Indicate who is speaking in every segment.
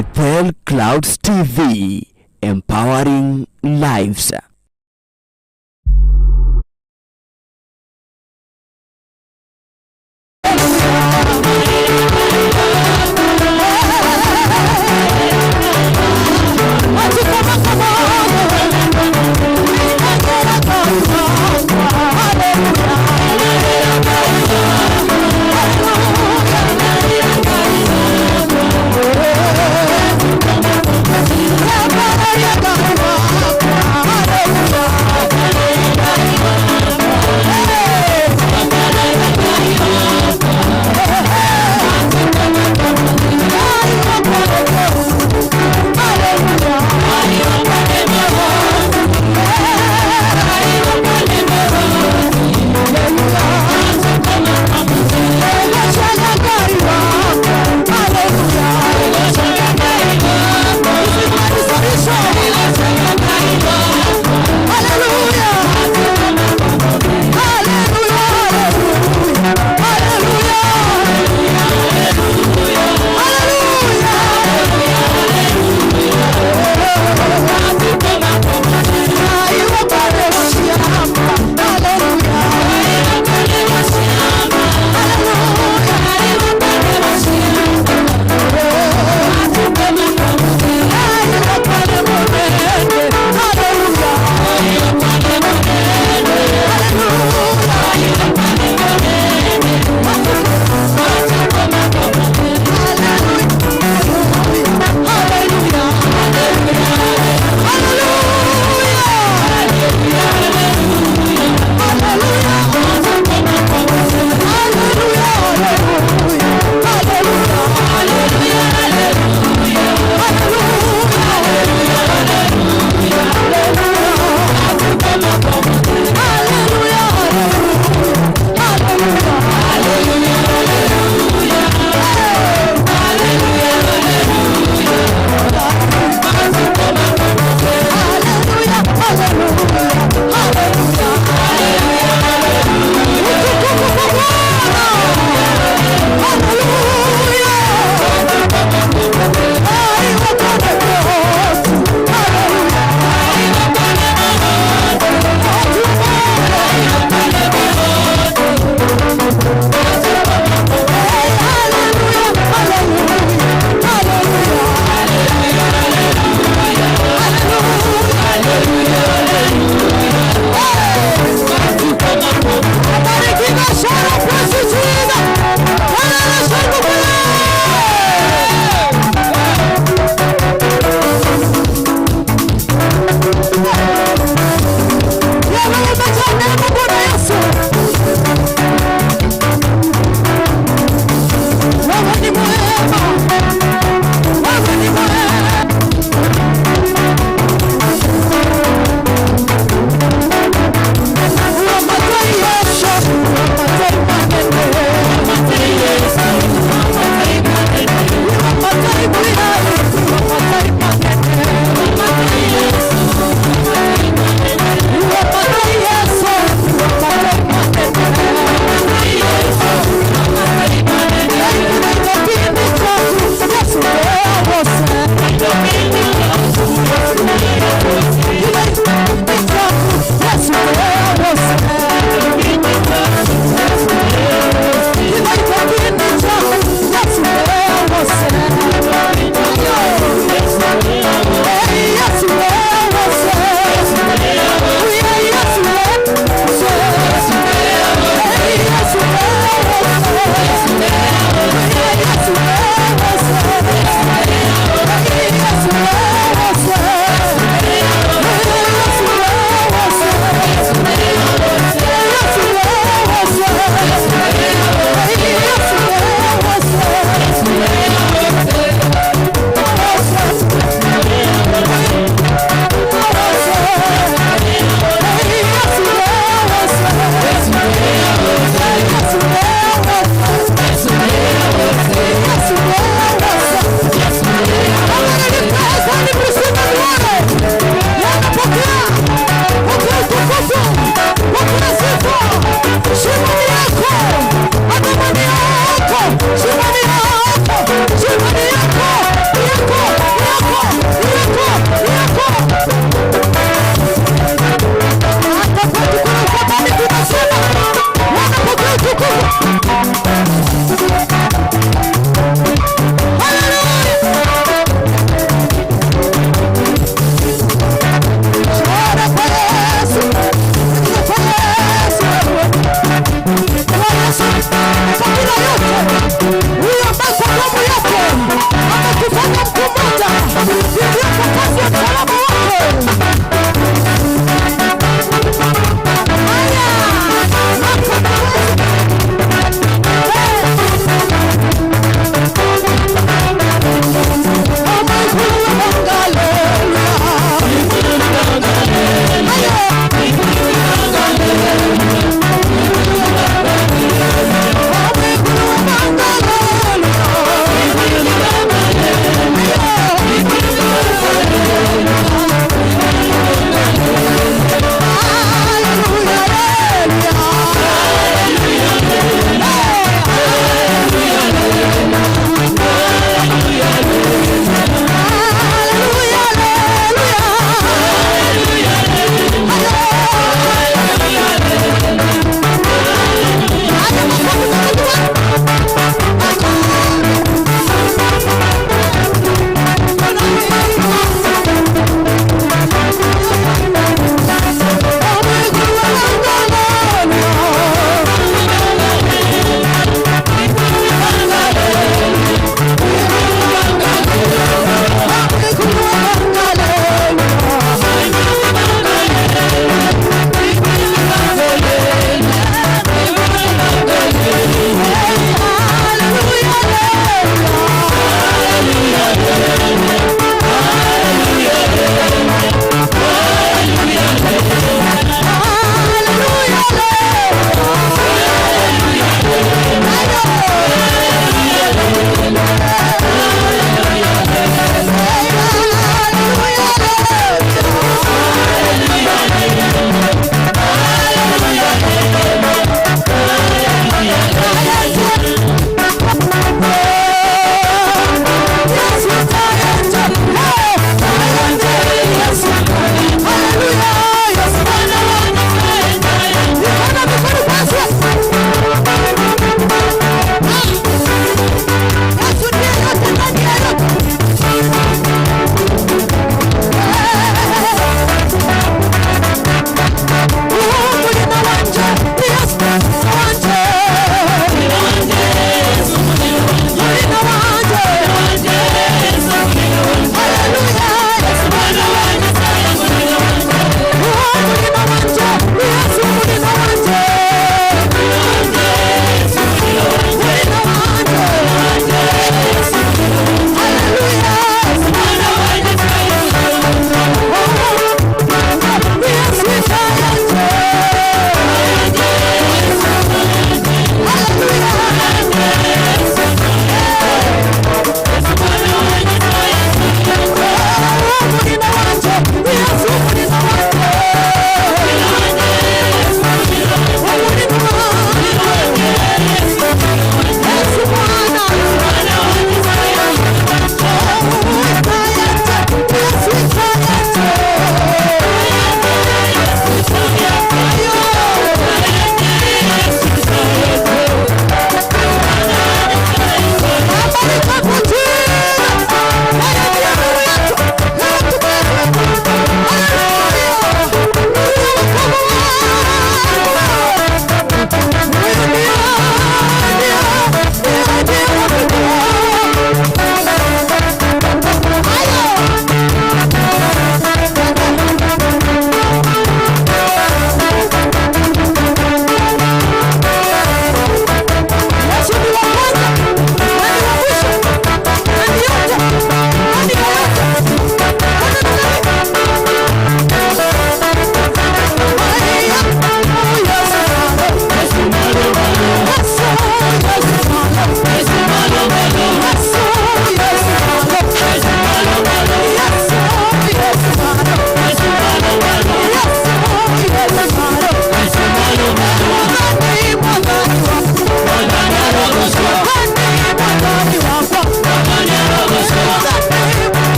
Speaker 1: Bethel Clouds TV, empowering lives.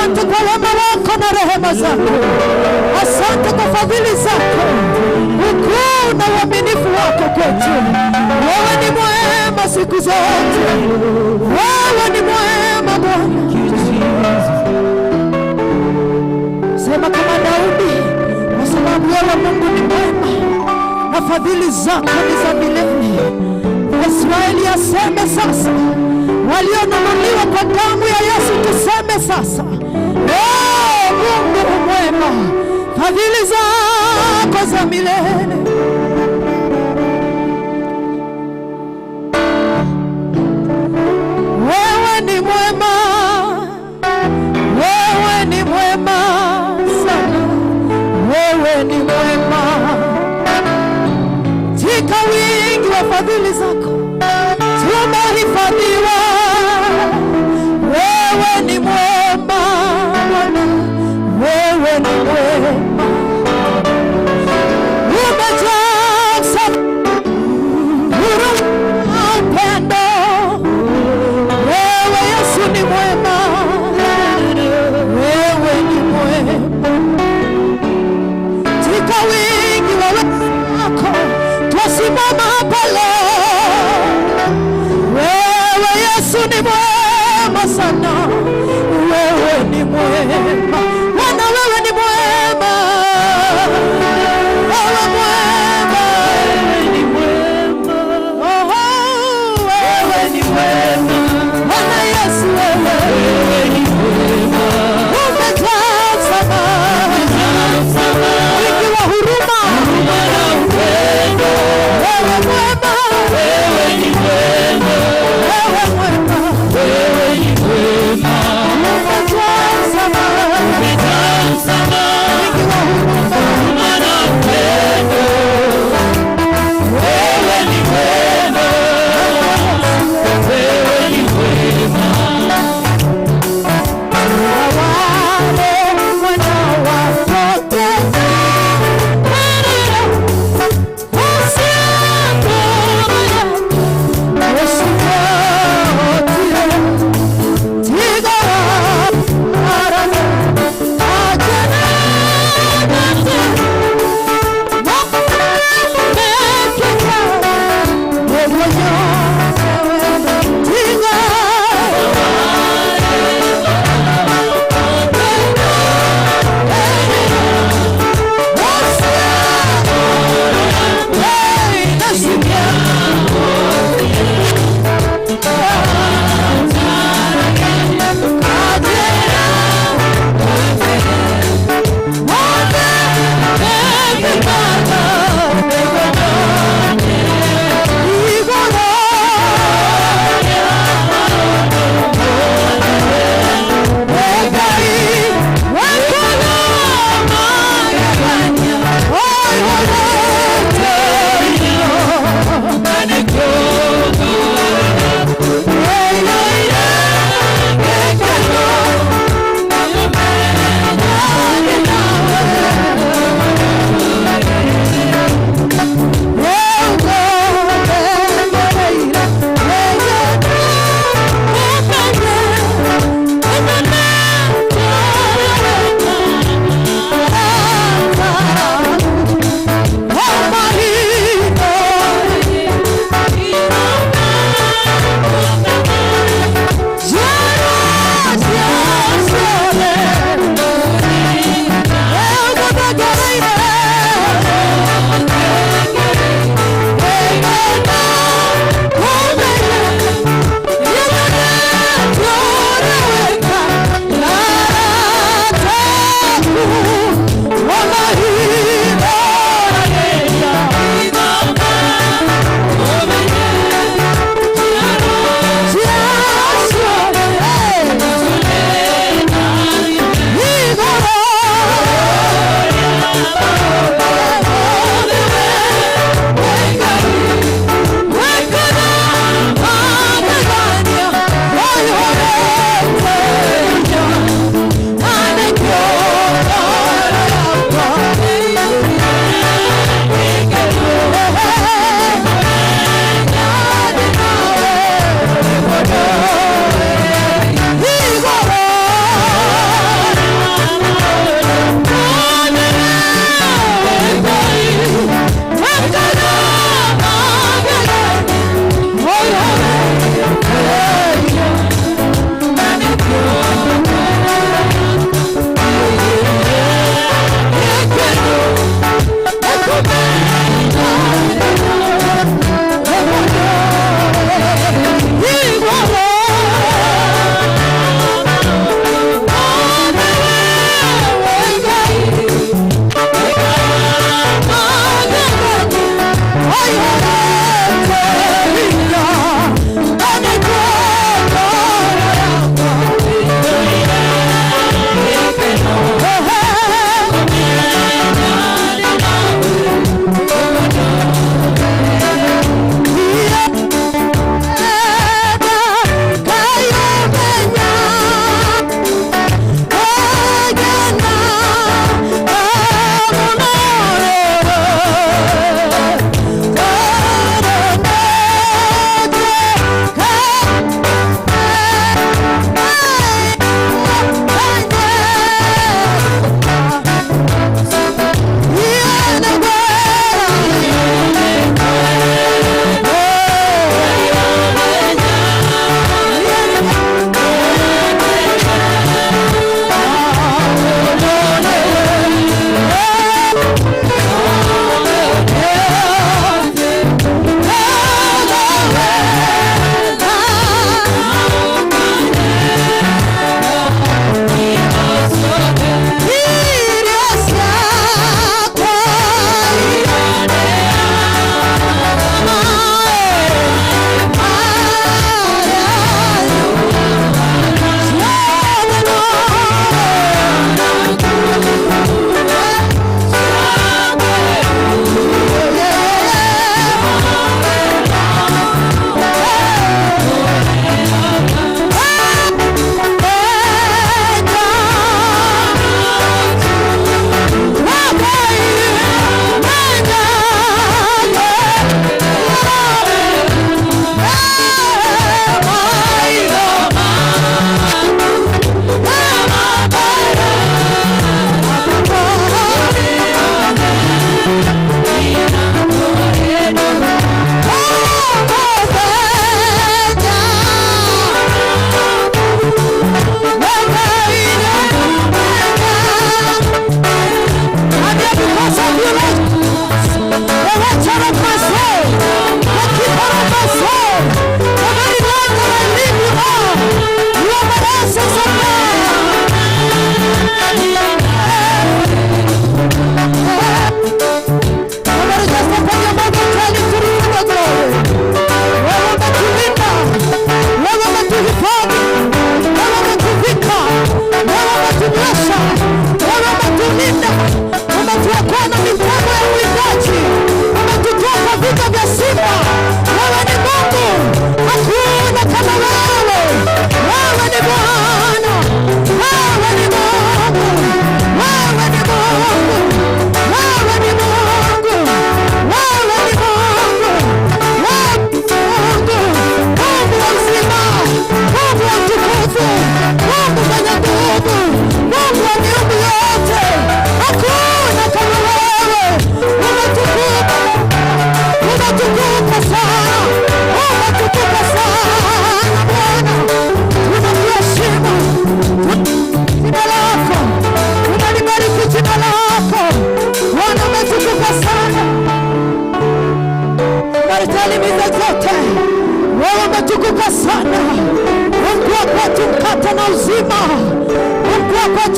Speaker 2: Asante kwa wema wako na rehema zako. Asante kwa fadhili zako, ukuu na uaminifu wako kwetu. Wewe ni mwema siku zote, wewe ni mwema Bwana. Sema kama Daudi, kwa sababu wewe Mungu ni mwema na fadhili zako ni za milele. Waisraeli aseme sasa, walionunuliwa kwa damu ya Yesu tuseme sasa, oh, Mungu mwema, fadhili zako za milele. Wewe ni mwema, wewe ni mwema sana, wewe ni mwema katika wingi wa fadhili zako tumehifadhiwa. Wewe ni mwema Bwana, wewe ni mwema, umejaa huruma, upendo. Wewe Yesu ni mwema, wewe ni mwema katika wingi wa wema wako twasimama hapa leo. Wewe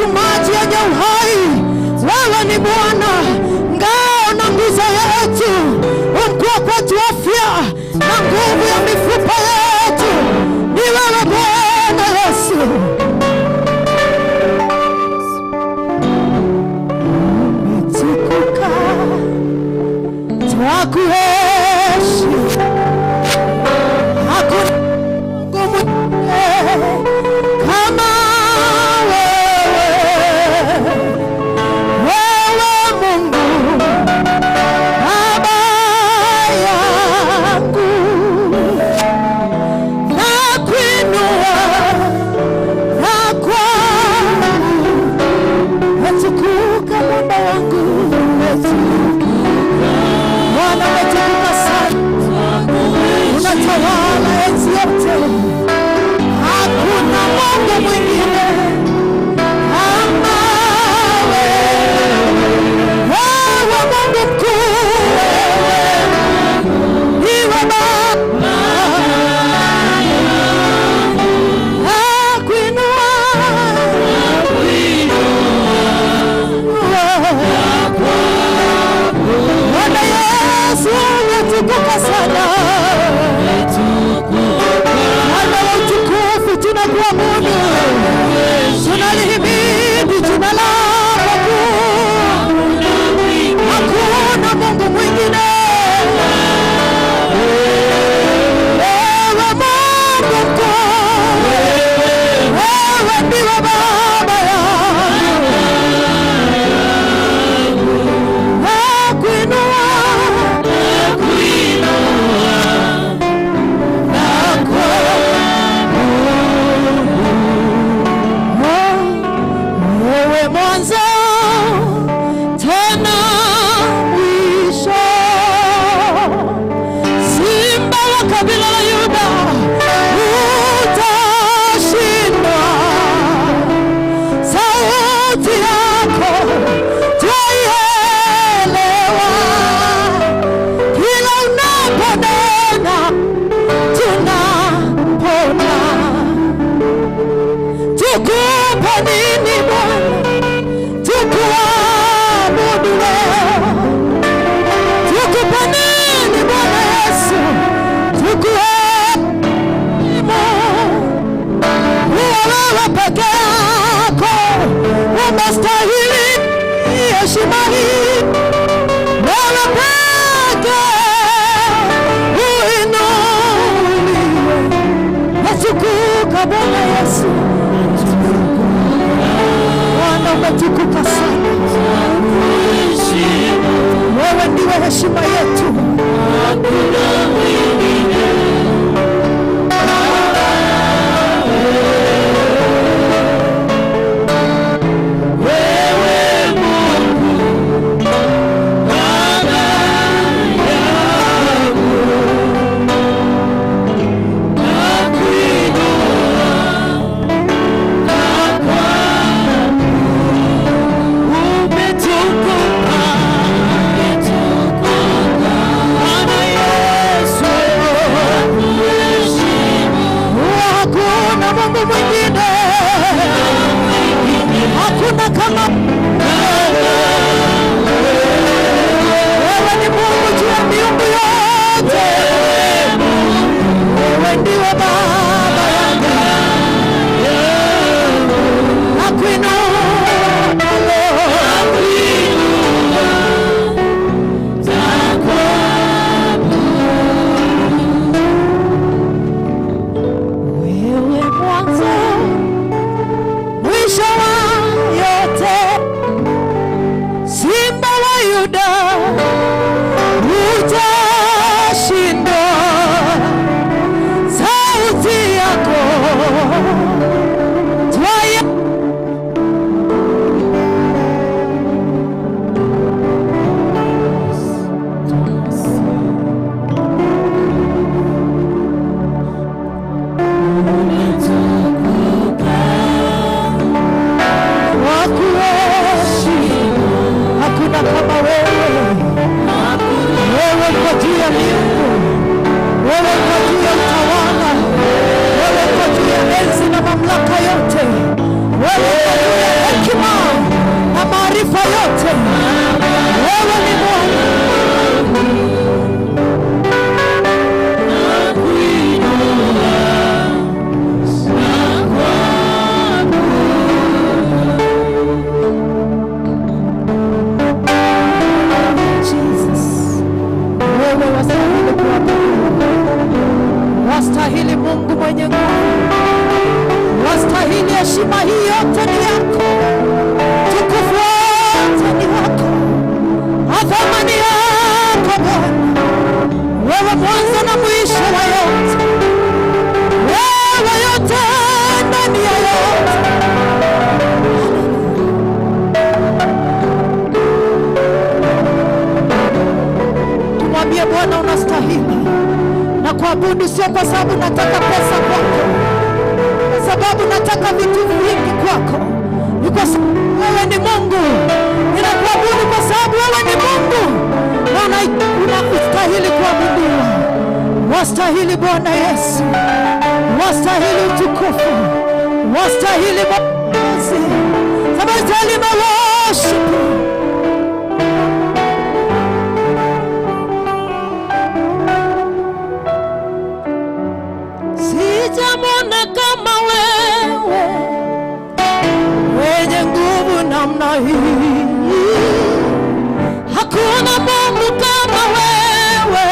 Speaker 2: kwetu maji yenye uhai. Wewe ni Bwana, ngao na nguzo yetu, umkuwa kwetu afya na nguvu ya mifupa yetu. Ni wewe Bwana Yesu. Umetukuka, twakuheshimu, hakuna Mungu mwingine kama wewe. Wewe Mungu Baba yangu, nakuinua na kwangu, umetukuka mwamba wangu, umetukuka Bwana, umetukuka sana, unatawala enzi yote, hakuna Mungu mwingine kama wewe. Wewe Mungu mkuu, wewe ndiwe Baba, nakuinua. Bwana Yesu, umetukuka sana. Bwana wa utukufu, tunakuabudu, tunalihimidi jina lako kuu. Hakuna Mungu mwingine. Wewe Mungu mkuu, wewe ndiwe Baba yangu, nakuinua. Wewe mwanzo tena mwisho, Simba wa kabila la Yuda, utashindwa. Sauti yako twaielewa, kila unaponena tunapona. Tukupe nini Bwana? Tukuabudu leo. Tukupe nini Bwana Yesu? Tukuheshimu. Wewe peke yako umestahili heshima hii. Wewe pekee uinuliwe. Umetukuka Bwana Yesu. Bwana, umetukuka sana. Wewe ndiwe heshima yetu.
Speaker 3: Hakuna mwingine. Wewe Mungu Baba yangu, nakuinua na kuabudu. Umetukuka, umetukuka Bwana Yesu, nakuheshimu.
Speaker 2: Hakuna Mungu mwingine, hakuna kama wewe. Ni Mungu juu ya miungu yote, wewe ndiwe Baba yangu, nakuinua leo.
Speaker 3: Nakuinua na kuabudu.
Speaker 2: Wewe mwanzo mwisho wa yote, Simba wa Yuda, utashinda. Sauti yako twaya.
Speaker 3: Umetukuka,
Speaker 2: Wakuheshimu, hakuna kama wewe. Wewe uko juu ya miungu, wewe uko juu ya utawala, wewe uko juu ya enzi na mamlaka yote, wewe uko juu ya hekima. Heshima hii yote ni yako, tukufu wote ni wako, adhama ni yako Bwana. Wewe mwanzo na mwisho wa yote, wewe yote ndani ya yote. Tumwambie Bwana unastahili na kuabudu, sio kwa sababu nataka pesa kwako, kwa sababu nataka vitu vingi kwako, ni kwa sababu wewe ni Mungu. Ninakuabudu kwa sababu wewe ni Mungu na unastahili kuabudiwa. Wastahili Bwana Yesu, wastahili utukufu, wastahili Mwokozi. Somebody tell him I worship you. Sijamwona kama wewe mwenye nguvu namna hii. Hakuna Mungu kama wewe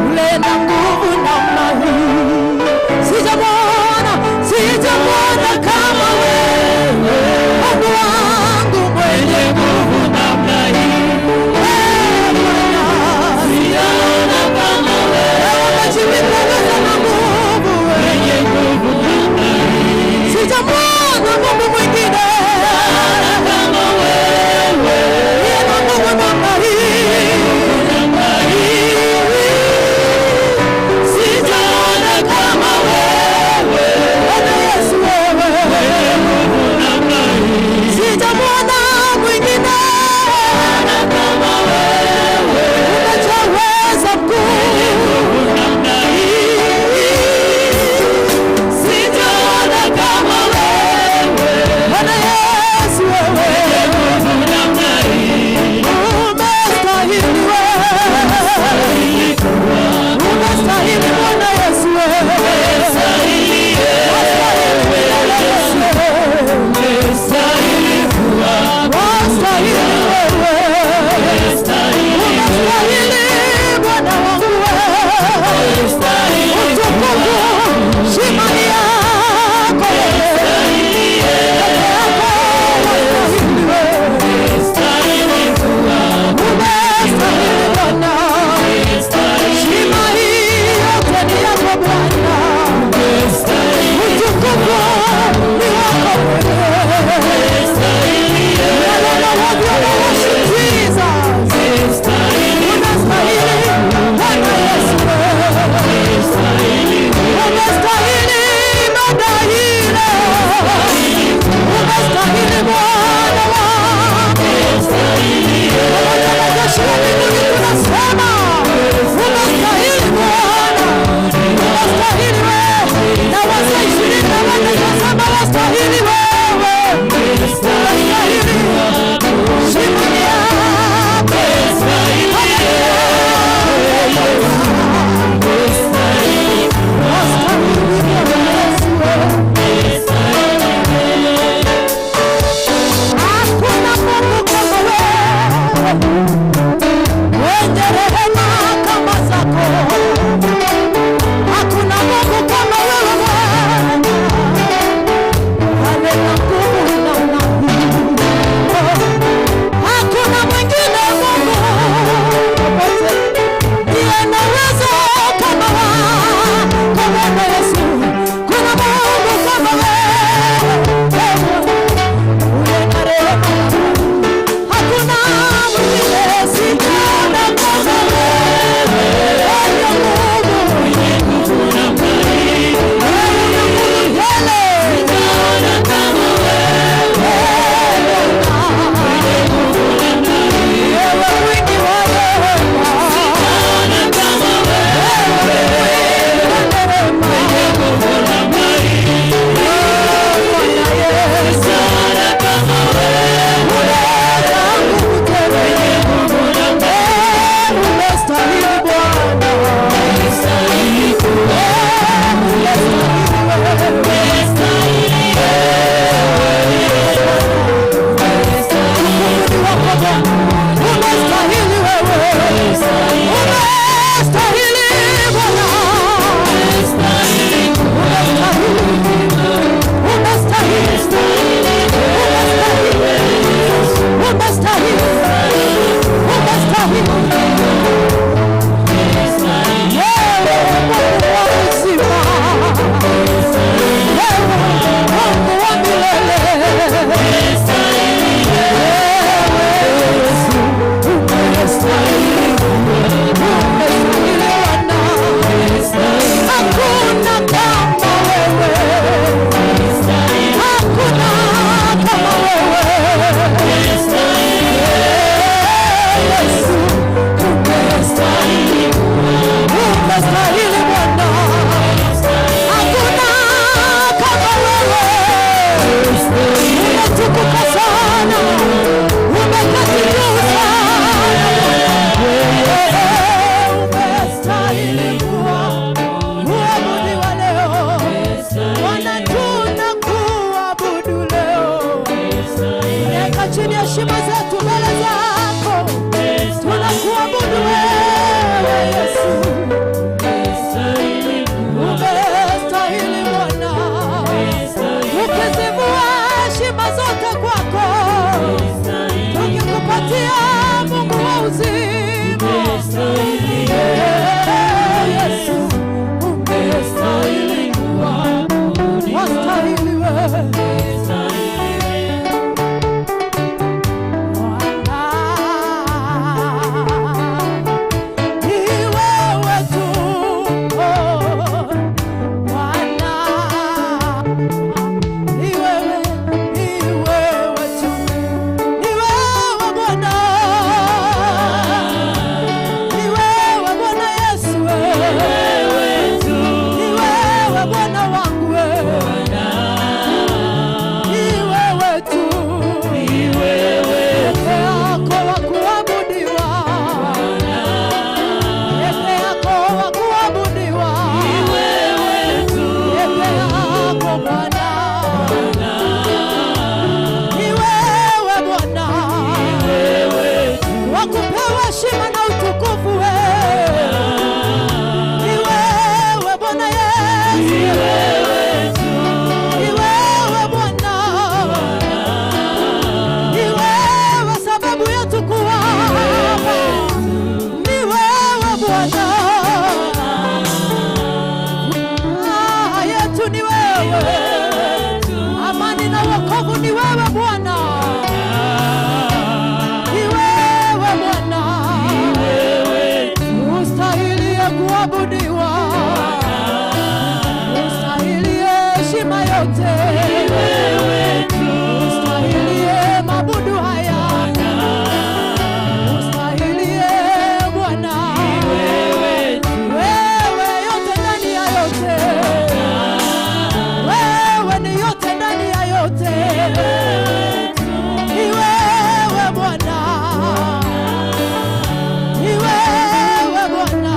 Speaker 2: ulena nguvu namna hii. Sijamwona, sijamwona kama wewe Mungu wangu mwenye nguvu
Speaker 3: namna hii.
Speaker 2: Eh, Bwana.
Speaker 3: Sijaona kama wewe
Speaker 2: Wewe umejivika uweza na nguvu
Speaker 3: mwenye nguvu namna hii.
Speaker 2: Sijamwona Mungu mwingine
Speaker 3: Kama wewe
Speaker 2: aliye na nguvu namna hii. heshima zetu mbele zako. Tunakuabudu wewe Yesu, umestahili Bwana. Tukizivua heshima zote kwako, tukikupatia Mungu wa uzima. Yesu, umestahili, wastahili wewe. Bwana, ni wewe tu, oh, Bwana. Ni wewe, ni wewe tu, ni wewe Bwana, ni wewe Bwana Yesu, ni wewe Bwana wangu, ni wewe tu, peke yako wa kuabudiwa, peke yako wa kuabudiwa, peke yako Bwana. Ni wewe Bwana wa kupewa heshima na utukufu wewe. Ni wewe Bwana Yesu, ni wewe Bwana, ni wewe sababu yetu kuwa hapa. Ni wewe Bwana, furaha yetu ni wewe, amani na wokovu ni wewe Bwana. Ni wewe Bwana, ustahilie kuabudiwa, ustahilie heshima yote, ustahilie mabudu haya, ustahilie Bwana, wewe yote ndani ya yote, wewe ni yote ndani ya yote, ni wewe Bwana. Ni wewe Bwana,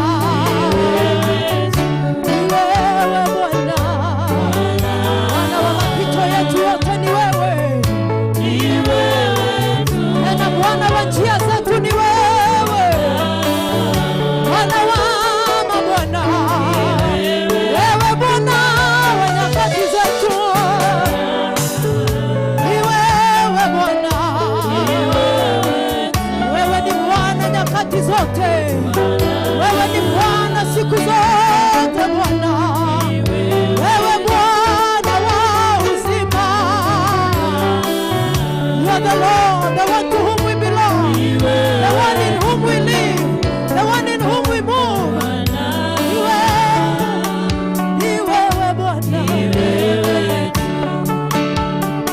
Speaker 2: ni wewe Bwana, Bwana wa mapito yetu yote ni wewe, tena Bwana wa njia zetu ni wewe, Bwana wa mabwana, wewe Bwana wa nyakati zetu, ni wewe Bwana. Wewe ni Bwana nyakati zote, wewe ni Bwana siku zote Bwana, wewe Bwana wa uzima. You are the Lord, the one to whom we belong, the one in whom we live, the one in whom we move. Ni wewe, ni wewe Bwana.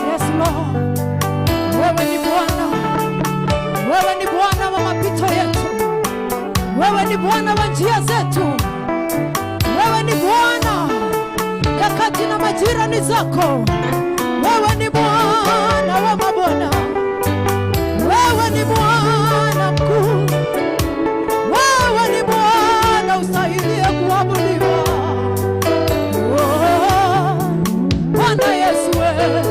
Speaker 2: Yes Lord, wewe ni Bwana. Wewe ni Bwana wa mapito yetu, wewe ni Bwana wa njia zetu, wewe ni Bwana nyakati na majira ni zako. Wewe ni Bwana wa mabwana, wewe ni Bwana mkuu, wewe ni Bwana ustahilie kuabudiwa. Oh, Bwana Yesu wewe.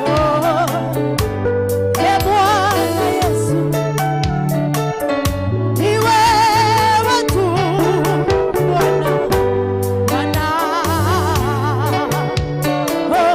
Speaker 2: Oh, e Bwana Yesu, ni wewe tu Bwana, Bwana. Oh,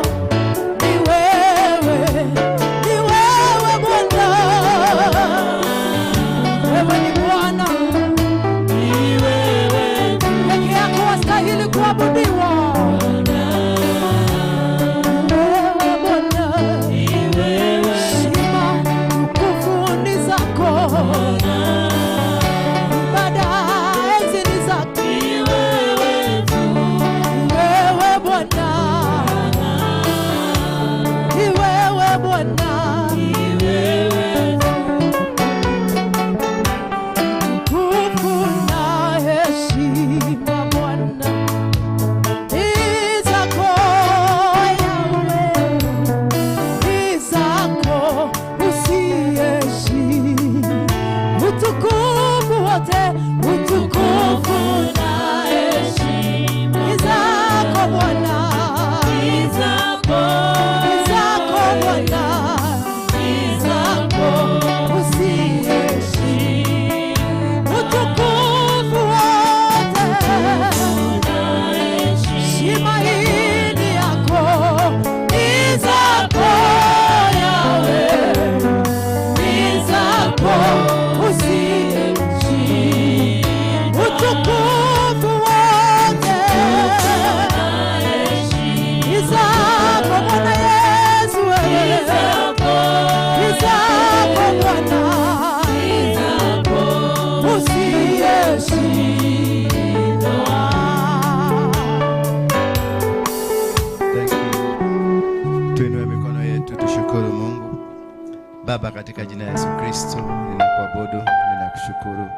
Speaker 4: Baba, katika jina la Yesu Kristo ninakuabudu, ninakushukuru.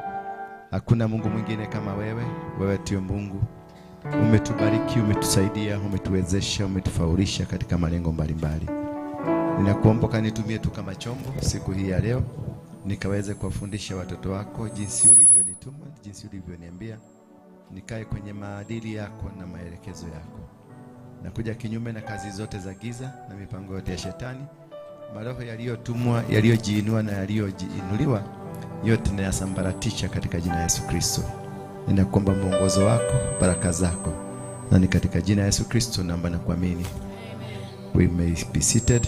Speaker 4: Hakuna Mungu mwingine kama wewe. Wewe ndiye Mungu. Umetubariki, umetusaidia, umetuwezesha, umetufaulisha katika malengo mbalimbali. Ninakuomba kanitumie tu kama chombo siku hii ya leo, nikaweze kuwafundisha watoto wako jinsi ulivyonituma, jinsi ulivyoniambia, nikae kwenye maadili yako na maelekezo yako. Nakuja kinyume na kazi zote za giza na mipango yote ya shetani, maroho yaliyotumwa, yaliyojiinua na yaliyojiinuliwa, yote nayasambaratisha katika jina la Yesu Kristo. Ninakuomba mwongozo wako, baraka zako, na ni katika jina la Yesu Kristo naomba na kuamini. We may be seated.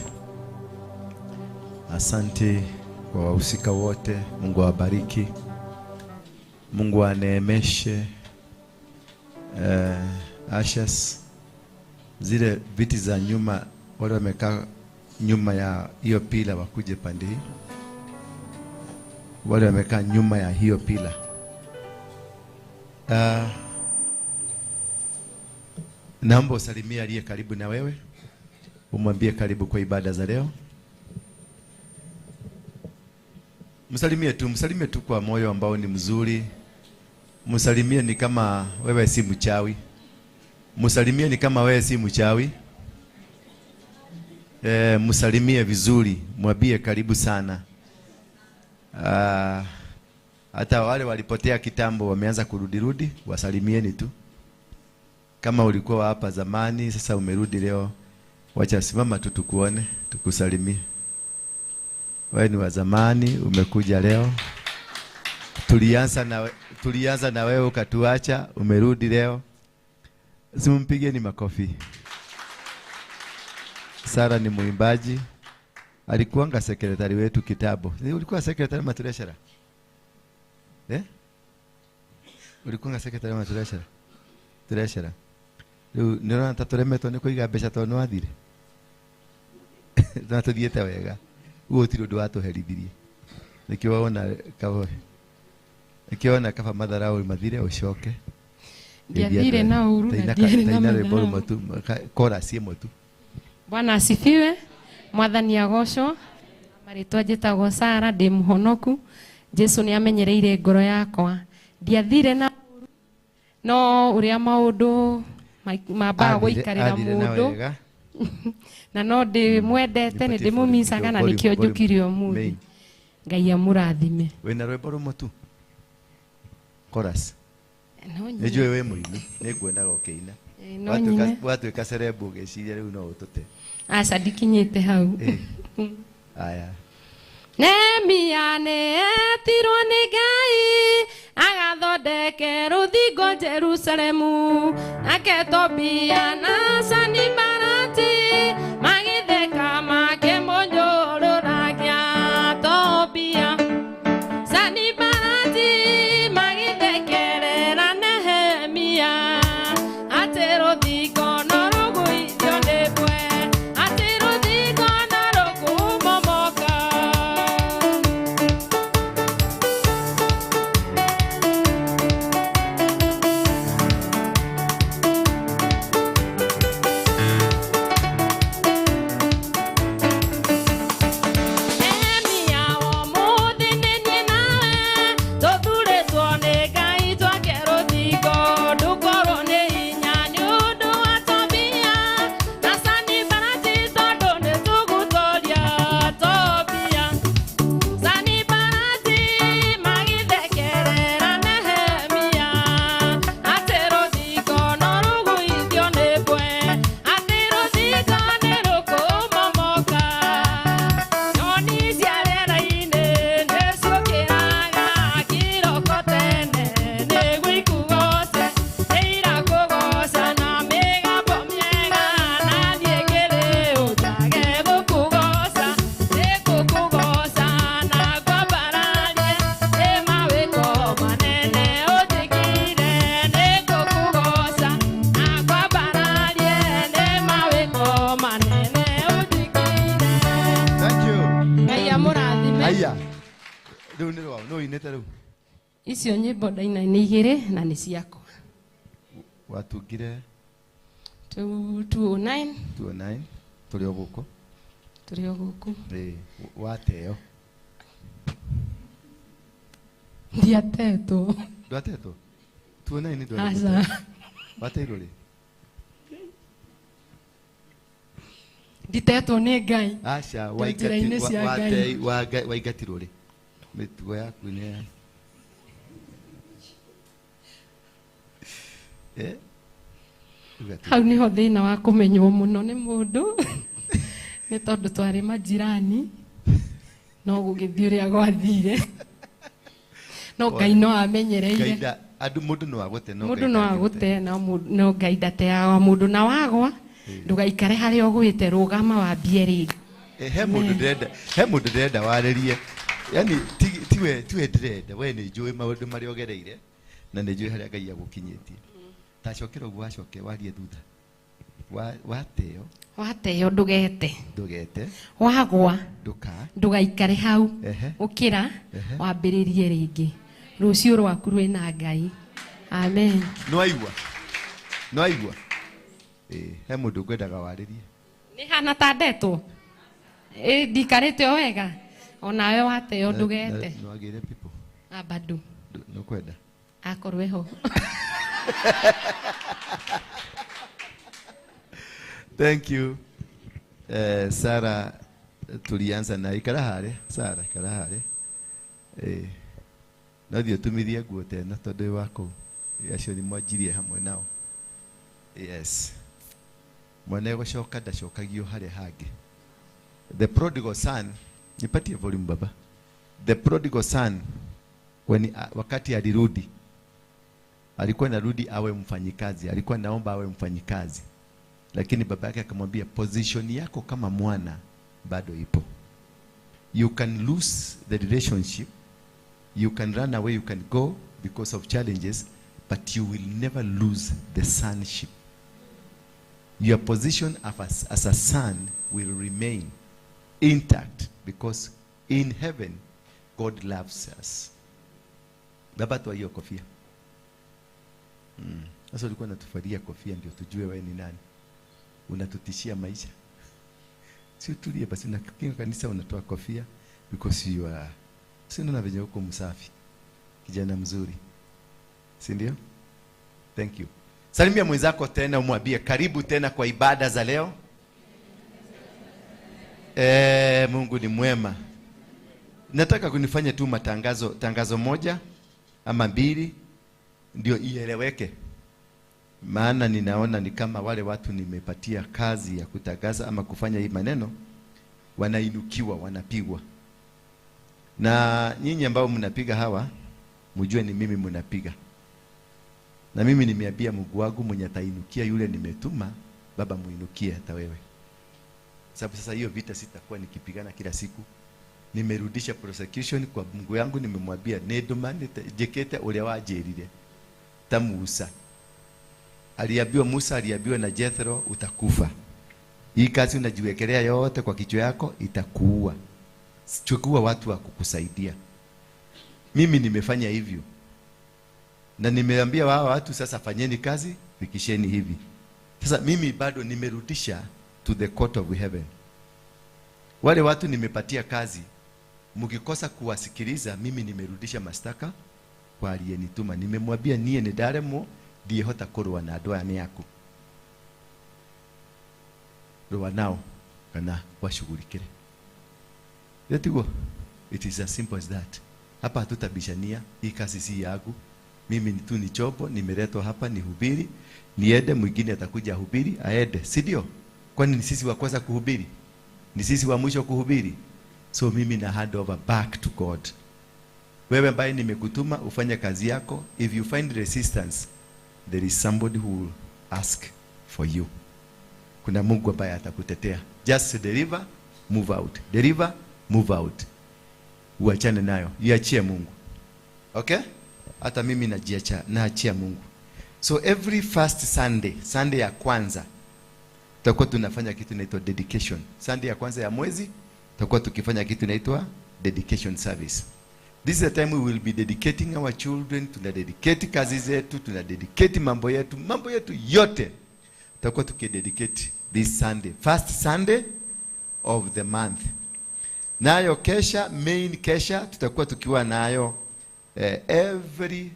Speaker 4: Asante kwa wahusika wote. Mungu awabariki, Mungu aneemeshe. Ashes, zile viti za nyuma, wale wamekaa nyuma ya hiyo pila wakuje pande hii. Wale wamekaa nyuma ya hiyo pila. Naomba usalimie aliye karibu na wewe, umwambie karibu kwa ibada za leo. Msalimie tu, msalimie tu kwa moyo ambao ni mzuri. Msalimie ni kama wewe si mchawi. Msalimie ni kama wewe si mchawi. Msalimie vizuri, mwambie karibu sana. Hata wale walipotea kitambo wameanza kurudirudi, wasalimieni tu. Kama ulikuwa hapa zamani, sasa umerudi leo, wacha simama tu tukuone, tukusalimie. Wewe ni wa zamani, umekuja leo. Tulianza na wewe ukatuacha, umerudi leo. Simumpigeni makofi. Sara ni muimbaji. Alikuanga sekretari wetu kitambo. Ulikuwa sekretari matureshara? Eh? Ulikuwa sekretari matureshara? Tureshara. Rĩu nĩũrona ta tũremetwo nĩ kũiga mbeca tondũ nĩwathire. Na tũthiĩte wega. Ũguo gũtirĩ ũndũ watũherithirie. Nĩkĩo wona kaba, nĩkĩo wona kaba matharau mathire ũcoke.
Speaker 5: Ndiathire na ũru na ndiarĩ na matharau.
Speaker 4: Chorus ĩmwe tu.
Speaker 5: Bwana asifiwe. Mwathani agocwo. Marĩtwa njĩtagwo Sara, ndĩ mũhonoku. Jesu nĩ amenyereire ngoro yakwa. Ndiathire na ũru, no ũrĩa maũndũ mambaga gũikarĩra mũndũ na no ndĩmwendete, nĩ ndĩmũmicaga na nĩkĩo njũkire ũmũthĩ. Ngai amũrathime.
Speaker 4: Wĩna rwĩmbo rũmwe tu? Chorus. Nĩnjũĩ wĩ mũini, nĩngwendaga ũkĩina. Watuĩka cerebu ũgĩciria rĩu no ũtũte.
Speaker 5: Aca ndikinyĩte hau.
Speaker 4: Aya.
Speaker 5: Nehemia nĩetirwo nĩ Ngai agathondeke rũthingo Jerusalemu, nake Tobia na Sanibalati magĩtheka makĩmũnyũrũragia. Tobia Sanibalati magĩthekerera Nehemia atĩ rũthingo no rũgũithio nĩ mbwe, atĩ rũthingo no rũkũmomoka. Nehemia ũmũthĩ nĩ niĩ nawe tũthurĩtwo nĩ Ngai twake rũthingo, ndũkorwo nĩ hinya nĩ ũndũ wa Tobia na Sanibalati tondũ nĩ tũgũtoria. Tobia Sanibalati magĩthekerera Nehemia atĩ rũthingo no rũgũithio nĩ mbwe, atĩ rũthingo nĩ rũkũmomoka. Nyoni cia rĩera-inĩ nĩciũkĩraga kĩroko tene nĩguo ikũgooce, nĩirakũgooca na mĩgambo mĩega, na niĩ ngĩrĩ ũ njage gũkũgooca, nĩngũkũgooca na ngwambararie nĩ mawĩko manene ũnjĩkĩire, nĩngũkũgooca na ngwambararie nĩ mawĩko manene ũnjĩkĩire.
Speaker 4: Thank you.
Speaker 5: Ngai amũrathime.
Speaker 4: Aya. Rĩu nĩ rwao, nĩ ũinĩte rĩu.
Speaker 5: Icio nyĩmbo ndaina nĩ igĩrĩ na nĩ ciakwa.
Speaker 4: Watungire
Speaker 5: 209
Speaker 4: 209 tũrĩ o gũkũ.
Speaker 5: Tũrĩ o gũkũ.
Speaker 4: Ĩĩ, wateo?
Speaker 5: Ndiatetwo.
Speaker 4: Ndwatetwo? Tuonai nĩ
Speaker 5: Aca.
Speaker 4: Wateirwo rĩ?
Speaker 5: Nditetwo nĩ Ngai.
Speaker 4: Aca.
Speaker 5: Ndĩ njĩra-inĩ cia Ngai.
Speaker 4: Waingatirwo rĩ? Mĩtugo yaku nĩ ya Eh? Uga tu.
Speaker 5: Hau nĩho thĩna wa kũmenywo mũno nĩ mũndũ, nĩ tondũ twarĩ majirani, no gũgĩthiĩ ũrĩa gwathire, no Ngai no amenyereire.
Speaker 4: Ngai andũ mũndũ no agũte, no
Speaker 5: mũndũ
Speaker 4: Ngai
Speaker 5: no
Speaker 4: ndangĩgũte.
Speaker 5: agũte, no Ngai ndateaga mũndũ. Na wagwa, ndũgaikare harĩa ũgwĩte, rũgama wambie rĩngĩ.
Speaker 4: Eh, he mũndũ ndĩrenda, he mũndũ ndĩrenda warĩrie, yani tiwe ndĩrenda, we nĩ njũĩ maũndũ marĩa ũgereire na nĩ njũĩ harĩa Ngai agũkinyĩtie. Tacokera ũguo, wacoke warie thutha. Wateo.
Speaker 5: Wateo, ndũgete.
Speaker 4: Ndũgete.
Speaker 5: Wagwa,
Speaker 4: ndũka
Speaker 5: ndũgaikare hau. Ũkĩra, wambĩrĩrie rĩngĩ, rũciũ rwaku rwĩna Ngai. Amen.
Speaker 4: Nĩwaigua? Nĩwaigua? Ĩĩ, he mũndũ ngwendaga warĩrie.
Speaker 5: Nĩ hana ta ndetwo. Ĩ, ndikarĩte o wega, onawe wateo, ndũgete.
Speaker 4: Nĩwagĩire people.
Speaker 5: Ah, bado.
Speaker 4: Nĩũkwenda?
Speaker 5: Akorwo eho.
Speaker 4: Thank you. Sara, tulianza na ikara hare. Sara, ikara hare. No thiĩ ũtumithie nguo ta ĩno tondũ wĩ wa kũu. Acio nĩ mwanjirie hamwe nao. Yes. Mwana gũcoka ndacokagio harĩa hangĩ. The prodigal son, nipatie volume baba. The prodigal son, wakati alirudi, alikuwa anarudi awe mfanyikazi, alikuwa anaomba awe mfanyikazi. Lakini baba yake akamwambia, position yako kama mwana bado ipo. You can lose the relationship, you can run away, you can go because of challenges, but you will never lose the sonship. Your position as a son will remain intact because in heaven, God loves us. Baba, toa hiyo kofia. Sasa ulikuwa unatufalia kofia ndio tujue wewe ni nani. Unatutishia maisha. Si utulie basi, unakinga kanisa unatoa kofia because you are, si unaona venye uko msafi. Kijana mzuri. Si ndio? Thank you. Salimia mwenzako tena umwambie karibu tena kwa ibada za leo. Mungu ni mwema. Nataka kunifanya tu matangazo, tangazo moja ama mbili ndio ieleweke. Maana ninaona ni kama wale watu nimepatia kazi ya kutangaza ama kufanya hii maneno wanainukiwa, wanapigwa. Na nyinyi ambao mnapiga hawa, mjue ni mimi mnapiga. Na mimi nimeambia Mungu wangu mwenye atainukia yule nimetuma, Baba muinukie hata wewe. Sababu sasa hiyo vita sitakuwa nikipigana kila siku. Nimerudisha prosecution kwa Mungu yangu, nimemwambia nĩndũmanĩte njĩkĩte ũrĩa wanjĩrire ta Musa. Aliambiwa Musa, aliambiwa na Jethro, utakufa. Hii kazi unajiwekelea yote kwa kichwa yako itakuua. Chukua watu wa kukusaidia. Mimi nimefanya hivyo. Na nimeambia wao watu sasa fanyeni kazi, fikisheni hivi. Sasa mimi bado nimerudisha to the court of heaven. Wale watu nimepatia kazi, mkikosa kuwasikiliza, mimi nimerudisha mashtaka kwa aliyenituma. Nimemwambia niye ni daremo ndiehota kurũa na andũ aya nĩ aku. Rũa nao kana washughulikire. Tiguo? It is as simple as that. Hapa hatutabishania, hii kazi si yangu. Mimi tu ni chombo, nimeletwa hapa nihubiri, niende, mwingine atakuja hubiri, aende, si ndio? Kwani ni sisi wa kwanza kuhubiri? Ni sisi wa mwisho kuhubiri? So mimi na hand over back to God. Wewe ambaye nimekutuma ufanye kazi yako, if you find resistance, there is somebody who will ask for you. Kuna Mungu ambaye atakutetea. Just deliver, move out. Deliver, move out. Uachane nayo, iachie Mungu. Okay? Hata mimi najiacha, naachia Mungu. So every first Sunday, Sunday ya kwanza, tutakuwa tunafanya kitu inaitwa dedication. Sunday ya kwanza ya mwezi tutakuwa tukifanya kitu inaitwa dedication service. This is the time we will be dedicating our children, tuna dedicate kazi zetu, tuna dedicate mambo yetu, mambo yetu yote. Tutakuwa tukidedicate this Sunday. First Sunday of the month. Nayo kesha, main kesha tutakuwa tukiwa nayo every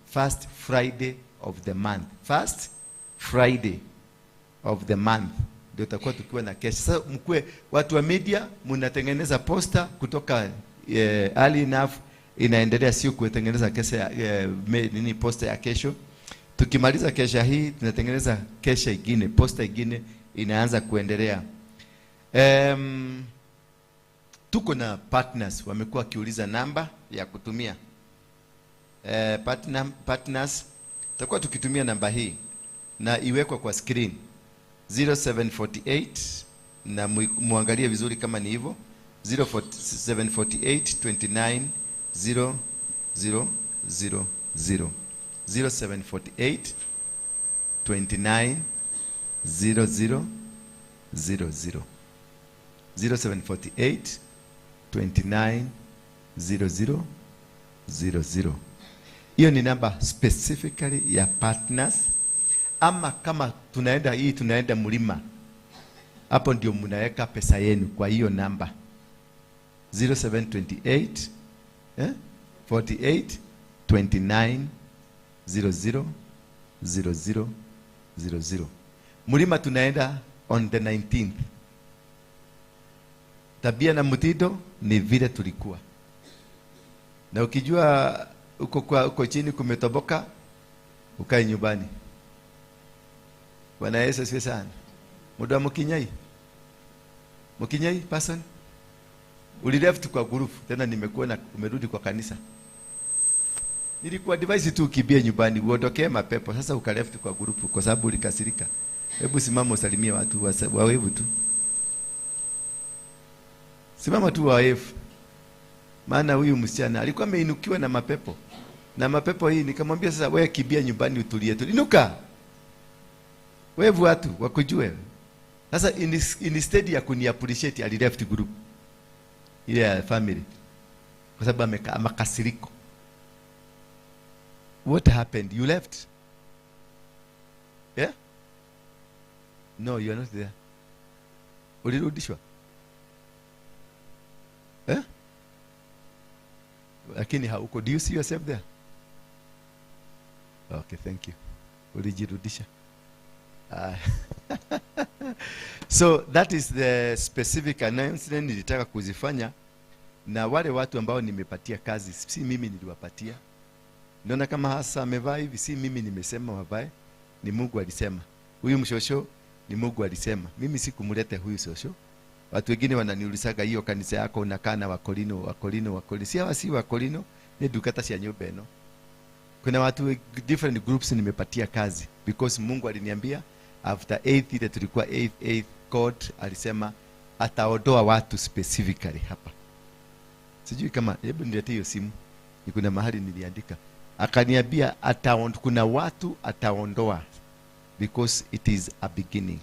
Speaker 4: first Friday of the month. First Friday of the month ndio tutakuwa tukiwa na kesha. Sasa mkue watu wa media mnatengeneza poster kutoka early enough, inaendelea, sio kutengeneza kesha ya, nini, poster ya kesho. Tukimaliza kesha hii tunatengeneza kesha ingine, poster ingine inaanza kuendelea. Tuko na partners wamekuwa wakiuliza namba ya kutumia. Partners tutakuwa tukitumia namba hii na iwekwe kwa screen 0748, na muangalie vizuri kama ni hivyo, 0748 29 0 0 0 0, 0748 29 00 00, 0748 29 00 00. Hiyo ni namba specifically ya partners. Ama kama tunaenda hii, tunaenda mlima, hapo ndio mnaweka pesa yenu kwa hiyo namba 0728 48 29 00 00 00. Mlima tunaenda on the 19th. Tabia na mtindo ni vile tulikuwa. Na ukijua uko chini kumetoboka, ukae nyumbani. Bwana Yesu asifiwe sana. Muda wa Mukinyai. Mukinyai person, ulileft kwa group, tena nimekuona umerudi kwa kanisa. Nilikuwa advise tu ukimbie nyumbani uondokee mapepo. Sasa ukaleft kwa group kwa sababu ulikasirika. Hebu simama usalimie watu wawevu tu. Simama tu wawevu. Maana huyu msichana alikuwa ameinukiwa na mapepo. Na mapepo hii nikamwambia sasa wewe kimbia nyumbani utulie tu. Inuka. Wewe watu wakujue. Sasa instead ya kuni appreciate ali left group ile ya family. Kwa sababu amakasiriko. What happened? You left? Yeah? No, you are not there. Ulirudishwa? Eh? Lakini hauko. Do you see yourself there? Okay, thank you. Ulijirudisha. So that is the specific announcement nilitaka kuzifanya, na wale watu ambao nimepatia kazi, si mimi niliwapatia. Naona kama hasa amevaa hivi, si mimi nimesema wavae, ni Mungu alisema. Huyu mshosho ni Mungu alisema. Mimi sikumleta huyu shosho. Watu wengine wananiulizaga hiyo kanisa yako unakaa na Wakorino, Wakorino, Wakorino. Si hawa si Wakorino, ni ndungata cia nyumba ĩno. Kuna watu different groups nimepatia kazi because Mungu aliniambia after 8 ile tulikuwa 8 God alisema ataondoa watu specifically hapa. Sijui kama, hebu niletee hiyo simu. Ni kuna mahali niliandika. Akaniambia kuna watu ataondoa because it is a beginning.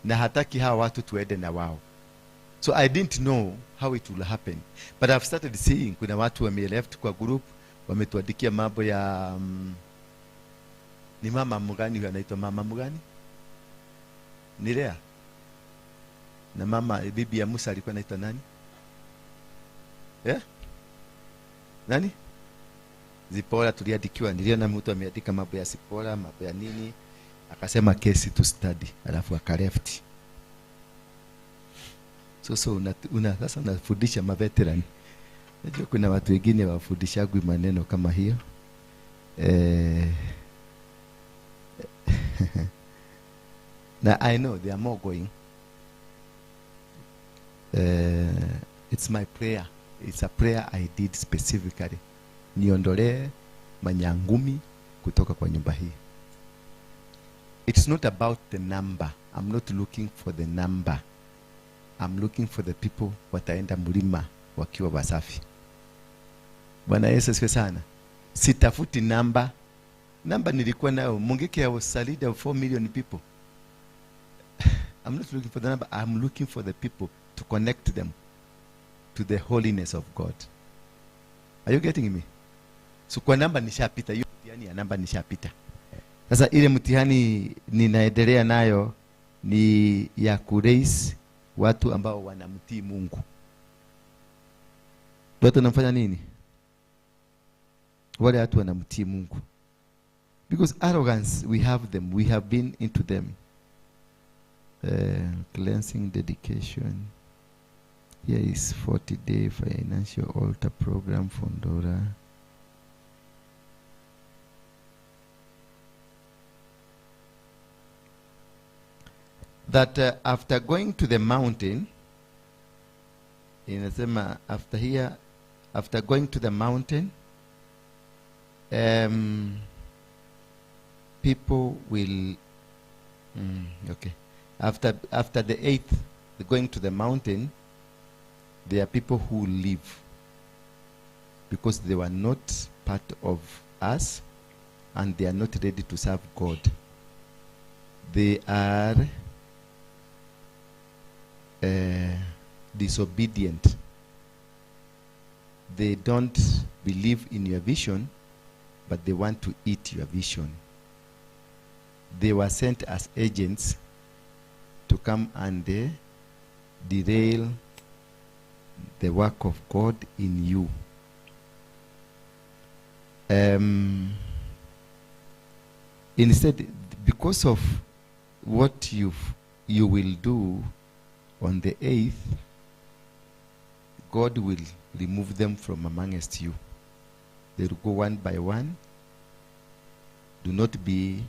Speaker 4: Na hataki hawa watu tuende na wao. So I didn't know how it will happen. But I've started seeing kuna watu wame left kwa group, wametuandikia mambo ya ni mama mgani huyu anaitwa mama mgani? Ni Lea. Na mama bibi ya Musa alikuwa anaitwa nani? Nani? Zipora tuliandikiwa, niliona mtu ameandika mambo ya Zipora, mambo ya nini, akasema case to study, alafu akaleft. So sasa unafundisha maveteran. Najua kuna watu wengine wafundishagwi maneno kama hiyo. Na I know they are more going. It's my prayer. It's a prayer I did specifically. Niondolee manyangumi kutoka kwa nyumba hii. It's not about the number. I'm not looking for the number. I'm looking for the people wataenda mlima wakiwa wasafi. Bwana Yesu asifiwe sana. Sitafuti namba. Namba nilikuwa nayo. Mungiki I was a leader of 4 million people. I'm not looking for the number. I'm looking for the people to connect them to the holiness of God. Are you getting me? So kwa namba nishapita. Hiyo mtihani ya namba nishapita. Sasa ile mtihani ninaendelea nayo ni ya kuraise Watu ambao wanamtii Mungu. Watu wanamfanya nini? Wale watu wanamtii Mungu. Because arrogance, we have them. We have been into them. Cleansing dedication. Here is 40-day financial altar program for Ndora. That after going to the mountain, inasema after here, after going to the mountain, people will, okay. After the 8th, going to the mountain, there are people who leave because they were not part of us and they are not ready to serve God. They are disobedient. They don't believe in your vision, but they want to eat your vision. They were sent as agents to come and derail the work of God in you. Instead, because of what you will do on the 8th, God will remove them from amongst you. They will go one by one. Do not be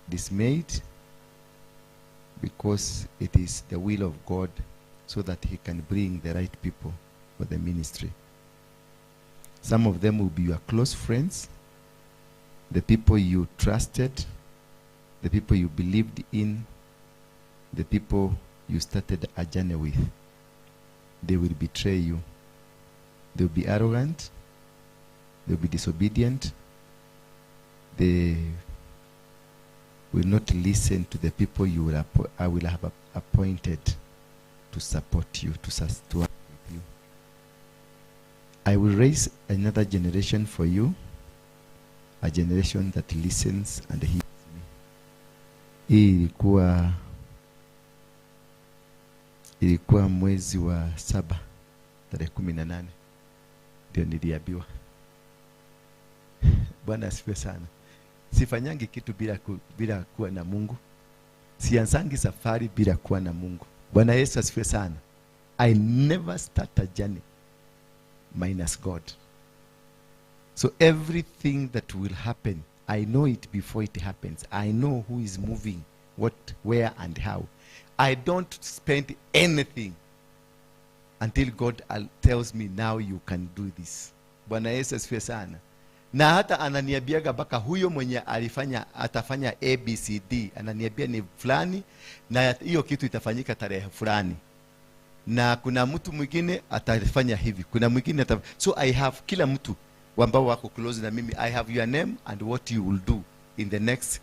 Speaker 4: dismayed, because it is the will of God so that he can bring the right people for the ministry. Some of them will be your close friends, the people you trusted, the people you believed in, the people you started a journey with. They will betray you. They will be arrogant. They will be disobedient. They will not listen to the people you will I will have appointed to support you, to work with you. I will raise another generation for you, a generation that listens and hears me. Hii ilikuwa mwezi wa 7 tarehe 18 ndio niliambiwa. Bwana asifiwe sana. Sifanyangi kitu bila kuwa na Mungu. Sianzangi safari bila kuwa na Mungu. Bwana Yesu asifiwe sana. I never start a journey minus God. So everything that will happen, I know it before it happens. I know who is moving, what, where, and how. I don't spend anything until God tells me now you can do this. Bwana Yesu asifiwe sana. Na hata ananiambiaga baka huyo mwenye alifanya atafanya A B C D, ananiambia ni fulani na hiyo kitu itafanyika tarehe fulani. Na kuna mtu mwingine atafanya hivi, kuna mwingine so I have kila mtu ambao wako close na mimi, I have your name and what you will do in the next,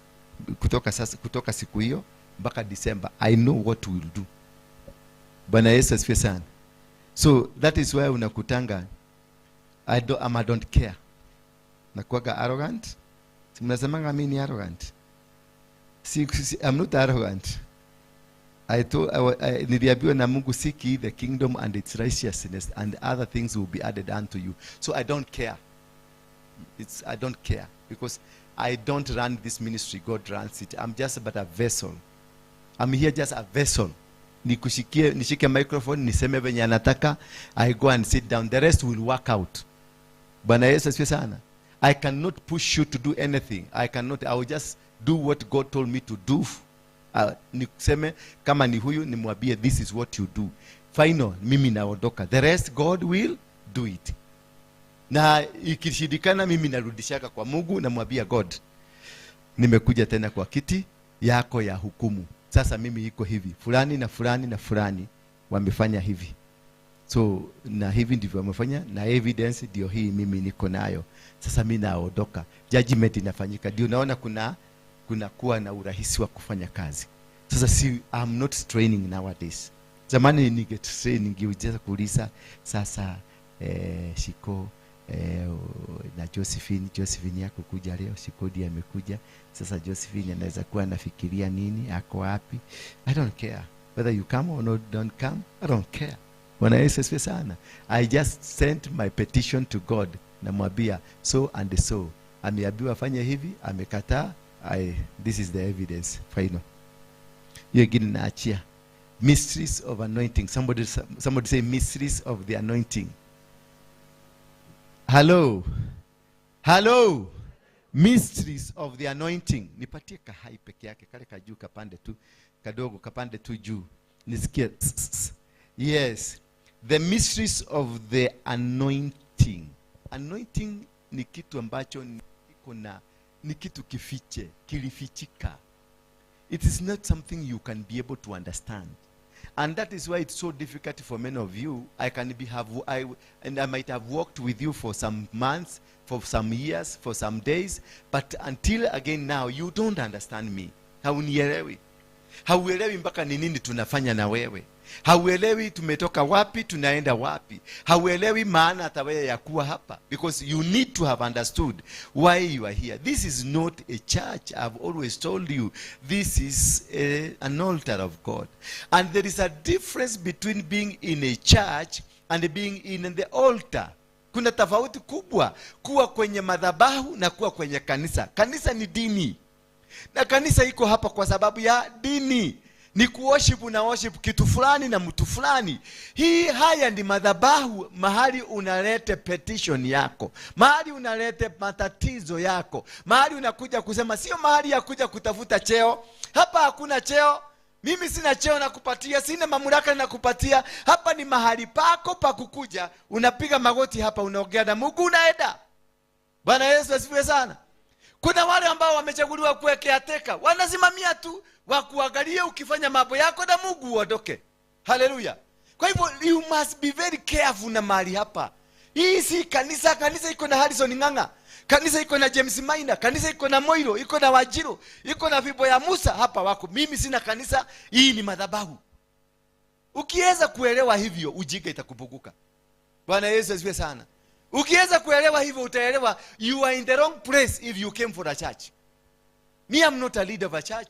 Speaker 4: kutoka sasa, kutoka siku hiyo mpaka December, I know what we will do. Bwana Yesu asifiwe sana. So that is why unakutanga I don't care. Nakuwaga arrogant. Si mnasemanga mimi ni arrogant. Si, I'm not arrogant. Niliambiwa na Mungu, seek ye the kingdom and its righteousness and other things will be added unto you. So I don't care. I don't care because I don't run this ministry. God runs it. I'm just but a vessel. I'm here just a vessel. Nikushikie, nishike microphone, niseme venye anataka. I go and sit down. The rest will work out. Bwana Yesu asifiwe sana. I cannot push you to do anything. I cannot. I will just do what God told me to do. Niseme kama ni huyu nimwambie this is what you do. Final, mimi naondoka. The rest God will do it. Na ikishindikana mimi narudishaka kwa Mungu namwambia God, nimekuja tena kwa kiti yako ya hukumu. Sasa mimi iko hivi, fulani na fulani na fulani wamefanya hivi. So na hivi ndivyo wamefanya na evidence ndio hii mimi niko nayo. Sasa mimi naondoka. Judgment inafanyika. Ndio naona kuna kuwa na urahisi wa kufanya kazi. Sasa si I'm not training nowadays. Zamani ninge train ningeweza kuuliza sasa Shiko na Josephine yako kuja leo, Shiko ndiye amekuja. Sasa Josephine anaweza kuwa anafikiria nini, ako wapi? I don't care. Whether you come or not, don't come, I don't care. Bwana Yesu asifiwe sana. I just sent my petition to God. Namwambia so and so. Ameambiwa afanye hivi, amekataa. This is the evidence final. Hiyo ingine naachia. Mysteries of anointing. Somebody say mysteries of the anointing. Hello. Hello. Mysteries of the anointing. Nipatie kahai peke yake, kale kajuu kapande tu, kadogo kapande tu juu. Nisikie. Tss, tss. Yes. The mysteries of the anointing. Anointing ni kitu ambacho iko na, ni kitu kifiche, kilifichika. It is not something you can be able to understand. And that is why it's so difficult for many of you. I can be have I and I might have worked with you for some months, for some years, for some days, but until again now you don't understand me. Haunielewi. Hauelewi mpaka ni nini tunafanya na wewe. Hauelewi tumetoka wapi, tunaenda wapi. Hauelewi maana hata wewe ya kuwa hapa, because you need to have understood why you are here. This is not a church. I've always told you this is an altar of God. And there is a difference between being in a church and being in the altar. Kuna tofauti kubwa kuwa kwenye madhabahu na kuwa kwenye kanisa. Kanisa ni dini. Na kanisa iko hapa kwa sababu ya dini. Ni kuworship na worship kitu fulani na mtu fulani. Hii haya ni madhabahu, mahali unalete petition yako, mahali unalete matatizo yako, mahali unakuja kusema. Sio mahali ya kuja kutafuta cheo. Hapa hakuna cheo. Mimi sina cheo nakupatia, sina mamlaka nakupatia. Hapa ni mahali pako pa kukuja, unapiga magoti hapa, unaongea na Mungu, unaenda. Bwana Yesu asifiwe sana. Kuna wale ambao wamechaguliwa kuwa caretaker, wanasimamia tu wakuangalie ukifanya mambo yako na Mungu uondoke. Haleluya. Kwa hivyo you must be very careful na mahali hapa. Hii si kanisa. Kanisa iko na Harrison Ng'ang'a. Kanisa iko na James Maina, kanisa iko na Moiro, iko na Wajiro, iko na Fimbo ya Musa hapa wako. Mimi sina kanisa, hii ni madhabahu. Ukiweza kuelewa hivyo, ujinga itakupunguka. Bwana Yesu asifiwe sana. Ukiweza kuelewa hivyo, utaelewa you are in the wrong place if you came for a church. Me, I'm not a leader of a church.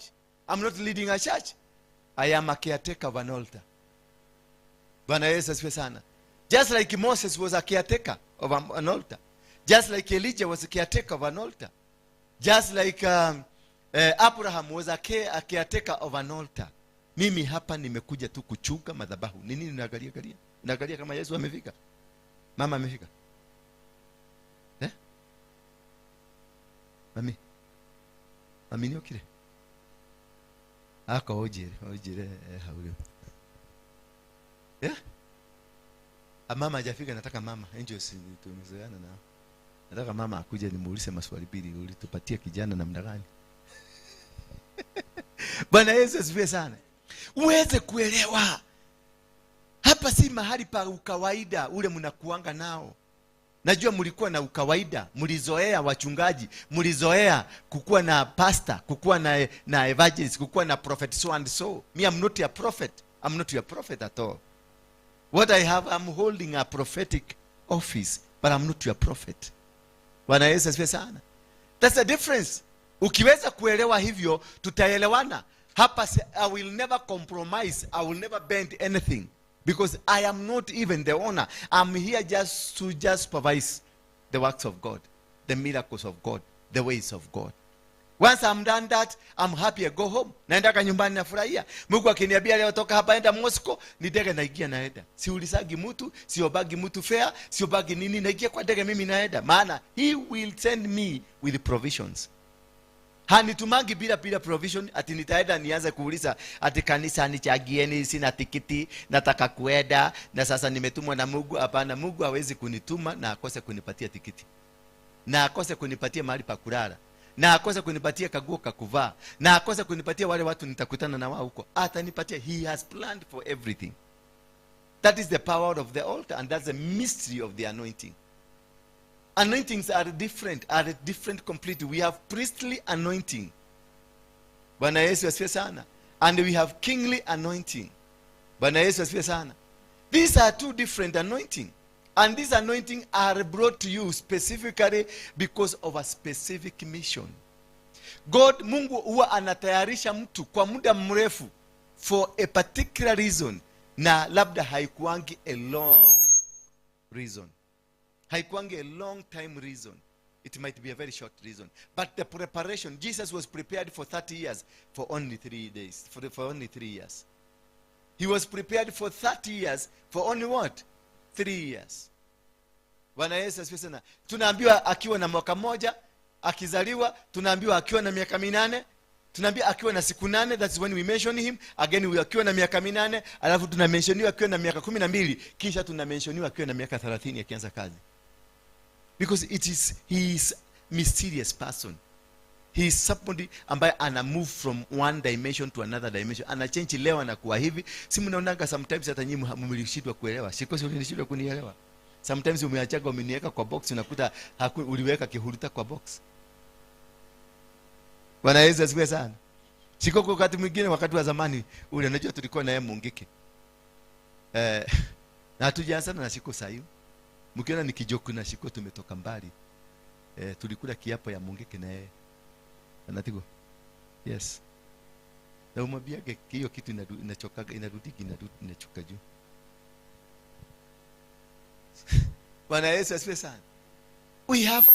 Speaker 4: I'm not leading a church. I am a caretaker of an altar. Bwana Yesu asifiwe sana. Just like Moses was a caretaker of an altar. Just like Elijah was a caretaker of an altar. Just like Abraham was a caretaker of an altar. Mimi hapa nimekuja tu kuchunga madhabahu. Ni nini unaangalia angalia? Unaangalia kama Yesu amefika? Mama amefika? Eh? Mami. Mami ni okire? Ako ojire, ojire haulio. Eh? Ah, mama hajafika, nataka mama. Angels tumezoeana nao. Nataka mama akuje nimuulize maswali mbili, ulitupatia kijana namna gani? Bwana Yesu asifiwe sana. Uweze kuelewa. Hapa si mahali pa ukawaida ule mnakuanga nao. Najua mlikuwa na ukawaida, mlizoea wachungaji, mlizoea kukuwa na pastor, kukuwa na evangelist, kukuwa na prophet so and so. Me, I'm not a prophet. I'm not your prophet at all. What I have, I'm holding a prophetic office, but I'm not your prophet. Bwana Yesu asifiwe sana. That's the difference. Ukiweza kuelewa hivyo, tutaelewana. Hapa I will never compromise. I will never bend anything. Because I am not even the owner. I'm here just to just supervise the works of God, the miracles of God, the ways of God. Once I'm done that, I'm happy, I go home. Naenda nyumbani nafurahia. Mungu akiniambia leo toka hapa enda Moscow, ni ndege naingia naenda. Siulizagi mtu, siombagi mtu fare, siombagi nini, naingia kwa ndege mimi naenda. Maana he will send me with provisions. Hanitumangi bila provision ati nitaenda nianze kuuliza ati kanisa nichagieni, sina tikiti, nataka kuenda na sasa nimetumwa na Mungu. Hapana, Mungu hawezi kunituma na akose kunipatia tikiti na akose kunipatia mahali pa kulala na akose kunipatia kaguo kakuvaa na akose kunipatia wale watu nitakutana na wao huko. Atanipatia. He has planned for everything. That is the power of the altar, and that's the mystery of the anointing. Anointings are different completely. We have priestly anointing, Bwana Yesu asifiwe sana, and we have kingly anointing. Bwana Yesu asifiwe sana. These are two different anointing, and these anointing are brought to you specifically because of a specific mission. God, Mungu huwa anatayarisha mtu kwa muda mrefu. for a particular reason, na labda haikuangi a long reason, haikuangi a long time reason. It might be a very short reason, but the preparation, Jesus was prepared for 30 years for only 3 days, for only 3 years. He was prepared for 30 years for only what? 3 years. Bwana Yesu asifiwe sana. Tunaambiwa akiwa na mwaka mmoja akizaliwa, tunaambiwa akiwa na miaka 8, tunaambiwa akiwa na siku 8, that's when we mention him again, we akiwa na miaka 8, alafu tunamentioniwa akiwa na miaka 12, kisha tunamentioniwa akiwa na miaka 30 akianza kazi. Because he is mysterious person. He is somebody ambaye ana move from one dimension to another dimension. Ana change leo anakuwa hivi. Si mnaonanga sometimes hata nyinyi mlishindwa kuelewa. Si kwa sababu mlishindwa kunielewa. Sometimes umeachaga umeniweka kwa box, unakuta uliweka kihuruta kwa box. Bwana Yesu asifiwe sana. Siko kwa wakati mwingine, wakati wa zamani ule, unajua tulikuwa na yeye Mungiki. Na hatujaanza na Shiko sayu. Mkiona nikijoku na Shiko tumetoka mbali. Tulikula kiapo ya Mungiki na yeye. Anatigo. Yes. Na umwambiage hiyo kitu inachokaga, inarudigi, inarudi, inachoka juu. Bwana Yesu asifiwe sana. We have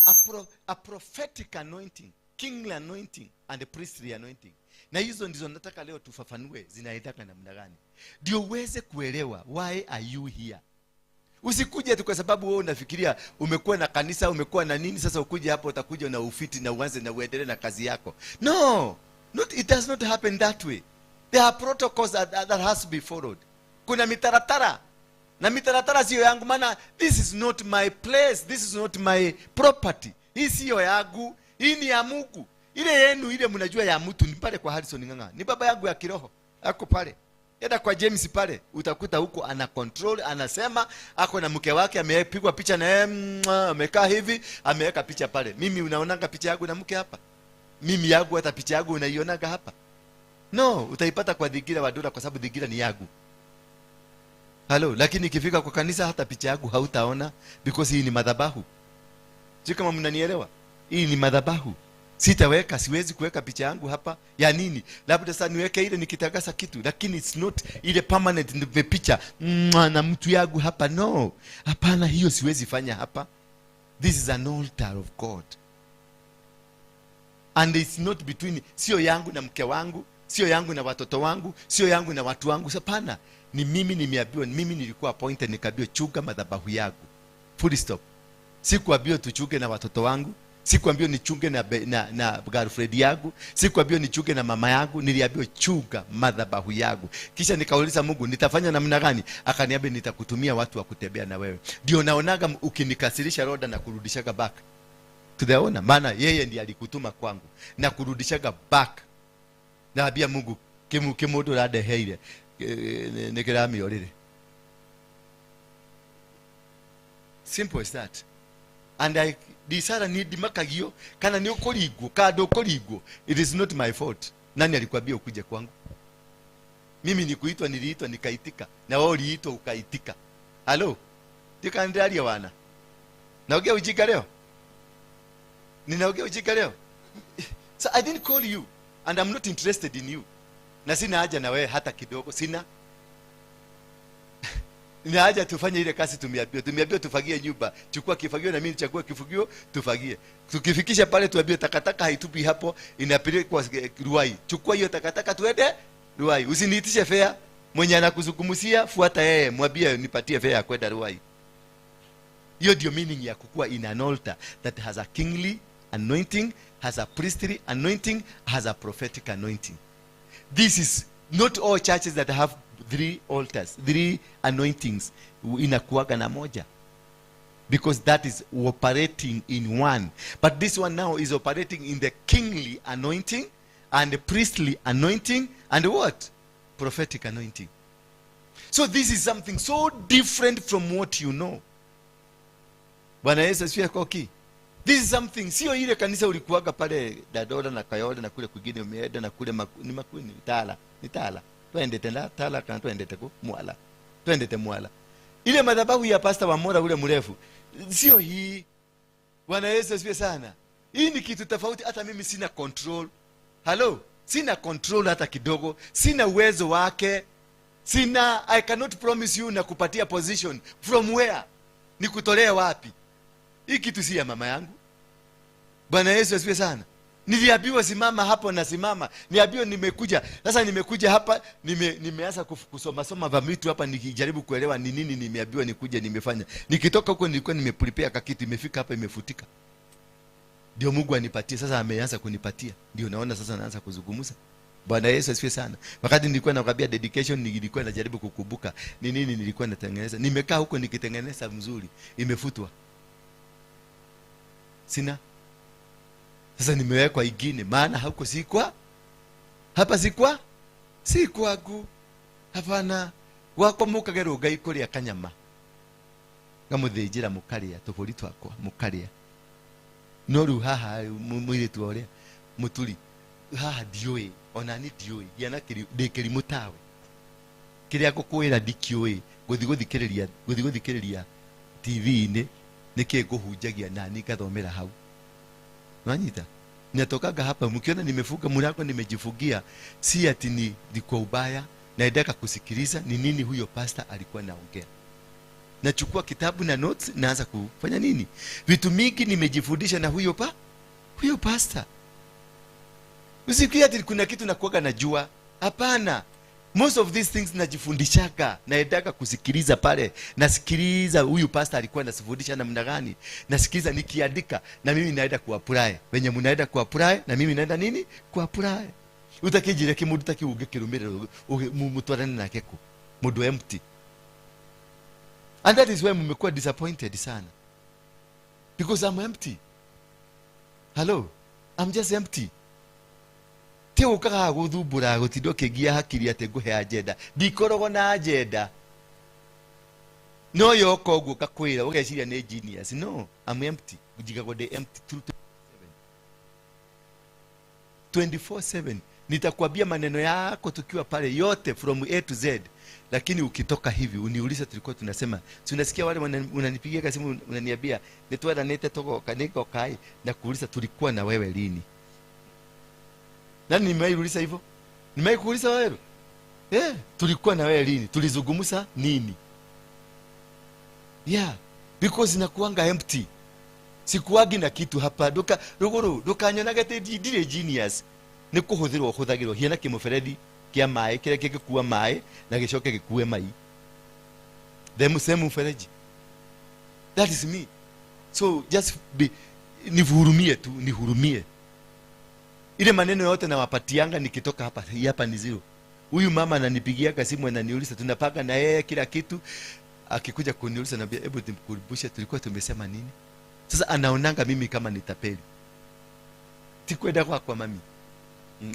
Speaker 4: a prophetic anointing, kingly anointing and a priestly anointing. Na hizo ndizo nataka leo tufafanue zinaendana namna gani. Ndio uweze kuelewa why are you here. Usikuje tu kwa sababu wewe unafikiria umekuwa na kanisa, umekuwa na nini, sasa ukuje hapo utakuja na ufiti na uanze na uendelee na kazi yako. No, not, it does not happen that way. There are protocols that has to be followed. Kuna mitaratara. Na mitaratara sio yangu, maana this is not my place, this is not my property. Hii sio yangu, hii ni ya Mungu. Ile yenu ile mnajua ya mtu ni pale kwa Harrison Ng'ang'a. Ni baba yangu ya kiroho. Ako pale. Enda kwa James pale, utakuta huko ana control, anasema ako na mke wake, amepigwa picha na yeye, amekaa hivi, ameweka picha pale. Mimi unaonanga picha yangu na mke hapa? Mimi yangu hata picha yangu unaionaga hapa? No, utaipata kwa Dhigira wa Dora kwa sababu Dhigira ni yangu. Hello, lakini ikifika kwa kanisa hata picha yangu hautaona because hii ni madhabahu. Sio kama mnanielewa? Hii ni madhabahu. Sitaweka, siwezi kuweka picha yangu hapa. Ya nini? Labda sasa niweke ile nikitangaza kitu, lakini it's not ile permanent ndio picha na mtu yangu hapa. No. Hapana, hiyo siwezi fanya hapa. This is an altar of God. And it's not between, sio yangu na mke wangu, sio yangu na watoto wangu, sio yangu na watu wangu. Hapana. Ni mimi nimeambiwa, mimi nilikuwa appointed nikaambiwa chunga madhabahu yangu. Full stop. Sikuambiwa tuchunge na watoto wangu, sikuambiwa nichunge na girlfriend yangu, sikuambiwa nichunge na mama yangu, niliambiwa chunga madhabahu yangu. Kisha nikauliza Mungu nitafanya namna gani? Akaniambia nitakutumia watu wa kutembea na wewe. Ndio naonaga ukinikasirisha Roda na kurudishaga back to the owner, maana yeye ndiye alikutuma kwangu na kurudishaga back. Naambia Mungu kimundu radeheire nikiramiorire. Simple as that. And I disara ni dimakagio kana ni ukoligwo kado ukoligwo, it is not my fault. Nani alikwambia ukuje kwangu? Mimi nikuitwa, niliitwa nikaitika, na wewe uliitwa ukaitika. Hello, tikandalia wana. Naongea ujinga leo? Ninaongea ujinga leo? So I didn't call you and I'm not interested in you. Na sina haja na wewe hata kidogo, sina. Nina haja tufanye ile kazi tumeambiwa. Tumeambiwa tufagie nyumba. Chukua kifagio na mimi nichukue kifagio, tufagie. Tukifikisha pale tuambiwe takataka haitupi hapo, inapelekwa Ruai. Chukua hiyo takataka tuende Ruai. Usiniitishe fare. Mwenye anakuzungumzia fuata yeye, mwambie nipatie fare ya kwenda Ruai. Hiyo ndio meaning ya kukua in an altar that has a kingly anointing, has a priestly anointing, has a prophetic anointing. This is not all churches that have 3 altars, 3 anointings. Inakuwaga na moja. Because that is operating in one. But this one now is operating in the kingly anointing and the priestly anointing and what? Prophetic anointing. So this is something so different from what you know. Bwana Yesu asifiwe koki. This is something, sio ile kanisa ulikuwaga pale Dadora na Kayole na kule kwingine umeenda na kule ni Makueni, Tala, ni Tala. Twende tena Tala kana twende teko Mwala. Twende te Mwala. Ile madhabahu ya Pastor Wamora ule mrefu. Sio hii. Bwana Yesu asifiwe sana. Hii ni kitu tofauti, hata mimi sina control. Hello? Sina control hata kidogo, sina uwezo wake, sina. I cannot promise you na kupatia position. From where? Nikutolee wapi? Hii kitu si ya mama yangu. Bwana Yesu asifiwe sana. Niliambiwa simama hapo na simama. Niambiwa nimekuja. Sasa nimekuja hapa, nimeanza kusoma soma vamitu hapa nikijaribu kuelewa ni nini nimeambiwa nikuje nimefanya. Nikitoka huko nilikuwa nimeprepare kakitu, imefika hapa imefutika. Ndio Mungu anipatie. Sasa ameanza kunipatia. Ndio naona sasa naanza kuzungumza. Bwana Yesu asifiwe sana. Wakati nilikuwa nakwambia dedication, nilikuwa najaribu kukumbuka ni nini nilikuwa natengeneza. Nimekaa huko nikitengeneza mzuri, imefutwa. Sina. Sasa nimewekwa ingine, maana huko si kwa hapa, si kwa si kwangu. Hapana. Gwakwa mukage rũngai kũrĩa kanyama ngamũthĩnjĩra mũkarĩa tũbũri twakwa mũkarĩa. No rĩu haha mũirĩtu wa ũrĩa mũturi haha ndiũĩ, ona ni ndiũĩ, ndiana ndĩ kĩrimũ tawe. Kĩrĩa ngũkwĩra ndikĩũĩ, ngũthiĩ gũthikĩrĩria TV-inĩ nĩkĩ ngũhunjagia na ni ngathomera hau. Unanyita? Ninatokanga hapa mkiona nimefunga mlango nimejifungia, si ati ni kwa ubaya, naendaka kusikiliza ni nini huyo pastor alikuwa anaongea. Nachukua kitabu na notes, naanza kufanya nini? Vitu mingi nimejifundisha na huyo pastor. Usikie ati kuna kitu nakuaga najua. Hapana. Most of these things najifundishaga, naendaka kusikiliza pale. Nasikiliza huyu pastor alikuwa anasifundisha namna gani. Nasikiliza nikiandika na mimi naenda kuapply. Wenye mnaenda kuapply na mimi naenda nini? Kuapply. Utakijira kimundu taki ungikirumirira mutwarane nake ku. Mundu empty. And that is why mmekuwa disappointed sana. Because I'm empty. Hello? I'm just empty. Ti ukaga guthumbura gutinda ukingia hakiri ati nguhe agenda. Ndikoragwo na agenda. No yoka ũguo ngakwĩra ũgeciria nĩ genius. No, I'm empty. Njigagwo ndĩ empty through 24/7. Nitakwambia maneno yako tukiwa pale yote from A to Z. Lakini ukitoka hivi uniulize tulikuwa tunasema, si unasikia wale unanipigia simu unaniambia nitweranite tugoka nigokai na kuuliza tulikuwa na wewe lini? Nani nimeiuliza hivyo? Nimeikuuliza wewe? Tulikuwa na wewe lini? Tulizungumza nini? Yeah, because nakuanga empty. Sikuagi na kitu hapa. Duka ruguru, ndukanyonage ati ndirĩ genius. Nĩ kũhũthĩrwo hũthagĩrwo hiana kĩmũberethi kĩa maĩ kĩrĩa kĩngĩkua maĩ na gĩcoke gĩkue mai. The same mfereji. That is me. So just be, nihurumie tu, nihurumie. Ile maneno yote nawapatianga nikitoka hapa, hii hapa ni zero. Huyu mama ananipigia simu ananiuliza tunapanga na yeye kila kitu. Akikuja kuniuliza naambia hebu nimkumbushe tulikuwa tumesema nini. Sasa anaonanga mimi kama nitapeli. Tikwenda kwa mami.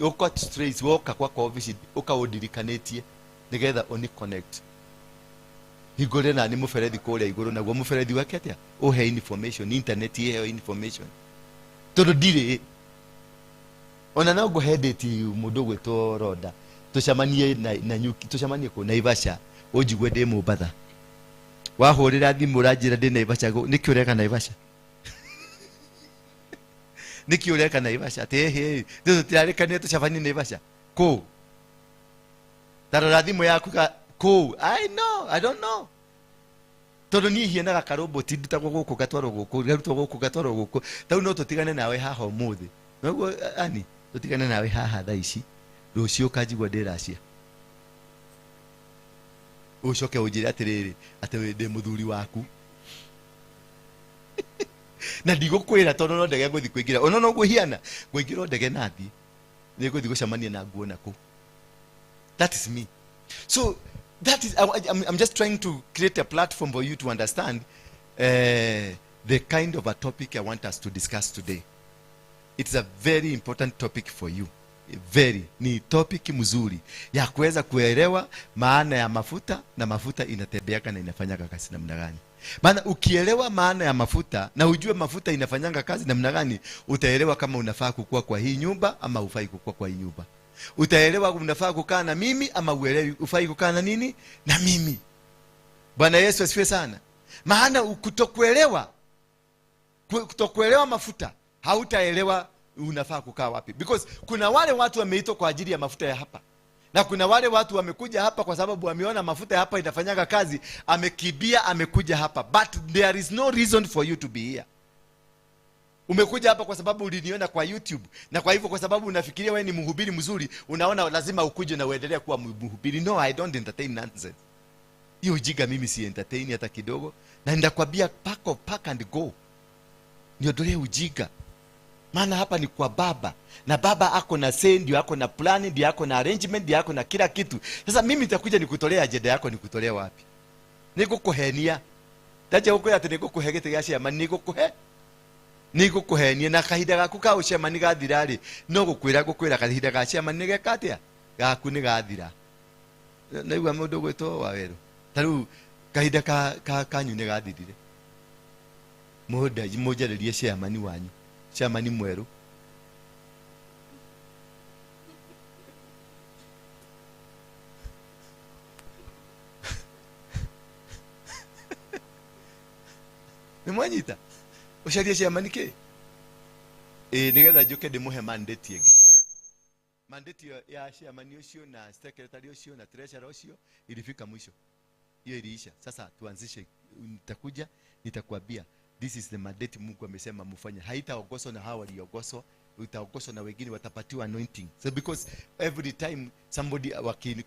Speaker 4: Uka straight woka kwa office uka udirikanetie nigetha oni connect. Hingũrĩre na nĩ mũberethi kũrĩa igũrũ, naguo mũberethi wake atĩa? Ũhe information, internet iheo information. Tondũ ndirĩ. Ona no ngũhe date mũndũ ũgwĩtwo Roda. Tũcemanie na nyuki, tũcemanie kũ Naivasha, ũnjigue ndĩ Mombatha. Wahũrĩra thimũ ũranjĩra ndĩ Naivasha, nĩkĩ ũreka Naivasha? Nĩkĩ ũreka Naivasha? Atĩ hĩ, tũtirarĩkanire tũcemanie Naivasha. Kũ? Ta rora thimũ yaku ka kũ? I know, I don't know. Tondũ niĩ hianaga karoboti ndutagwo gũkũ gatwarwo gũkũ, garutwo gũkũ gatwarwo gũkũ. Ta rĩu no tũtigane nawe haha ũmũthĩ. Noguo ani, tũtigane nawe haha thaa ici. Rũciũ ũkanjigua ndĩ Russia. Ũcoke ũnjĩre atĩrĩrĩ, atĩ ndĩ mũthuri waku. Na ndigũkwĩra tondũ no ndege ngũthiĩ kũingĩra. Ona no ũguo hiana, ngũingĩra o ndege na thiĩ. Nĩ ngũthiĩ gũcemania na nguo na kũu. That is me. So that is, I'm just trying to create a platform for you to understand the kind of a topic I want us to discuss today. It's a very important topic for you. Very. Ni topic mzuri ya kuweza kuelewa maana ya mafuta na mafuta inatembeaga na inafanyaga kazi namna gani. Maana ukielewa maana ya mafuta na ujue mafuta inafanyanga kazi namna gani, utaelewa kama unafaa kukua kwa hii nyumba ama hufai kukua kwa hii nyumba. Utaelewa unafaa kukaa na mimi ama uelewi hufai kukaa na nini? Na mimi. Bwana Yesu asifiwe sana. Maana kutokuelewa mafuta, hautaelewa Unafaa kukaa wapi? Because kuna wale watu wameitwa kwa ajili ya mafuta ya hapa, na kuna wale watu wamekuja hapa kwa sababu wameona mafuta ya hapa inafanyaga kazi, amekibia amekuja hapa, but there is no reason for you to be here. Umekuja hapa kwa sababu uliniona kwa YouTube, na kwa hivyo kwa sababu unafikiria wewe ni mhubiri mzuri, unaona lazima ukuje na uendelee kuwa mhubiri. No, I don't entertain nonsense. Hiyo ujinga mimi si entertain hata kidogo, na nitakwambia pack up, pack and go. Niondolee ujinga. Maana hapa ni kwa Baba, na Baba ako na say, ndio ako na plan, ndio ako na arrangement, ndio ako na kila kitu. Sasa mimi nitakuja nikutolea agenda yako, nikutolea wapi? Nigukuhenia. Ndaje gukwira ati nigukuhe gĩtĩ gĩa chairman, nigukuhe. Nigukuhenia na kahinda gaku ka ũchairman gathira rĩ, no gũkwĩra ngũkwĩra kahinda ga chairman nĩ geka atĩa? Gaku nĩ gathira. Naigua mũndũ ũgwĩtwo Wawerũ. Ta rĩu kahinda kanyu nĩ gathirire. Mũnjarĩrie chairman wanyu, chairman mwerũ. Nĩ mwanyita? Ũcarie chairman kĩ? Ĩĩ, nĩgetha njũke ndĩmũhe mandate ĩngĩ. Mandate ĩyo ya chairman ũcio na secretary ũcio na treasurer ũcio ilifika mwisho. Hiyo iliisha. Sasa tuanzishe, nitakuja nitakwambia this is the mandate Mungu amesema mfanye. Haitaongozwa na hawa waliongozwa, itaongozwa na wengine watapatiwa anointing. So because every time somebody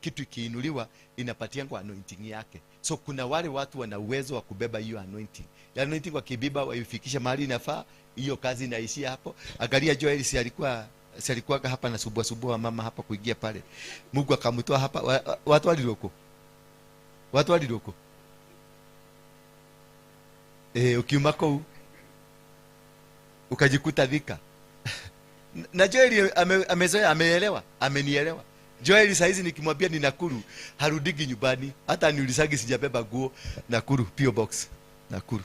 Speaker 4: kitu ikiinuliwa inapatiangwa anointing yake. So kuna wale watu wana uwezo wa kubeba hiyo anointing. Ya anointing wakibeba waifikisha mahali inafaa, hiyo kazi inaishia hapo. Angalia Joel, si alikuwa hapa na subua subua mama hapa kuingia pale. Mungu akamtoa hapa. Watu waliroko. Watu waliroko. Ukiuma kou ukajikuta Thika. Na Joel amezoea, ameelewa, amenielewa. Joel saa hizi nikimwambia ni Nakuru, harudigi nyumbani, hata niulisagi sijabeba nguo. Nakuru PO Box, Nakuru.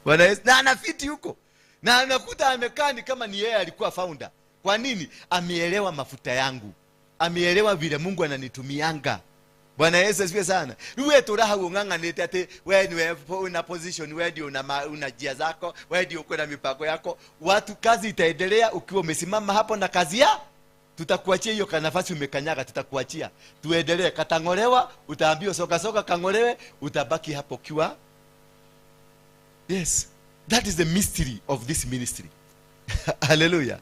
Speaker 4: Bwana Yesu, na anafiti huko. Na anakuta amekaa ni kama ni yeye alikuwa founder. Kwa nini? Ameelewa mafuta yangu. Ameelewa vile Mungu ananitumianga. Bwana Yesu asifiwe sana. Wewe turaha ung'ang'anite ati wewe ni wewe una position, wewe ndio una njia zako, wewe ndio uko na mipango yako. Watu kazi itaendelea ukiwa umesimama hapo na kazi ya tutakuachia hiyo nafasi umekanyaga, tutakuachia. Tuendelee, katangolewa, utaambiwa soka soka kangolewe, utabaki hapo ukiwa. Yes, that is the mystery of this ministry. Hallelujah.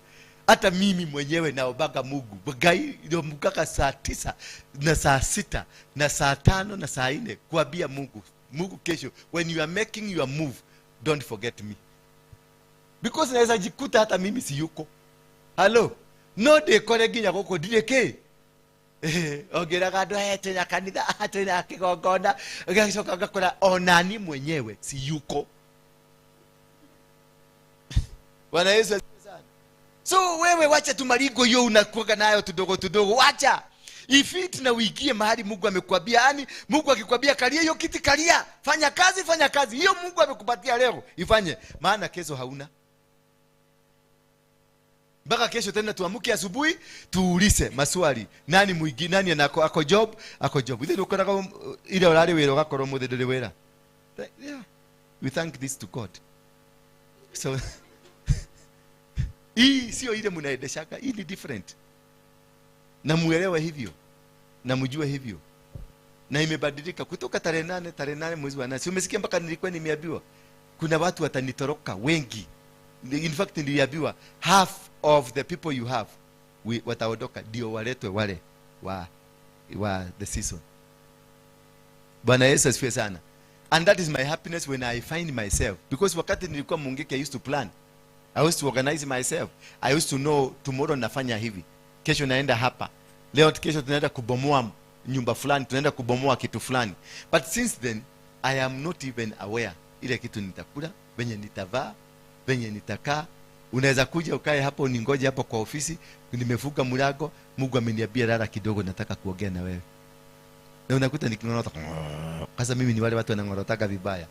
Speaker 4: Hata mimi mwenyewe naombaga Mungu. Ngai ndio mkaka saa 9 na saa 6 na saa 5 na saa 4 kuambia Mungu, Mungu kesho when you are making your move don't forget me. Because naweza jikuta hata mimi si yuko. Hello. No ndikore nginya guku ndirĩ kĩ. Ongeraga andũ aya twĩna kanitha, twĩna kĩgongona, ngacoka ngakora onani mwenyewe si yuko. Bwana Yesu asifiwe sana. So wewe wacha tu maringo hiyo unakuwa nayo tudogo tudogo, wacha. Ifit na uingie mahali Mungu amekuambia. Yaani Mungu akikwambia kalia hiyo kiti, kalia. Fanya kazi, fanya kazi. Hiyo Mungu amekupatia leo, ifanye. Maana kesho hauna. Mpaka kesho tena tuamke asubuhi tuulize maswali. Nani mwingi, nani anako, ako job, ako job. Ile ukoraga ile urari wira ugakorwo muthi nduri wira. Yeah. We thank this to God. So hii sio ile mnaendeshaka, hii ni different. Na muelewe hivyo. Na mjue hivyo. Na imebadilika kutoka tarehe 8, tarehe 8 mwezi wa 8. Si umesikia mpaka nilikuwa nimeambiwa kuna watu watanitoroka wengi. In fact niliambiwa half of the people you have wataondoka ndio waletwe wale wa the season. Bwana Yesu asifiwe sana. And that is my happiness when I find myself. Because wakati nilikuwa Mungiki, I used to plan. I used to organize myself. I used to know tomorrow nafanya hivi. Kesho naenda hapa. Leo kesho tunaenda kubomoa nyumba fulani, tunaenda kubomoa kitu fulani. But since then I am not even aware ile kitu nitakula, venye nitavaa, venye nitakaa. Unaweza kuja ukae hapo ningoje hapo kwa ofisi, nimefunga mlango, Mungu ameniambia lala kidogo, nataka kuongea na wewe. Na unakuta nikingorota. Sasa mimi ni wale watu wanangorotaka vibaya.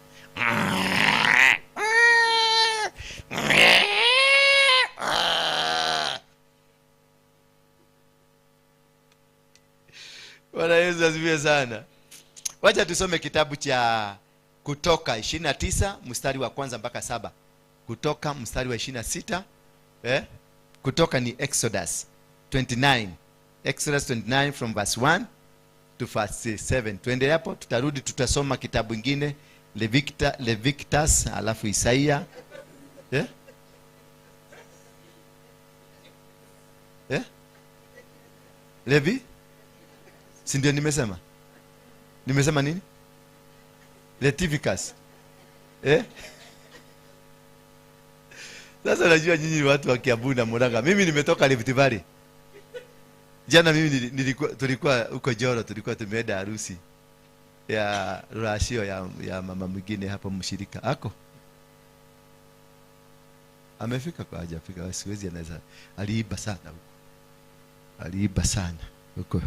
Speaker 4: Bwana Yesu asifiwe sana. Wacha tusome kitabu cha Kutoka 29 mstari wa kwanza mpaka 7. Kutoka mstari wa 26, Kutoka ni Exodus 29. Exodus 29 from verse 1 to verse 7. Tuende hapo, tutarudi tutasoma kitabu kingine, Leviticus, alafu Isaia. Levi? Si ndio nimesema? Nimesema nini? Leviticus. Sasa najua nyinyi ni watu wa Kiambu na Murang'a. Mimi nimetoka Rift Valley. Jana mimi tulikuwa huko Joro, tulikuwa tumeenda harusi ya rashio ya mama mwingine hapo mshirika. Ako? Amefika kwa hajafika, siwezi, anaweza aliiba sana huko. Aliiba sana huko.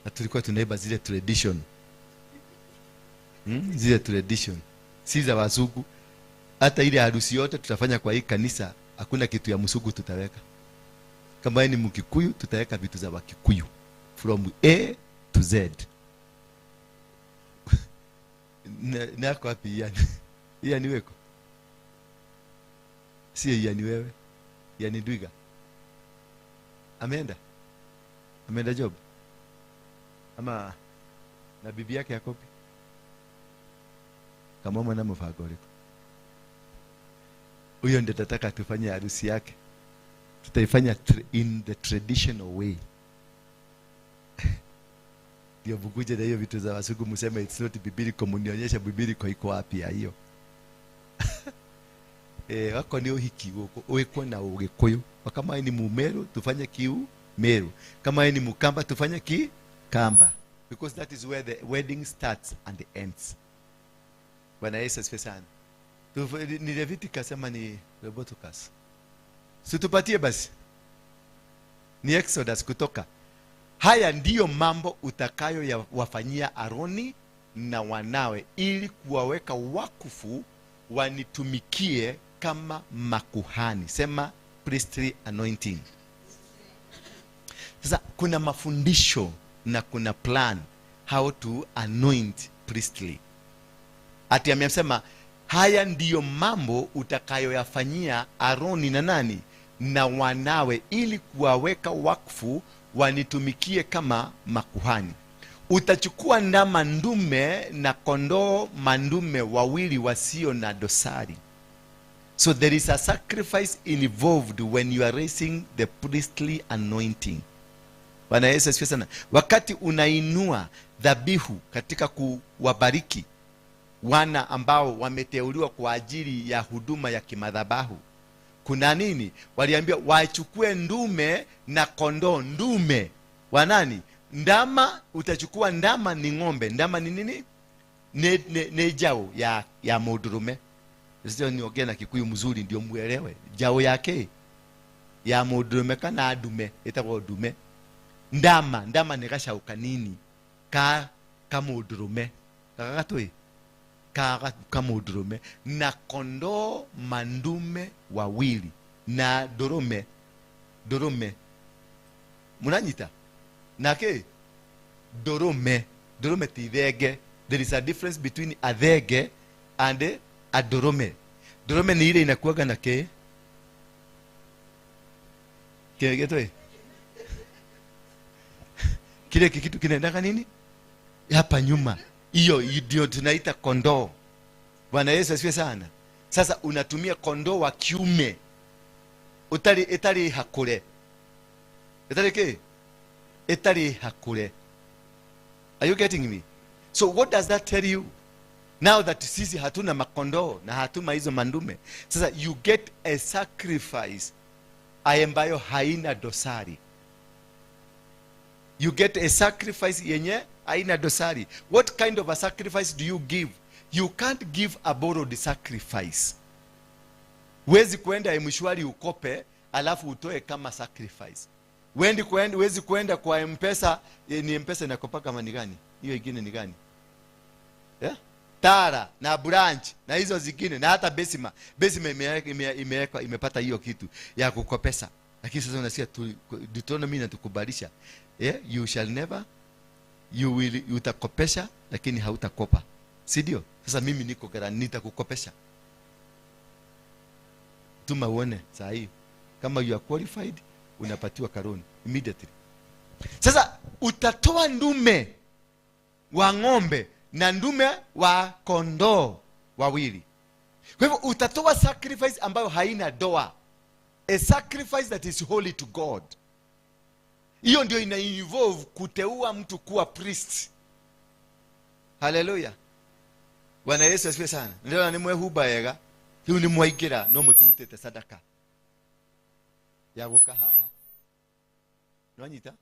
Speaker 4: Na tulikuwa tunaiba zile tradition. Zile tradition. Si za wazungu. Hata ile harusi yote tutafanya kwa hii kanisa, hakuna kitu ya msungu tutaweka. Kama ni Mkikuyu tutaweka vitu za Wakikuyu from A to Z. Na kwa wapi yani? Yani weko? Si yani wewe. Yani Ndwiga. Ameenda? Ameenda job? Ama na bibi yake yakopi? Kama mwana mfagoliko. Huyo ndiye tataka tufanye harusi yake. Tutaifanya in the traditional way. Ndio mkuje na hiyo vitu za wasugu mseme it's not biblical, mnionyeshe biblical iko wapi ya hiyo. Wako ni uhiki weko na Ugikuyu. Kama ni Mumeru tufanye kiu Meru. Kama ni Mukamba tufanye ki Kamba. Because that is where the wedding starts and ends. Bwana Yesu asifiwe sana. Ni Leviticus ama ni Leviticus? Situpatie basi. Ni Exodus, Kutoka. Haya ndiyo mambo utakayo ya wafanyia Aroni na wanawe ili kuwaweka wakufu wanitumikie kama makuhani. Sema priestly anointing. Sasa kuna mafundisho na kuna plan how to anoint priestly. Ati amesema haya ndiyo mambo utakayoyafanyia Aroni na nani? Na wanawe ili kuwaweka wakfu wanitumikie kama makuhani. Utachukua ndama ndume na kondoo mandume wawili wasio na dosari. So there is a sacrifice involved when you are raising the priestly anointing. Bwana Yesu asifiwe sana. Wakati unainua dhabihu katika kuwabariki wana ambao wameteuliwa kwa ajili ya huduma ya kimadhabahu, kuna nini? Waliambiwa wachukue ndume na kondoo ndume wa nani? Ndama. Utachukua ndama ni ng'ombe. Ndama ni nini? Ne jao ya mudurume. Sio niongee na Kikuyu mzuri ndio muelewe. Jao yake ya mudurume kana ndume itakuwa ndume. Ndama, ndama ni gacauka nini? Ka mudurume. Kagagatui. Ka mudurume na kondoo mandume wawili na durume. Durume. Munanyita? Nake durume. Durume ti thenge. There is a difference between a thenge and a durume. Durume ni ile inakuwaga na ke. Ke getoi. Kile kitu kinaendaka nini? Hapa nyuma. Hiyo ndio tunaita kondoo. Bwana Yesu asifiwe sana. Sasa unatumia kondoo wa kiume. Utari etari hakure. Etari ke? Etari hakure. Are you getting me? So what does that tell you? Now that sisi hatuna makondoo na hatuma hizo mandume. Sasa you get a sacrifice ambayo haina dosari. You get a sacrifice yenye haina dosari. What kind of a sacrifice do you give? You can't give a borrowed sacrifice. Huwezi kuenda M-Shwari ukope alafu utoe kama sacrifice. Huwezi kuenda kwa M-Pesa, ni M-Pesa inakopa kama ni gani? Hiyo ingine ni gani? Yeah? Tara na branch na hizo zingine na hata Besima. Besima imewekwa, imepata hiyo kitu ya kukopesa. Lakini sasa unasikia Deuteronomy inatukubalisha. Yeah? You shall never, you will, utakopesha lakini hautakopa. Si ndio? Sasa mimi niko gara nitakukopesha. Tuma uone saa hii kama you are qualified, unapatiwa karoni immediately. Sasa utatoa ndume wa ng'ombe na ndume wa kondoo wawili. Kwa hivyo utatoa sacrifice ambayo haina doa, a sacrifice that is holy to God. Hiyo ndio ina involve kuteua mtu kuwa priest. Haleluya, Bwana Yesu asifiwe sana. Ndĩrona nĩ mwehumba wega, rĩu nĩ mwaingĩra, no mũtirutĩte sadaka ya gũka haha. Nwanyita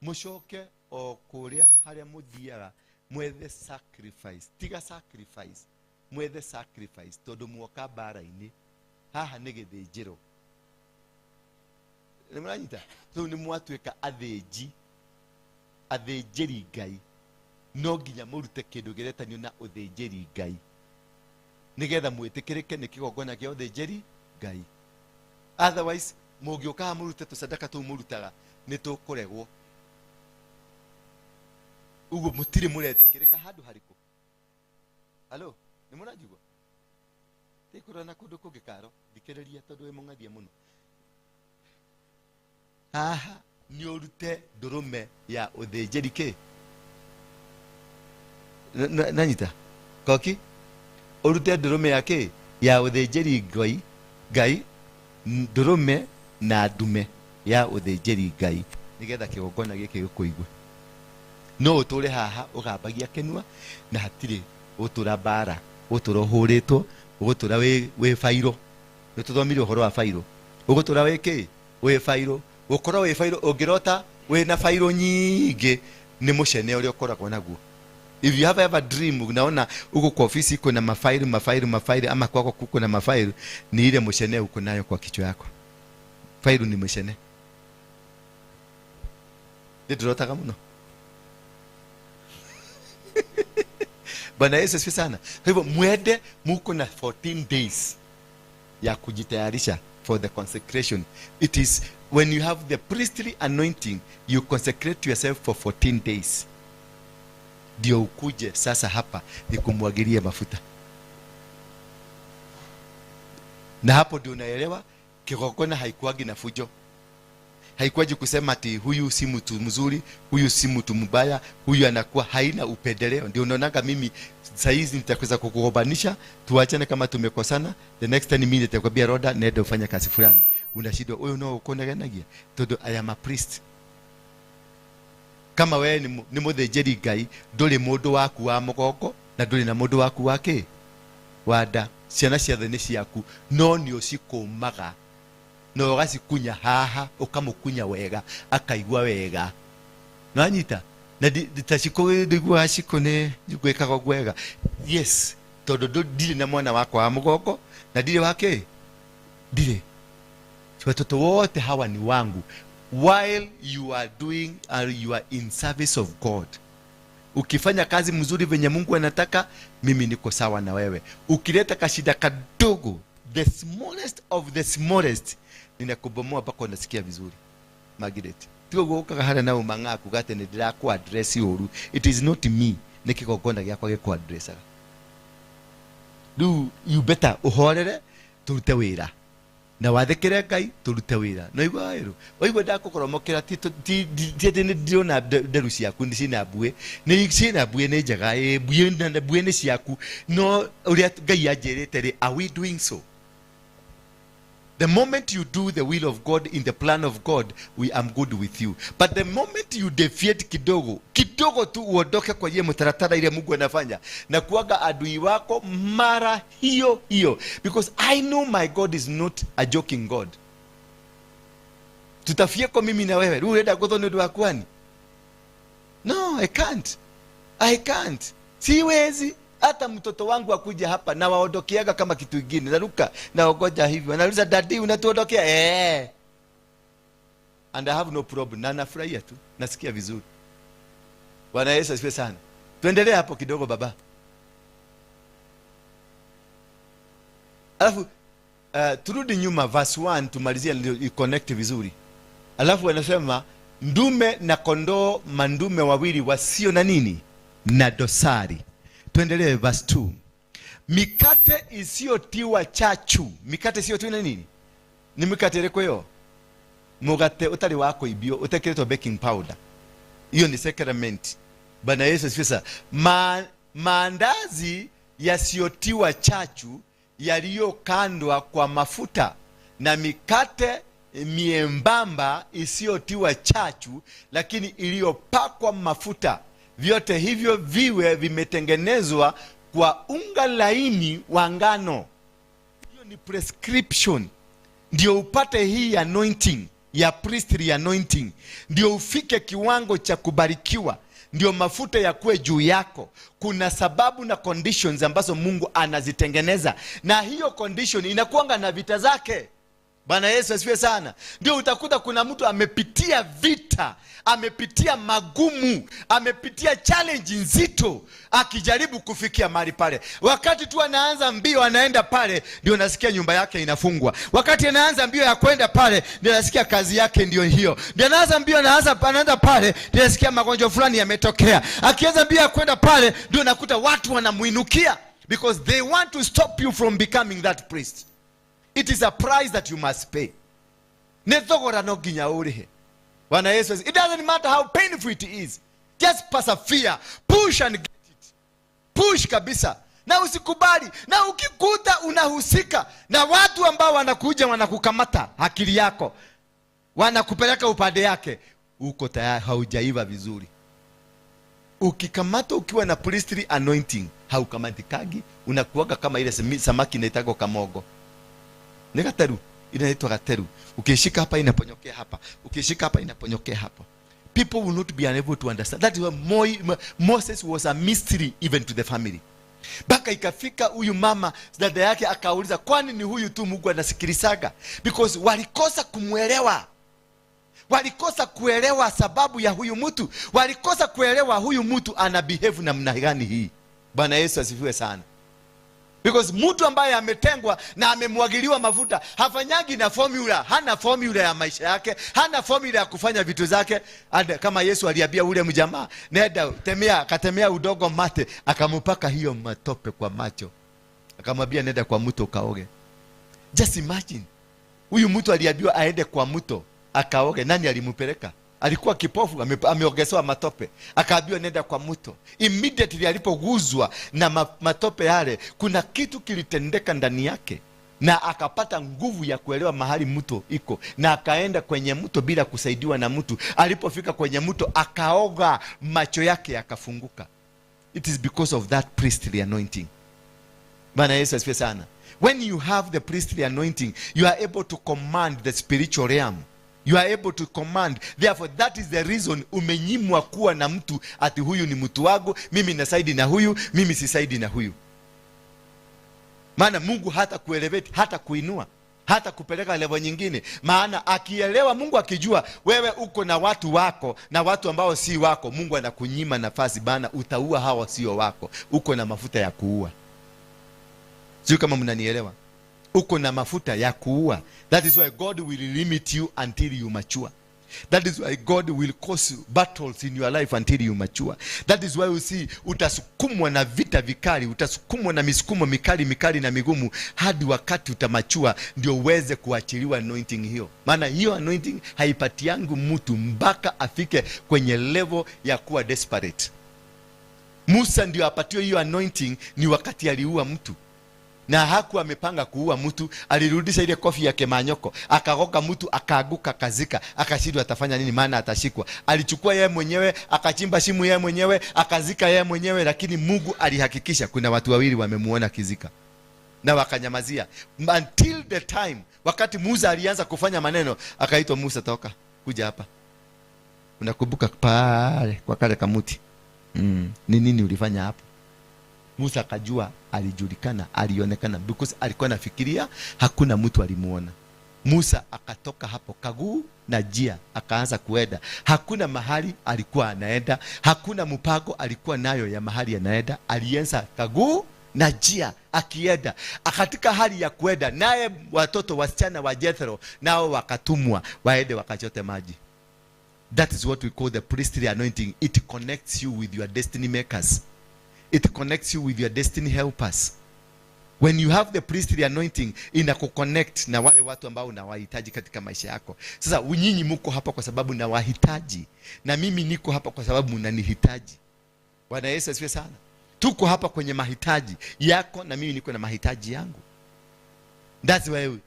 Speaker 4: mũcoke o kũrĩa harĩa mũthiaga mwethe sacrifice. Tiga sacrifice, mwethe sacrifice, tondũ mwoka mbara-inĩ haha nĩ gĩthĩnjĩro. Nĩ mũranyita? Rĩu nĩ mwatuĩka athĩnji, athĩnjĩri Ngai. No nginya mũrute kĩndũ kĩretanio na ũthĩnjĩri Ngai nĩgetha mwĩtĩkĩrĩke nĩ kĩgongona kĩa ũthĩnjĩri Ngai. Otherwise mũngĩũka haha mũrute tũcadaka tũu mũrutaga, nĩ tũkũregwo. Ũguo mũtirĩ mũretĩkĩrĩka handũ harĩkũ. Halo, nĩ mũranjigua? Tikũrora na kũndũ kũngĩ karo, thikĩrĩria tondũ wĩ mũng'athia mũno. Haha nĩ ũrute ndũrũme ya ũthĩnjĩri kĩ? Nanyita koki, ũrute ndũrũme ya kĩ? Ya ũthĩnjĩri Ngai, Ngai, ndũrũme na ndume ya ũthĩnjĩri Ngai, nĩgetha kĩgongona gĩkĩ gĩkũigue. No ũtũre haha ũgambagia kĩnua na hatirĩ ũtũra mbara, ũtũra ũhũrĩtwo, ũgũtũra wĩ bairũ. Nĩ tũthomire ũhoro wa bairũ. Ũgũtũra wĩ kĩ? Wĩ bairũ. Gũkorwo wĩ bairũ, ũngĩrota wĩna bairũ nyingĩ, nĩ mũcene ũrĩa ũkoragwo naguo. If you have ever dream unaona uko kwa ofisi iko na mafaili, mafaili, mafaili, ama kwako kuko na mafaili, ni ile mshene uko nayo kwa kichwa yako. Faili ni mshene. Ndio muno. Bwana Yesu asifiwe sana. Kwa hivyo mwende muko na 14 days ya kujitayarisha for the consecration. It is when you have the priestly anointing, you consecrate yourself for 14 days. Ndio ukuje sasa hapa nikumwagilie mafuta. Na hapo ndio unaelewa kigongona haikuagi na fujo. Haikuaji kusema ati huyu si mtu mzuri, huyu si mtu mbaya, huyu anakuwa haina upendeleo. Ndio unaonaga mimi saizi nitakuweza kukugombanisha, tuachane kama tumekosana, the next 10 minutes nitakwambia Roda, nenda ufanye kazi fulani. Unashindwa huyu no ukonegenagia tondu I am a priest. Kama wewe ni muthĩnjĩri Ngai, ndũrĩ mũndũ waku wa mũgongo na ndũrĩ na mũndũ waku wa kĩ? Wa nda. Ciana ciothe nĩ ciaku, no nĩ ũcikũmaga na ũgacikunya haha, ũkamũkunya wega, akaigua wega. Nĩwanyita? Na ta cikũ, ndiguaga cikũ nĩ gwĩkaga ũguo wega. Yes, tondũ ndirĩ na mwana wakwa wa mũgongo na ndirĩ wa kĩ? Ndirĩ. Watoto wote hawa ni wangu. While you are doing, you are in service of God. Ukifanya kazi mzuri venye Mungu anataka, mimi niko sawa na wewe. Ukileta kashida kadogo, the smallest of the smallest, ninakubomoa mpaka unasikia vizuri. Margaret, tigo gukaga hara na umanga kugate ni ndiraku address uru. It is not me, ni kigongona giakwa giku addressaga. Riu you better uhorere turute wira. Na wathikire Ngai turute wira. No igua wĩru. Waigua ndakũkoromokera ti ti ti atĩ nĩ ndĩrona nderu ciaku nĩ ciĩna mbuĩ. Nĩ ciĩna mbuĩ nĩ njega, ĩ, mbuĩ na mbuĩ nĩ ciaku. No ũrĩa Ngai anjĩrĩte rĩ, are we doing so? The moment you do the will of God in the plan of God, we am good with you. But the moment you deviate kidogo, kidogo tu uondoke kwa ile mtaratara ile Mungu anafanya, na kuaga adui wako mara hiyo hiyo. Because I know my God is not a joking God. Tutafia kwa mimi na wewe. Rĩu ũrenda gũthwo nĩ ũndũ wa kwani? No, I can't. I can't. Siwezi. Hata mtoto wangu akuja hapa na waondokeaga kama kitu kingine. Naruka na ogoja hivi. Wanauliza daddy unatuondokea? And I have no problem. Na nafurahia tu. Nasikia vizuri. Bwana Yesu asifiwe sana. Tuendelee hapo kidogo baba. Alafu turudi nyuma verse 1 tumalizie ndio i-connect vizuri. Alafu anasema ndume na kondoo mandume wawili wasio na nini? Na dosari. Tuendelee verse 2. Mikate isiyotiwa chachu. Mikate isiyotiwa na nini? Ni mikate ĩrĩkũ ĩyo? Mũgate ũtarĩ wa kũimbio, ũtekĩrĩtwo baking powder. Hiyo ni sacrament. Bwana Yesu asifiwe sana. Maandazi yasiyotiwa chachu yaliyokandwa kwa mafuta na mikate miembamba isiyotiwa chachu lakini iliyopakwa mafuta, vyote hivyo viwe vimetengenezwa kwa unga laini wa ngano. Hiyo ni prescription ndio upate hii anointing ya priestly anointing, ndio ufike kiwango cha kubarikiwa, ndio mafuta yakuwe juu yako. Kuna sababu na conditions ambazo Mungu anazitengeneza, na hiyo condition inakuanga na vita zake. Bwana Yesu asifiwe sana. Ndio utakuta kuna mtu amepitia vita, amepitia magumu, amepitia challenge nzito, akijaribu kufikia mahali pale. Wakati tu anaanza mbio anaenda pale, ndio nasikia nyumba yake inafungwa. Wakati anaanza mbio ya kwenda pale, ndio nasikia kazi yake ndio hiyo. Ndio anaanza mbio, anaanza pale, ndio nasikia magonjwa fulani yametokea. Akianza mbio ya kwenda pale, ndio nakuta watu wanamuinukia because they want to stop you from becoming that priest. It is a price that you must pay. Nĩ thogora no nginya ũrĩhe. Bwana Yesu asifiwe. It doesn't matter how painful it is. Just persevere. Push and get it. Push kabisa. Na usikubali. Na ukikuta unahusika na watu ambao wanakuja wanakukamata akili yako, wanakupeleka upande yake, uko tayari haujaiva vizuri. Ukikamata ukiwa na priestly anointing, haukamatikagi, unakuwaga kama ile samaki inaitagwo kamogo. Ni gateru, inaitwa gateru. Ukishika hapa inaponyokea hapa, ukishika hapa inaponyokea hapa. People will not be unable to understand. That is why Moses was a mystery even to the family. Mpaka ikafika huyu mama dada yake akauliza, kwani ni huyu tu Mungu anasikilizaga? Because walikosa kumwelewa, walikosa kuelewa sababu ya huyu mtu, walikosa kuelewa huyu mtu ana behave namna gani hii. Bwana Yesu asifiwe sana. Because mtu ambaye ametengwa na amemwagiliwa mafuta hafanyagi na formula, hana formula ya maisha yake, hana formula ya kufanya vitu zake. Kama Yesu aliambia ule mjamaa, nenda temea, akatemea udogo mate, akampaka hiyo matope kwa macho, akamwambia nenda kwa mto ukaoge. Just imagine, huyu mtu aliambiwa aende kwa mto akaoge. Nani alimpeleka? Alikuwa kipofu, ameogezewa matope, akaambiwa nenda kwa mto. Immediately alipoguzwa na matope yale, kuna kitu kilitendeka ndani yake na akapata nguvu ya kuelewa mahali mto iko, na akaenda kwenye mto bila kusaidiwa na mtu. Alipofika kwenye mto akaoga, macho yake yakafunguka. It is because of that priestly anointing. Bwana Yesu asifiwe sana. When you have the priestly anointing, you are able to command the spiritual realm. You are able to command. Therefore, that is the reason umenyimwa kuwa na mtu ati huyu ni mtu wangu, mimi nasaidi na huyu, mimi sisaidi na huyu. Maana Mungu hata kuelevate, hata kuinua, hata kupeleka level nyingine. Maana akielewa Mungu akijua wewe uko na watu wako na watu ambao si wako, Mungu anakunyima nafasi bana, utaua hawa sio wako. Uko na mafuta ya kuua. Sio kama mnanielewa? Uko na mafuta ya kuua. That is why God will limit you until you mature. That is why God will cause battles in your life until you mature. That is why you see utasukumwa na vita vikali, utasukumwa na misukumo mikali mikali na migumu hadi wakati utamature, ndio uweze kuachiliwa anointing hiyo. Maana hiyo anointing haipatiangu mtu mpaka afike kwenye level ya kuwa desperate. Musa ndio apatiwe hiyo anointing ni wakati aliua mtu na hakuwa amepanga kuua mtu. Alirudisha ile kofi ya kemanyoko, akagoka mtu, akaaguka, akazika, akashindwa atafanya nini, maana atashikwa. Alichukua yeye mwenyewe, akachimba shimu yeye mwenyewe, akazika yeye mwenyewe, lakini Mungu alihakikisha kuna watu wawili wamemuona kizika na wakanyamazia until the time wakati Musa alianza kufanya maneno, akaitwa Musa, toka kuja hapa. Unakumbuka pale kwa kale kamuti? Ni nini ulifanya hapo? Musa akajua, alijulikana, alionekana because alikuwa anafikiria hakuna mtu alimuona. Musa akatoka hapo kaguu na jia, akaanza kuenda. Hakuna mahali alikuwa anaenda, hakuna mpango alikuwa nayo ya mahali anaenda. Alianza kaguu na jia akienda. Katika hali ya kuenda, naye watoto wasichana wa Jethro nao wakatumwa waende wakachote maji. That is what we call the priestly anointing. It connects you with your destiny makers. It connects you with your destiny helpers. When you have the priestly anointing, inakuconnect na wale watu ambao unawahitaji katika maisha yako. Sasa nyinyi mko hapa kwa sababu nawahitaji, na mimi niko hapa kwa sababu mnanihitaji. Bwana Yesu asifiwe sana. Tuko hapa kwenye mahitaji yako na mimi niko na mahitaji yangu. That's why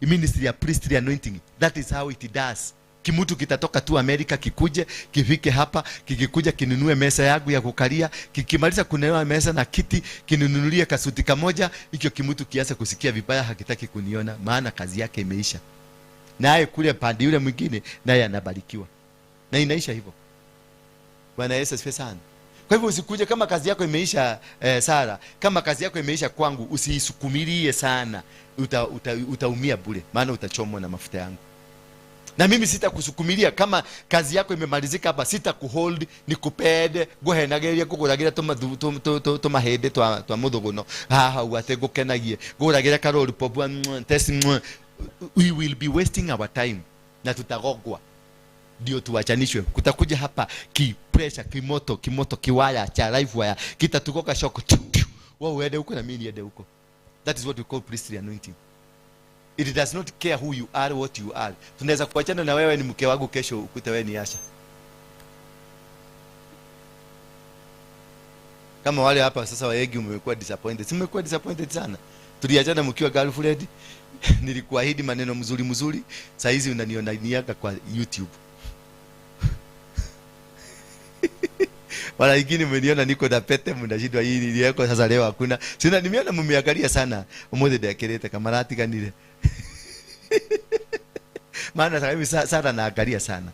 Speaker 4: ministry ya priestly anointing, that is how it does. Kimutu kitatoka tu Amerika kikuje, kifike hapa, kikikuja kinunue mesa yangu ya kukalia, kikimaliza kununua mesa na kiti, kinunulie kasuti kamoja, hicho kimutu kianza kusikia vibaya, hakitaki kuniona, maana kazi yake imeisha. Naye kule pande yule mwingine naye anabarikiwa. Na inaisha hivyo. Bwana Yesu asifiwe sana. Kwa hivyo usikuje kama kazi yako imeisha, Sara, kama kazi yako imeisha kwangu, usiisukumilie sana. Utaumia bure, maana utachomwa na mafuta yangu. Na mimi sitakusukumilia kama kazi yako imemalizika hapa, sitakuhold nikupende nguhenageria nguguragira tumahende twa muthuguno haha ate ngukenagie nguguragira ka lollipop, test, We will be wasting our time na tutagogwa ndio tuachanishwe. Kutakuja hapa ki pressure, kimoto, kimoto kiwaya cha live wire kitatukoka shoko, wewe uende huko na mimi niende huko. That is what we call priestly anointing. It does not care who you are, what you are. Tunaweza kuachana na wewe ni mke wangu, kesho ukute wewe ni Asha. Kama wale hapa sasa waegi umekuwa disappointed. Si mmekuwa disappointed sana. Tuliachana mkiwa girlfriend. Nilikuahidi maneno mzuri mzuri. Saa hizi unaniona niaga kwa YouTube. Mara nyingine mmeniona niko na pete, mnashindwa hii ni yako sasa leo hakuna. Sina, nimeona mmeangalia sana. Umuthi ndekirite kama ratiganire. Maana sasa hivi sana naangalia sana.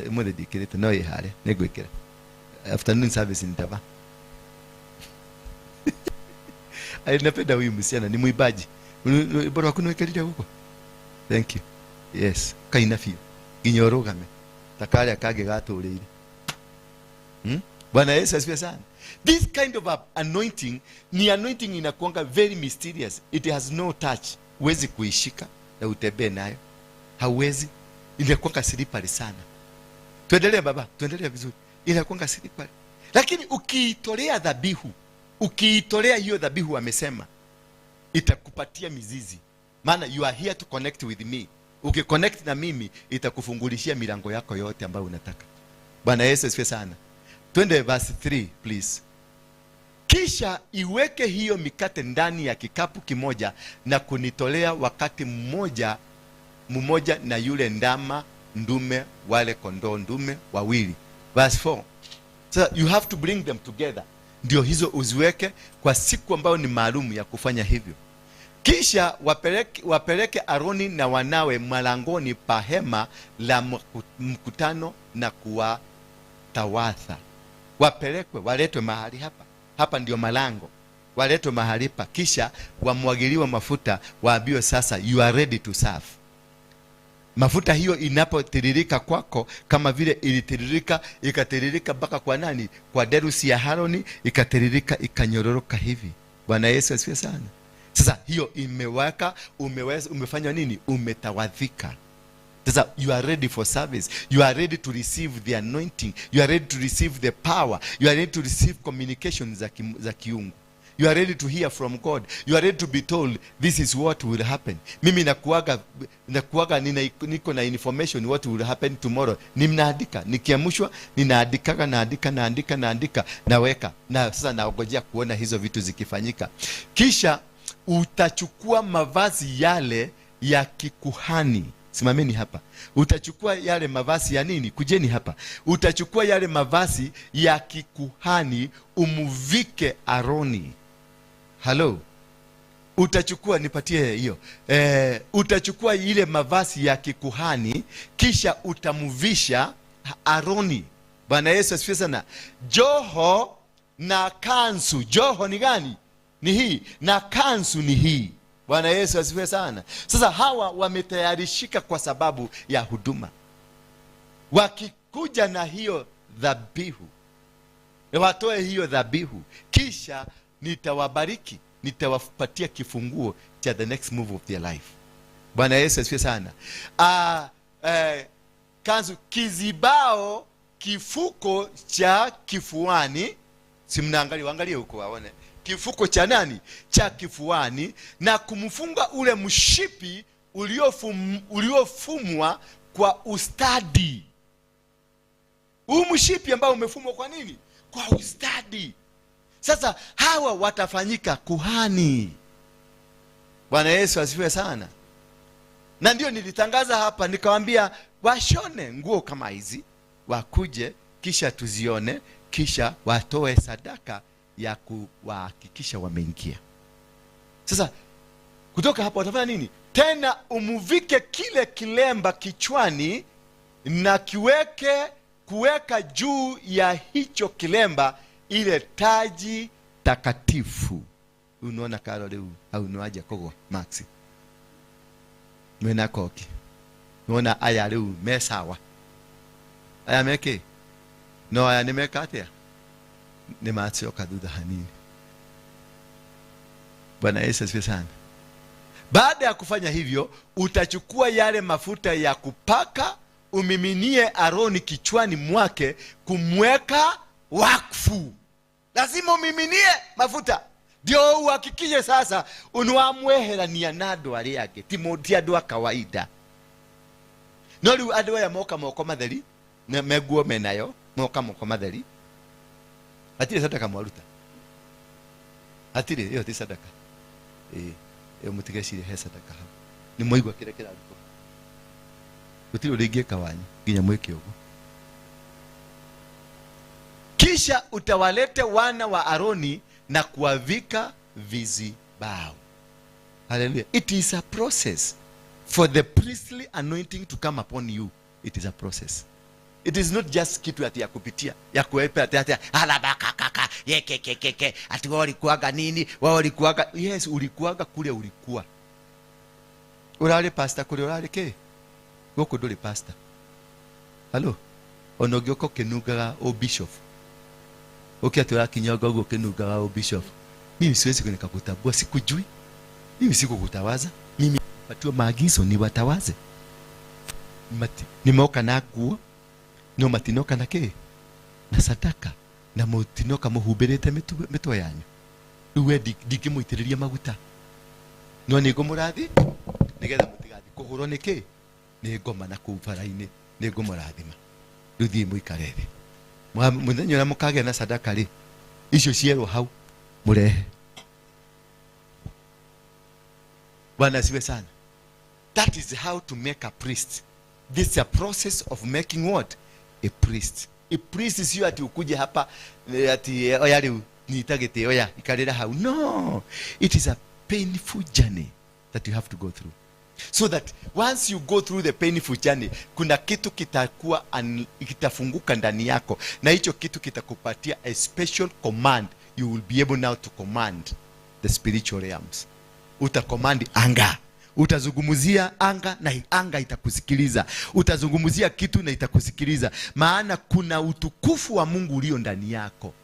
Speaker 4: Umuthi ndikirite no ihare nĩngwĩkĩra. Afternoon service nitavaa. Ai, napenda huyu msichana, ni mwimbaji. Bora wakuniwekelea huko. Thank you. Yes, kaina biũ. Nginya ũrũgame. Ta karĩa kangĩ gatũrĩire. Bwana Yesu asifiwe sana. This kind of anointing ni anointing inakuanga very mysterious. It has no touch. Huwezi kuishika na utembee nayo. Hauwezi. Inakuanga slippery sana. Tuendelee baba, tuendelee vizuri. Inakuanga slippery. Lakini ukiitolea dhabihu, ukiitolea hiyo dhabihu amesema, itakupatia mizizi. Maana you are here to connect with me. Ukiconnect na mimi itakufungulishia milango yako yote ambayo unataka. Bwana Yesu asifiwe sana. Twende verse 3 please. Kisha iweke hiyo mikate ndani ya kikapu kimoja na kunitolea wakati mmoja na yule ndama ndume, wale kondoo ndume wawili. Verse 4. So you have to bring them together. Ndio hizo uziweke kwa siku ambayo ni maalum ya kufanya hivyo. Kisha wapeleke Aroni na wanawe malangoni pa hema la mkutano na kuwatawatha. Wapelekwe, waletwe mahali hapa. Hapa ndio malango. Waletwe mahali hapa. Kisha wamwagiliwe mafuta, waambiwe sasa you are ready to serve. Mafuta hiyo inapotiririka kwako kama vile ilitiririka, ikatiririka mpaka kwa nani? Kwa derusi ya Haroni, ikatiririka ikanyororoka hivi. Bwana Yesu asifiwe sana. Sasa hiyo imewaka, umefanya nini? Umetawadhika. Sasa you are ready for service. You are ready to receive the anointing. You are ready to receive the power. You are ready to receive communication za kiungu. You are ready to hear from God. You are ready to be told this is what will happen. Mimi nakuaga niko na information what will happen tomorrow. Ninaandika, nikiamshwa ninaandikaga, naandika, naandika, naandika, naweka. Na sasa naongojea kuona hizo vitu zikifanyika. Kisha utachukua mavazi yale ya kikuhani. Simameni hapa. Utachukua yale mavazi ya nini? Kujeni hapa. Utachukua yale mavazi ya kikuhani umuvike Aroni. Hello. Utachukua, nipatie hiyo. Utachukua ile mavazi ya kikuhani kisha utamvisha Aroni. Bwana Yesu asifiwe sana. Joho na kanzu. Joho ni gani? Ni hii. Na kanzu ni hii. Bwana Yesu asifiwe sana. Sasa hawa wametayarishika kwa sababu ya huduma. Wakikuja na hiyo dhabihu, watoe hiyo dhabihu, kisha nitawabariki, nitawapatia kifunguo cha the next move of their life. Bwana Yesu asifiwe sana. Kanzu, kizibao, kifuko cha kifuani. Si mnaangalia, waangalie huko waone. kifuko cha nani? Cha kifuani, na kumfunga ule mshipi uliofumwa kwa ustadi. Huu mshipi ambao umefumwa kwa nini? Kwa ustadi. Sasa hawa watafanyika kuhani. Bwana Yesu asifiwe sana. Na ndio nilitangaza hapa nikawambia washone nguo kama hizi, wakuje kisha tuzione, kisha watoe sadaka ya kuwahakikisha wameingia. Sasa kutoka hapo watafanya nini? Tena umuvike kile kilemba kichwani na kuweka juu ya hicho kilemba ile taji takatifu. Unaona karo leo au unaje kogwa Max? Mwena koki. Unaona aya leo me sawa. Aya meke. No aya ni meka atia. Ni matioka thutha hanini. Bwana Yesu asifiwe sana. Baada ya kufanya hivyo, utachukua yale mafuta ya kupaka umiminie Aroni kichwani mwake kumweka wakfu. Lazima umiminie mafuta ndio uhakikishe sasa unwamweherania na andu aria angi, ti andu a kawaida. No riu andu aya moka moko matheri na meguo menayo moka moko matheri, hatirĩ sadaka mwaruta, hatirĩ, ĩyo ti sadaka. Ĩyo mũtigecirie he sadaka hau, nĩ mwaigua kĩrĩa kĩrarutwo, gũtirĩ ũrĩa ingĩka wanyu nginya mwĩke ũguo. Kisha utawalete wana wa Aroni na kuwavika vizibao. Hallelujah. It is a process for the priestly anointing to come upon you. It is a process. It is not just kitu ati ya kupitia, ya kuepe ati ati alabakakaka yekekekeke ati wao walikuaga nini, wao walikuaga. Yes, ulikuaga kule ulikuwa. Urari pastor kule urari ke? Gũkũ ndũrĩ pastor. Hello? Ona ũngĩũka ũkĩnungaga o bishop. Ũkĩ atĩ ũrakinya ũguo ũkĩnungaga o bishop. Mimi siwezi nikakutambua, sikujui. Mimi sikukutawaza. Mimi patiwa maagizo niwatawaze. Nimeoka na nguo, no matinoka na kĩ? Na sadaka. Na mũtinoka mũhumbĩrĩte mĩtwe yanyu. Rĩu we ndingĩmũitĩrĩria maguta. No nĩngũmũrathi nĩgetha mũtigathiĩ kũhũrwo nĩ kĩ? Nĩ ngoma na kũu bara-inĩ. Nĩngũmũrathima. Rĩu thiĩ mũikare thĩ. Mũthenya ũrĩa mũkagĩa na sadaka rĩ, icio cierwo hau mũrehe. Bwana asifiwe sana. That is how to make a priest. This is a process of making what? A priest. A priest sio ati ukuje hapa ati oya rĩu nyita gĩtĩ oya ikarĩra hau. No, it is a painful journey that you have to go through. So that once you go through the painful journey, kuna kitu kitakuwa kitafunguka ndani yako, na hicho kitu kitakupatia a special command. You will be able now to command the spiritual realms. Utacommand anga. Utazungumzia anga na anga itakusikiliza. Utazungumzia kitu na itakusikiliza. Maana kuna utukufu wa Mungu ulio ndani yako.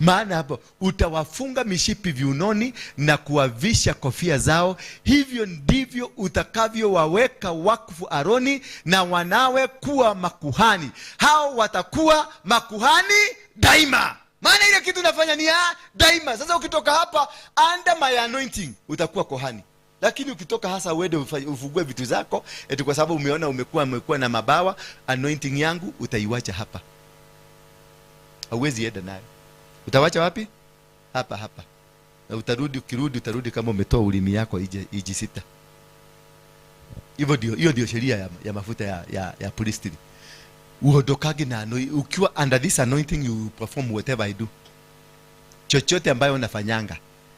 Speaker 4: Maana hapo utawafunga mishipi viunoni na kuwavisha kofia zao. Hivyo ndivyo utakavyowaweka wakfu Aroni na wanawe kuwa makuhani. Hao watakuwa makuhani daima. Maana ile kitu unafanya ni ya daima. Sasa ukitoka hapa under my anointing utakuwa kohani. Lakini ukitoka hasa uende ufungue vitu zako eti kwa sababu umeona umekuwa na mabawa, anointing yangu utaiwacha hapa. Hauwezi enda nayo. Utawacha wapi? Hapa hapa. Na utarudi, ukirudi utarudi kama umetoa ulimi yako iji sita. Hivyo ndio, hiyo ndio sheria ya mafuta ya priestly. Uondokage na ukiwa under this anointing you perform whatever I do. Chochote ambayo unafanyanga.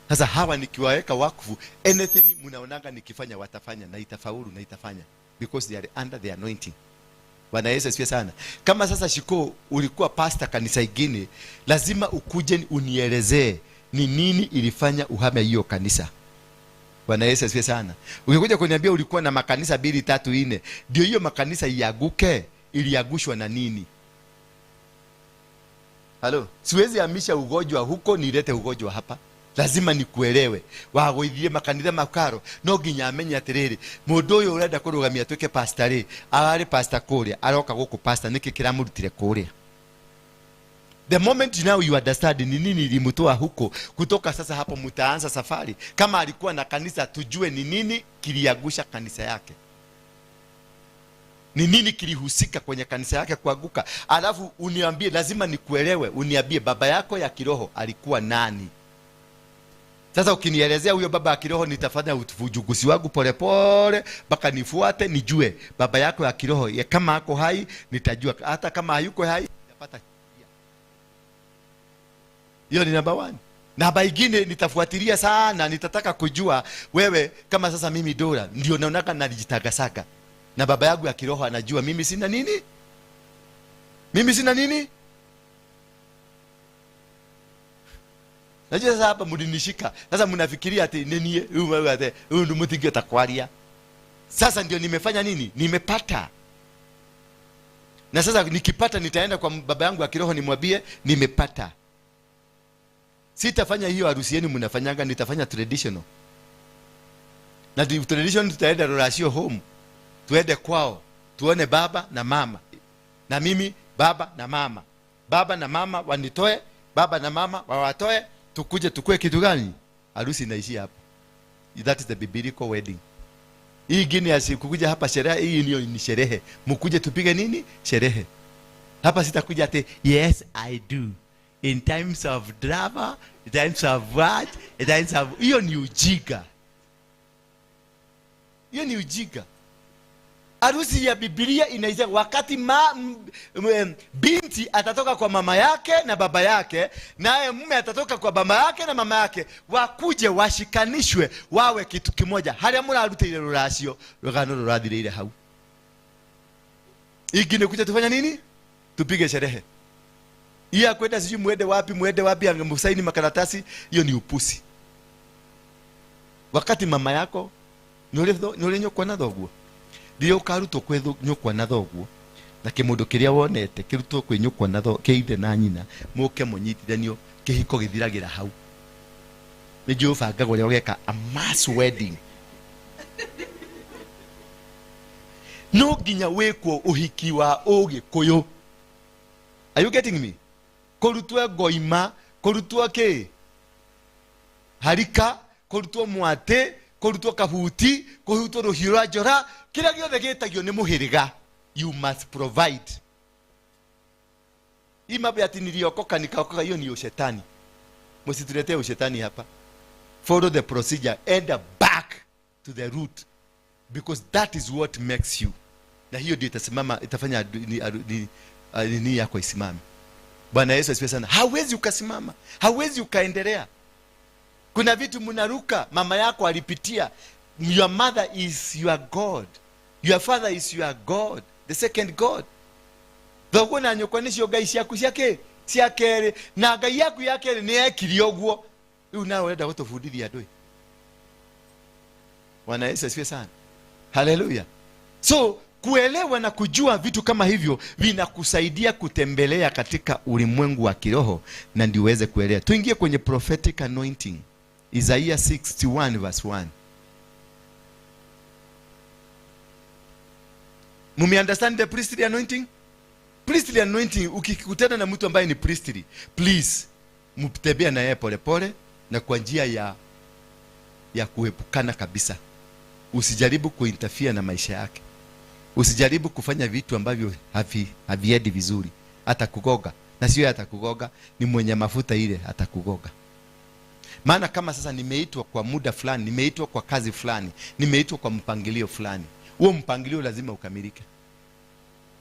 Speaker 4: Sasa hawa nikiwaweka wakfu, anything mnaonanga nikifanya watafanya na itafaulu na itafanya because they are under the anointing. Bwana Yesu asifiwe sana. Kama sasa Shiko ulikuwa pastor kanisa ingine, lazima ukuje unielezee ni nini ilifanya uhame hiyo kanisa. Bwana Yesu asifiwe sana. Ukikuja kuniambia ulikuwa na makanisa 2 3 4, ndio hiyo makanisa iaguke, iliagushwa na nini? Halo, siwezi hamisha ugonjwa huko nilete ugonjwa hapa. Lazima nikuelewe. Wagũithie makanitha makaro no nginya amenye atĩrĩrĩ, mũndũ ũyũ ũrenda kũrũgamia atuĩke pastor rĩ, ararĩ pastor kũrĩa, aroka gũkũ pastor, nĩkĩ kĩramũrutire kũrĩa? The moment now you understand ni nini ilimtoa huko, kutoka sasa hapo mtaanza safari. Kama alikuwa na kanisa, tujue ni nini kiliagusha kanisa yake, ni nini kilihusika kwenye kanisa yake kuanguka. Alafu uniambie, lazima nikuelewe, uniambie baba yako ya kiroho alikuwa nani. Sasa ukinielezea huyo baba ya kiroho, nitafanya ujuguzi wangu polepole mpaka nifuate nijue baba yako ya kiroho ya kama ako hai nitajua, hata kama hayuko hai nitapata. Hiyo ni namba 1. Namba ingine nitafuatilia sana, nitataka kujua wewe kama sasa mimi Dora ndio naonaka najitagasaga, na baba yangu ya kiroho anajua mimi sina nini, mimi sina nini. Najua sasa hapa mlinishika. Sasa mnafikiria ati nini huyu ati huyu ndio mtingi atakwaria. Sasa ndio nimefanya nini? Nimepata. Na sasa nikipata nitaenda kwa baba yangu ya kiroho nimwambie nimepata. Sitafanya hiyo harusi yenu mnafanyanga, nitafanya traditional. Na traditional tutaenda Rorashio home. Tuende kwao, tuone baba na mama. Na mimi baba na mama. Baba na mama wanitoe, baba na mama wawatoe, tukuje tukue kitu gani? Harusi inaishia hapo. That is the biblical wedding. Hii ingine ya kukuja hapa sherehe, hii ndio ni sherehe. Mkuje tupige nini? Sherehe. Hapa sitakuja ati yes I do. In times of drama, in times of what, in times of, hiyo ni ujinga. Hiyo ni ujinga. Harusi ya Biblia inaisha wakati binti atatoka kwa mama yake na baba yake, naye mume atatoka kwa baba yake na mama yake, wakuje washikanishwe wawe kitu kimoja. Haria murarutire ruracio rugano rurathirire hau. Ingine kuja tufanya nini? Tupige sherehe. Iya kwenda sijui muende wapi, muende wapi, angemsaini makaratasi, hiyo ni upusi. Wakati mama yako nĩ ũrĩ nyũkwa na thoguo, rĩrĩa ũkarutwo kwĩ nyũkwa na thoguo, na kĩmũndũ kĩrĩa wonete kĩrutwo kwĩ nyũkwa na kĩ ithe na nyina, mũke mũnyitithanio, kĩhiko gĩthiragĩra hau. Nĩ njũĩ ũbangaga ũrĩa ũgeka a mass wedding. No nginya wĩkwo ũhiki wa Ũgĩkũyũ. Are you getting me? Kũrutwo ngoima, kũrutwo kĩ? Harika, kũrutwo mwatĩ, kũrutwo kabuti, kũrutwo rũhiũ rwa njora, kĩrĩa gĩothe gĩtagio nĩ mũhĩrĩga. You must provide. Hii mambo ya ati niliokoka nikaokoka, hiyo ni ushetani. Msituletee ushetani hapa. Follow the procedure, end up back to the root, because that is what makes you. Na hiyo ndio itasimama, itafanya nini yako isimame. Bwana Yesu asifiwe sana. Hawezi ukasimama, hawezi ukaendelea. Kuna vitu mnaruka, mama yako alipitia. Your mother is your God. Your father is your God, the second God. Thoguo na nyũkwa nĩcio ngai ciaku cia kĩ? Cia kerĩ. Na ngai yaku ya kerĩ nĩ yekire ũguo. Rĩu nawe ũrenda gũtũbundithia andũ ĩ. Bwana Yesu asifiwe sana. Haleluya. So kuelewa na kujua vitu kama hivyo vinakusaidia kutembelea katika ulimwengu wa kiroho na ndio uweze kuelewa. Tuingie kwenye prophetic anointing. Isaiah 61 verse 1. Mumi understand the priestly anointing? Priestly anointing, ukikutana na mtu ambaye ni priestly, please mtembea na yeye pole pole na kwa njia ya kuepukana kabisa. Usijaribu kuinterfere na maisha yake. Usijaribu kufanya vitu ambavyo haviendi vizuri. Atakugoga. Na sio atakugoga, ni mwenye mafuta ile atakugoga. Maana kama sasa nimeitwa kwa muda fulani, nimeitwa kwa kazi fulani, nimeitwa kwa mpangilio fulani, huo mpangilio lazima ukamilike.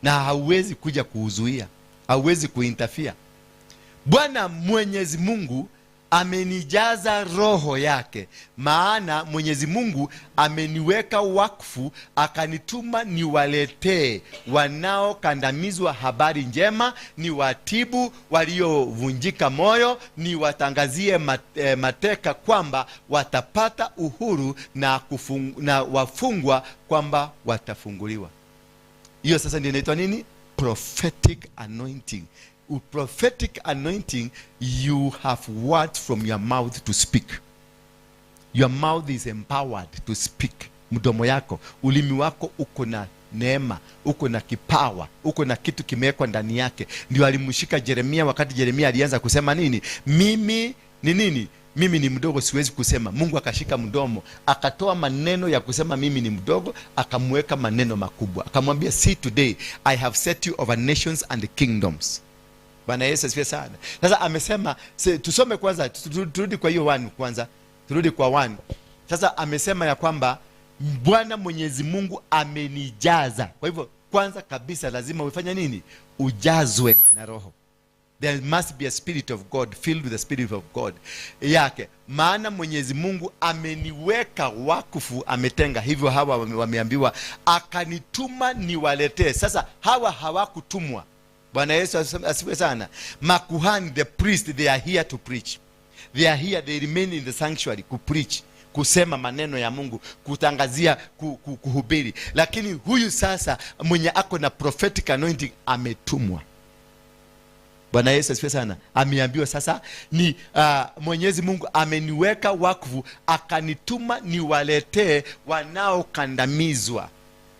Speaker 4: Na hauwezi kuja kuuzuia, hauwezi kuinterfere. Bwana Mwenyezi Mungu amenijaza roho yake, maana Mwenyezi Mungu ameniweka wakfu, akanituma niwaletee wanaokandamizwa habari njema, niwatibu waliovunjika moyo, niwatangazie mateka kwamba watapata uhuru na wafungwa kwamba watafunguliwa. Hiyo sasa ndio inaitwa nini? Prophetic anointing. Prophetic anointing, you have words from your mouth to speak. Your mouth is empowered to speak. Mdomo yako, ulimi wako uko na neema, uko na kipawa, uko na kitu kimewekwa ndani yake. Ndio alimshika Jeremia wakati Jeremia alianza kusema nini? Mimi ni nini? Mimi ni mdogo, siwezi kusema. Mungu akashika mdomo, akatoa maneno ya kusema mimi ni mdogo, akamweka maneno makubwa, akamwambia, "See, today I have set you over nations and kingdoms." Bwana Yesu asifiwe sana. Sasa amesema tusome kwanza, turudi kwa hiyo 1 kwanza, turudi kwa 1. Sasa amesema ya kwamba Bwana Mwenyezi Mungu amenijaza. Kwa hivyo kwanza kabisa lazima ufanye nini? Ujazwe na Roho. There must be a spirit of God, filled with the spirit of God yake. Maana Mwenyezi Mungu ameniweka wakfu, ametenga. Hivyo hawa wameambiwa, akanituma niwaletee. Sasa hawa hawakutumwa. Bwana Yesu asifiwe sana. Makuhani, the priest, they are here to preach. They are here, they remain in the sanctuary kupreach, kusema maneno ya Mungu, kutangazia, kuhubiri. Lakini huyu sasa mwenye ako na prophetic anointing ametumwa. Bwana Yesu asifiwe sana. Ameambiwa sasa ni Mwenyezi Mungu ameniweka wakfu, akanituma niwaletee wanaokandamizwa.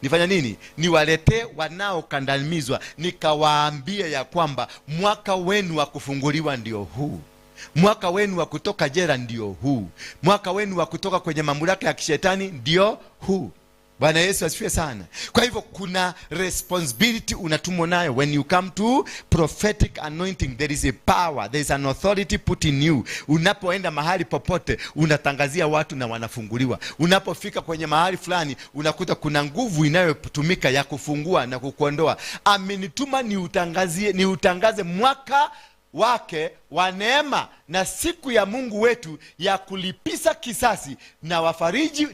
Speaker 4: Nifanya nini? Niwaletee wanaokandamizwa, nikawaambia ya kwamba mwaka wenu wa kufunguliwa ndio huu, mwaka wenu wa kutoka jela ndio huu, mwaka wenu wa kutoka kwenye mamlaka ya kishetani ndio huu. Bwana Yesu asifiwe sana. Kwa hivyo kuna responsibility unatumwa nayo. When you come to prophetic anointing, there is a power, there is an authority put in you. Unapoenda mahali popote, unatangazia watu na wanafunguliwa. Unapofika kwenye mahali fulani, unakuta kuna nguvu inayotumika ya kufungua na kukuondoa. Amenituma niutangazie, niutangaze mwaka wake wa neema na siku ya Mungu wetu ya kulipisa kisasi na wafariji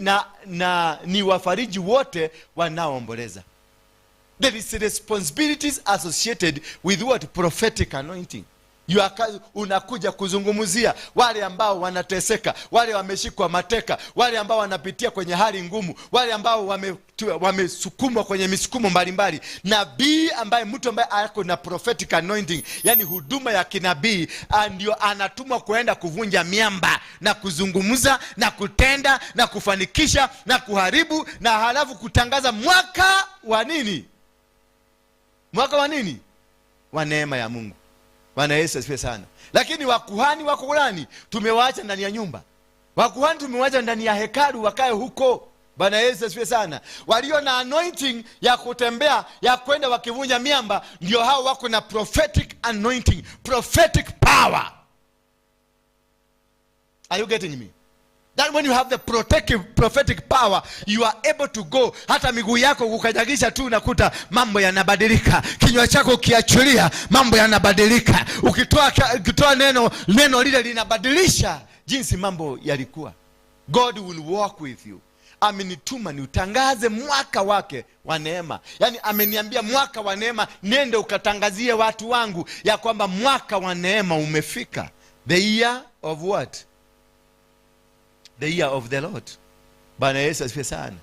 Speaker 4: na ni wafariji wote wanaoomboleza. There is responsibilities associated with what? Prophetic anointing. Unakuja kuzungumzia wale ambao wanateseka, wale wameshikwa mateka, wale ambao wanapitia kwenye hali ngumu, wale ambao wamesukumwa kwenye misukumo mbalimbali. Nabii ambaye, mtu ambaye ako na prophetic anointing, yani huduma ya kinabii, ndio anatumwa kuenda kuvunja miamba na kuzungumza na kutenda na kufanikisha na kuharibu na halafu kutangaza mwaka wa nini? Mwaka wa nini? Wa neema ya Mungu. Bwana Yesu asifiwe sana. Lakini wakuhani wako gani? Tumewaacha ndani ya nyumba. Wakuhani tumewaacha ndani ya hekalu wakae huko. Bwana Yesu asifiwe sana. Walio na anointing ya kutembea, ya kwenda wakivunja miamba, ndio hao wako na prophetic anointing, prophetic power. Are you getting me? That when you have the protective prophetic power, you are able to go. Hata miguu yako kukanyagisha tu, unakuta mambo yanabadilika. Kinywa chako ukiachilia, mambo yanabadilika. Ukitoa neno, neno lile linabadilisha jinsi mambo yalikuwa. God will walk with you. Amenituma niutangaze mwaka wake wa neema. Yaani ameniambia mwaka wa neema, nende ukatangazie watu wangu ya kwamba mwaka wa neema umefika. The year of what? The year of the Lord. Bwana Yesu asifiwe sana.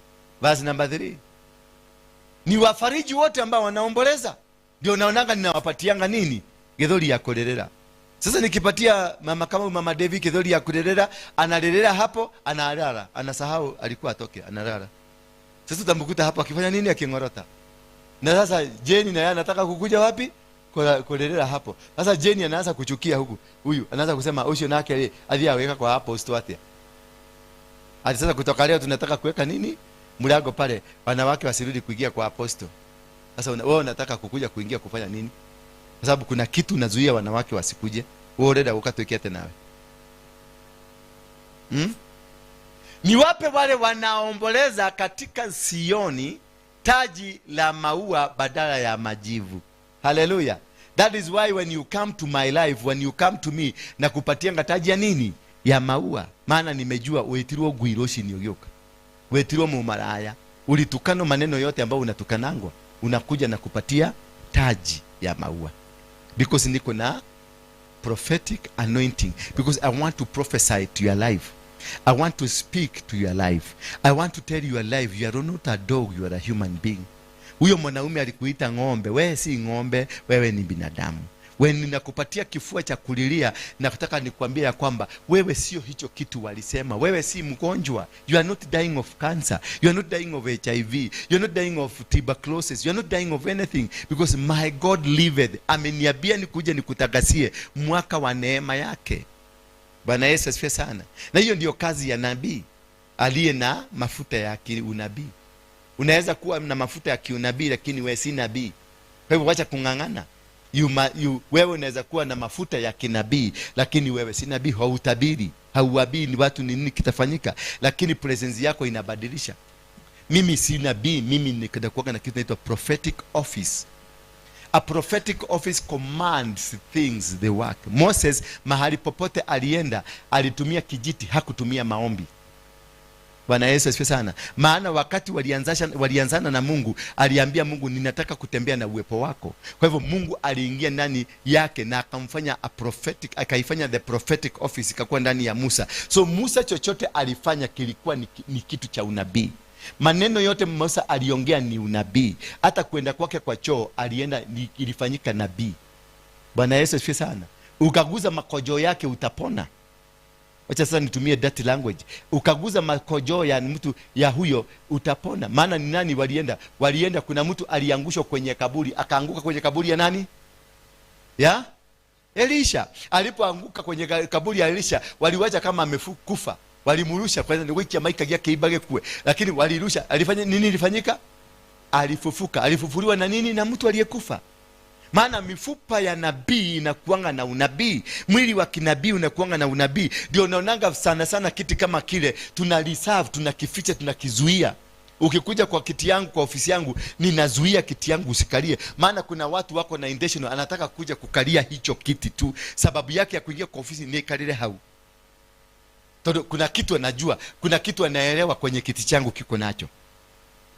Speaker 4: Verse number 3. Ni wafariji wote ambao wanaomboleza. Ndio naonanga ninawapatianga nini? Githuri ya kulelera. Sasa nikipatia mama kama mama Devi githuri ya kulelera, analelera hapo, analala, anasahau alikuwa atoke, analala. Sasa utamkuta hapo akifanya nini? Akingorota. Na sasa Jeni na yeye anataka kukuja wapi? Kulelera hapo. Sasa Jeni anaanza kuchukia huku. Huyu anaanza kusema ucio nake ri athia weka kwa hapo atia. Ati sasa kutoka leo tunataka kuweka nini? Mlango pale, wanawake wasirudi kuingia kwa apostle. Sasa wewe unataka kukuja kuingia kufanya nini? Kwa sababu kuna kitu unazuia wanawake wasikuje. Wewe urenda ukatuikia tena nawe. Niwape wale wanaomboleza katika Sioni taji la maua badala ya majivu. Haleluya. That is why when you come to my life, when you come to me, na kupatianga taji ya nini? Ya maua. Maana nimejua wetirwo ngui rũcinĩ ũgĩũka. Wetirwo mumaraya. Ulitukano maneno yote ambayo unatukanangwa. Unakuja na kupatia taji ya maua. Because niko na prophetic anointing. Because I want to prophesy to your life. I want to speak to your life. I want to tell your life, you are not a dog, you are a human being. Huyo mwanaume alikuita ng'ombe, wewe si ng'ombe, wewe ni binadamu. We, ninakupatia kifua cha kulilia, nataka nikwambie ya kwamba wewe sio hicho kitu walisema. Wewe si mgonjwa. You are not dying of cancer, you are not dying of HIV, you are not dying of tuberculosis, you are not dying of anything, because my God liveth. Ameniambia nikuje nikutagasie mwaka wa neema yake. Bwana Yesu asifiwe sana. Na hiyo ndiyo kazi ya nabii aliye na mafuta ya kiunabii. Unaweza kuwa na mafuta ya kiunabii, lakini wewe si nabii. Kwa hivyo wacha kung'ang'ana. Wewe unaweza kuwa na mafuta ya kinabii, lakini wewe si nabii. Hautabiri, hauabii ni watu ni nini kitafanyika, lakini presence yako inabadilisha. Mimi si nabii, mimi nikuwa na kitu inaitwa prophetic office. A prophetic office commands things, they work. Moses, mahali popote alienda, alitumia kijiti, hakutumia maombi. Bwana Yesu asifiwe sana. Maana wakati walianzana na Mungu, aliambia Mungu, "Ninataka kutembea na uwepo wako." Kwa hivyo Mungu aliingia ndani yake na akamfanya a prophetic, akaifanya the prophetic office ikakuwa ndani ya Musa. So Musa chochote alifanya kilikuwa ni kitu cha unabii. Maneno yote Musa aliongea ni unabii. Hata kwenda kwake kwa choo alienda ilifanyika nabii. Bwana Yesu asifiwe sana. Ukaguza makojo yake, utapona. Wacha sasa nitumie dirty language. Ukaguza makojoo ya mtu ya huyo, utapona. Maana ni nani walienda? Walienda, kuna mtu aliangushwa kwenye kaburi, akaanguka kwenye kaburi ya nani? Ya Elisha. Alipoanguka kwenye kaburi ya Elisha, waliwacha kama amekufa. Walimrusha kwanza ndio wikia maika yake ibage kue. Lakini walirusha, alifanya nini ilifanyika? Alifufuka. Alifufuliwa na nini? Na mtu aliyekufa. Maana mifupa ya nabii inakuanga na unabii, mwili wa kinabii unakuanga na unabii. Ndio unaonanga sana sana kiti kama kile tuna reserve, tunakificha, tunakizuia. Ukikuja kwa kiti yangu, kwa ofisi yangu, ninazuia kiti yangu usikalie, maana kuna watu wako na intentional, anataka kuja kukalia hicho kiti tu. Sababu yake ya kuingia kwa ofisi ni kalile hau. Todo, kuna kitu anajua, kuna kitu anaelewa kwenye kiti changu kiko nacho.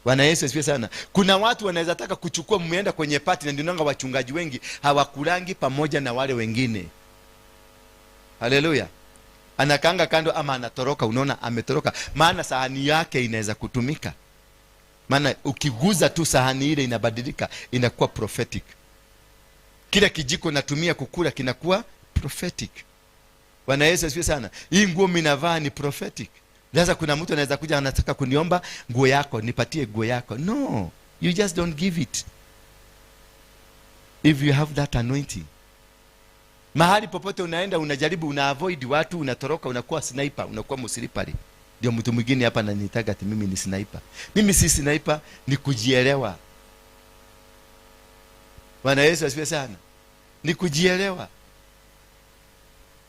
Speaker 4: Bwana Yesu asifiwe sana. Kuna watu wanaweza taka kuchukua, mmeenda kwenye party, na ndio wachungaji wengi hawakulangi pamoja na wale wengine. Haleluya. Anakanga kando ama anatoroka, unaona ametoroka, maana sahani yake inaweza kutumika. Maana ukiguza tu sahani ile inabadilika, inakuwa prophetic. Kila kijiko natumia kukula kinakuwa prophetic. Bwana Yesu asifiwe sana. Hii nguo mimi navaa ni prophetic. Sasa kuna mtu anaweza kuja anataka kuniomba nguo yako, "Nipatie nguo yako." No, you just don't give it. If you have that anointing. Mahali popote unaenda, unajaribu, una avoid watu, unatoroka, unakuwa sniper, unakuwa msiripari. Ndio mtu mwingine hapa ananitaga ati mimi ni sniper. Mimi si sniper, ni kujielewa. Bwana Yesu asifiwe sana. Ni kujielewa.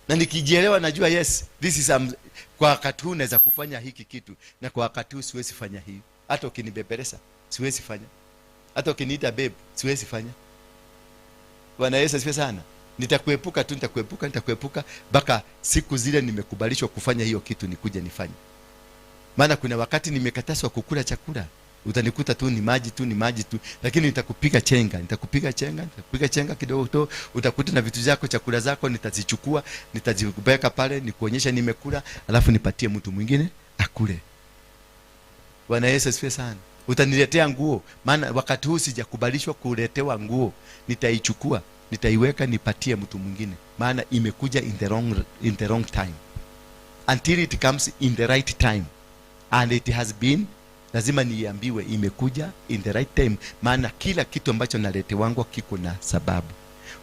Speaker 4: Na nikijielewa najua, yes, this is kwa wakati huu naweza kufanya hiki kitu, na kwa wakati huu siwezi fanya hii. Hata ukinibembeleza siwezi fanya. Hata ukiniita babe siwezi fanya. Bwana Yesu asifiwe sana. Nitakuepuka tu, nitakuepuka, nitakuepuka mpaka siku zile nimekubalishwa kufanya hiyo kitu, nikuje nifanye. Maana kuna wakati nimekatazwa kukula chakula, utanikuta tu ni maji tu, ni maji tu, lakini nitakupiga chenga, nitakupiga chenga, nitakupiga chenga kidogo tu, utakuta na vitu zako, chakula zako nitazichukua, nitaziweka pale, nikuonyesha nimekula, alafu nipatie mtu mwingine akule. Bwana Yesu asifiwe sana. Utaniletea nguo, maana wakati huu sijakubalishwa kuletewa nguo, nitaichukua, nitaiweka, nipatie mtu mwingine, maana imekuja in the wrong time, until it comes in the right time. And it has been, lazima niambiwe imekuja in the right time, maana kila kitu ambacho naletewangwa kiko na sababu.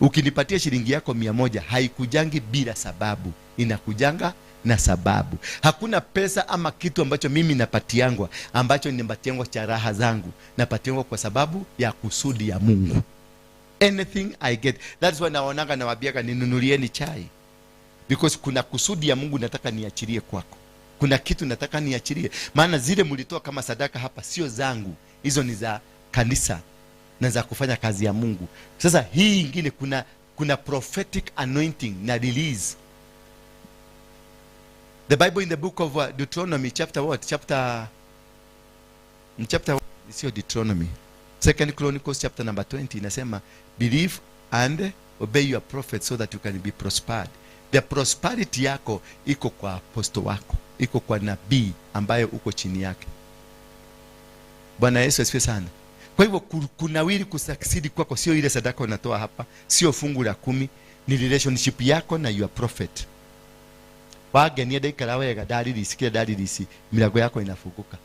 Speaker 4: Ukinipatia shilingi yako 100, haikujangi bila sababu, inakujanga na sababu. Hakuna pesa ama kitu ambacho mimi napatiangwa ambacho napatiangwa cha raha zangu, napatiangwa kwa sababu ya kusudi ya Mungu. Anything I get, that's why naonanga nawaambiaga, "Ninunulieni chai," because kuna kusudi ya Mungu nataka niachilie kwako, kuna kitu nataka niachilie. Maana zile mlitoa kama sadaka hapa sio zangu, hizo ni za kanisa na za kufanya kazi ya Mungu. Sasa hii ingine kuna prophetic anointing na release. The Bible in the book of Deuteronomy chapter what? Chapter, sio Deuteronomy, Second Chronicles chapter number 20 inasema, "Believe and obey your prophet so that you can be prospered." The prosperity yako iko kwa apostle wako, iko kwa nabii ambaye uko chini yake. Bwana Yesu asifiwe sana. Kwa hivyo kunawiri, kusucceed kwako sio ile sadaka unatoa hapa, sio fungu la 10, ni relationship yako na your prophet. Wagenia ndaikara wega, ndaririsi kila ndaririsi, milango yako inafunguka.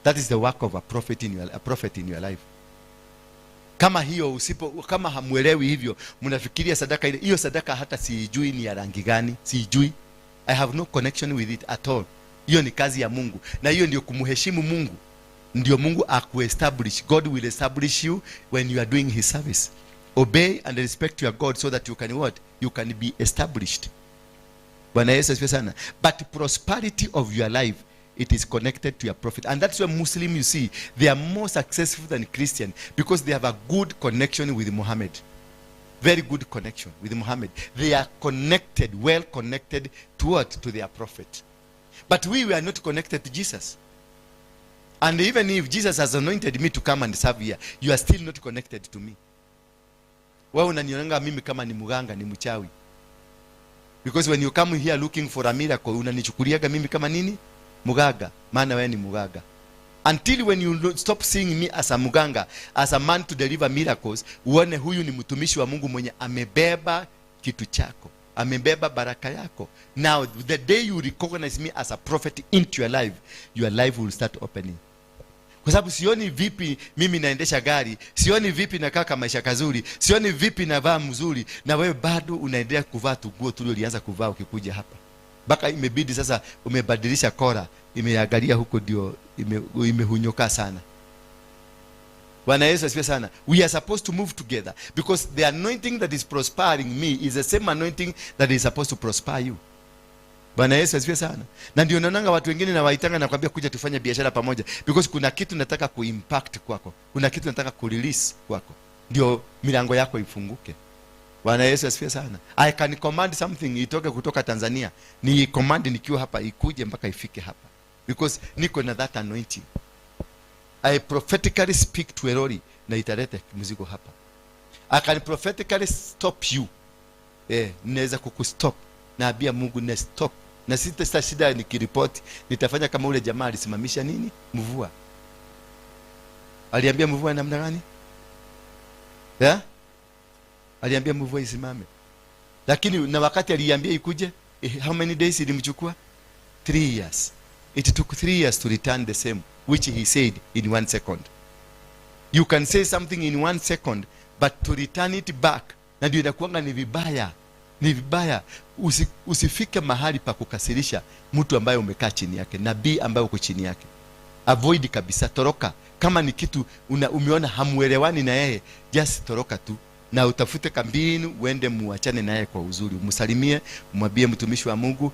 Speaker 4: That is the work of a prophet in your life. Kama hiyo usipo, kama hamuelewi hivyo, mnafikiria sadaka ile, hiyo sadaka hata siijui ni ya rangi gani, siijui. I have no connection with it at all. Hiyo ni kazi ya Mungu, na hiyo ndio kumheshimu Mungu. Ndio Mungu akuestablish. God will establish you when you are doing his service. Obey and respect your God so that you can what? You can be established. Bwana Yesu asifiwe sana. But prosperity of your life, it is connected to your prophet. And that's why Muslim, you see, they are more successful than Christian because they have a good connection with Muhammad. Very good connection with Muhammad. They are connected, well connected to what? To their prophet. But we are not connected to Jesus. And even if Jesus has anointed me to come and serve here, you are still not connected to me. Wewe unanionanga mimi kama ni mganga, ni mchawi. Because when you come here looking for a miracle, unanichukuliaga mimi kama nini? Muganga. Maana wewe ni muganga. Until when you stop seeing me as a muganga, as a man to deliver miracles, uone huyu ni mtumishi wa Mungu mwenye amebeba kitu chako, amebeba baraka yako. Now, the day you recognize me as a prophet into your life, your life will start opening. Kwa sababu sioni vipi mimi naendesha gari, sioni vipi nakaa maisha kazuri, sioni vipi navaa mzuri, na wewe bado unaendelea kuvaa tuguo tuliolianza kuvaa ukikuja hapa. Mpaka imebidi sasa umebadilisha kora, imeangalia huko ndio imehunyoka sana. Bwana Yesu asifiwe sana. We are supposed to move together because the anointing that is prospering me is the same anointing that is supposed to prosper you. Bwana Yesu asifiwe sana. Na ndio naonanga watu wengine na waitanga na kwambia kuja tufanye biashara pamoja because kuna kitu nataka kuimpact kwako. Kuna kitu nataka kurelease kwako. Ndio milango yako ifunguke. Bwana Yesu asifiwe sana. I can command something itoke kutoka Tanzania. Ni command nikiwa hapa ikuje mpaka ifike hapa. Because niko na that anointing. I prophetically speak to a lorry na italeta mzigo hapa. I can prophetically stop you. Naweza kukustop. Naambia Mungu na stop. Na sita shida nikiripoti, nitafanya kama ule jamaa alisimamisha nini? Mvua. Aliambia mvua namna gani? Yeah? Aliambia mvua isimame. Lakini na wakati aliambia ikuje, how many days ilimchukua? 3 years. It took 3 years to return the same, which he said in 1 second. You can say something in 1 second, but to return it back, na ndio inakuanga ni vibaya. Ni vibaya. Usifike mahali pa kukasirisha mtu ambaye umekaa chini yake, nabii ambaye uko chini yake. Avoid kabisa, toroka. Kama ni kitu umeona hamuelewani na yeye, just toroka tu. Na utafute kambinu uende muachane naye kwa uzuri, umsalimie, umwambie mtumishi wa Mungu,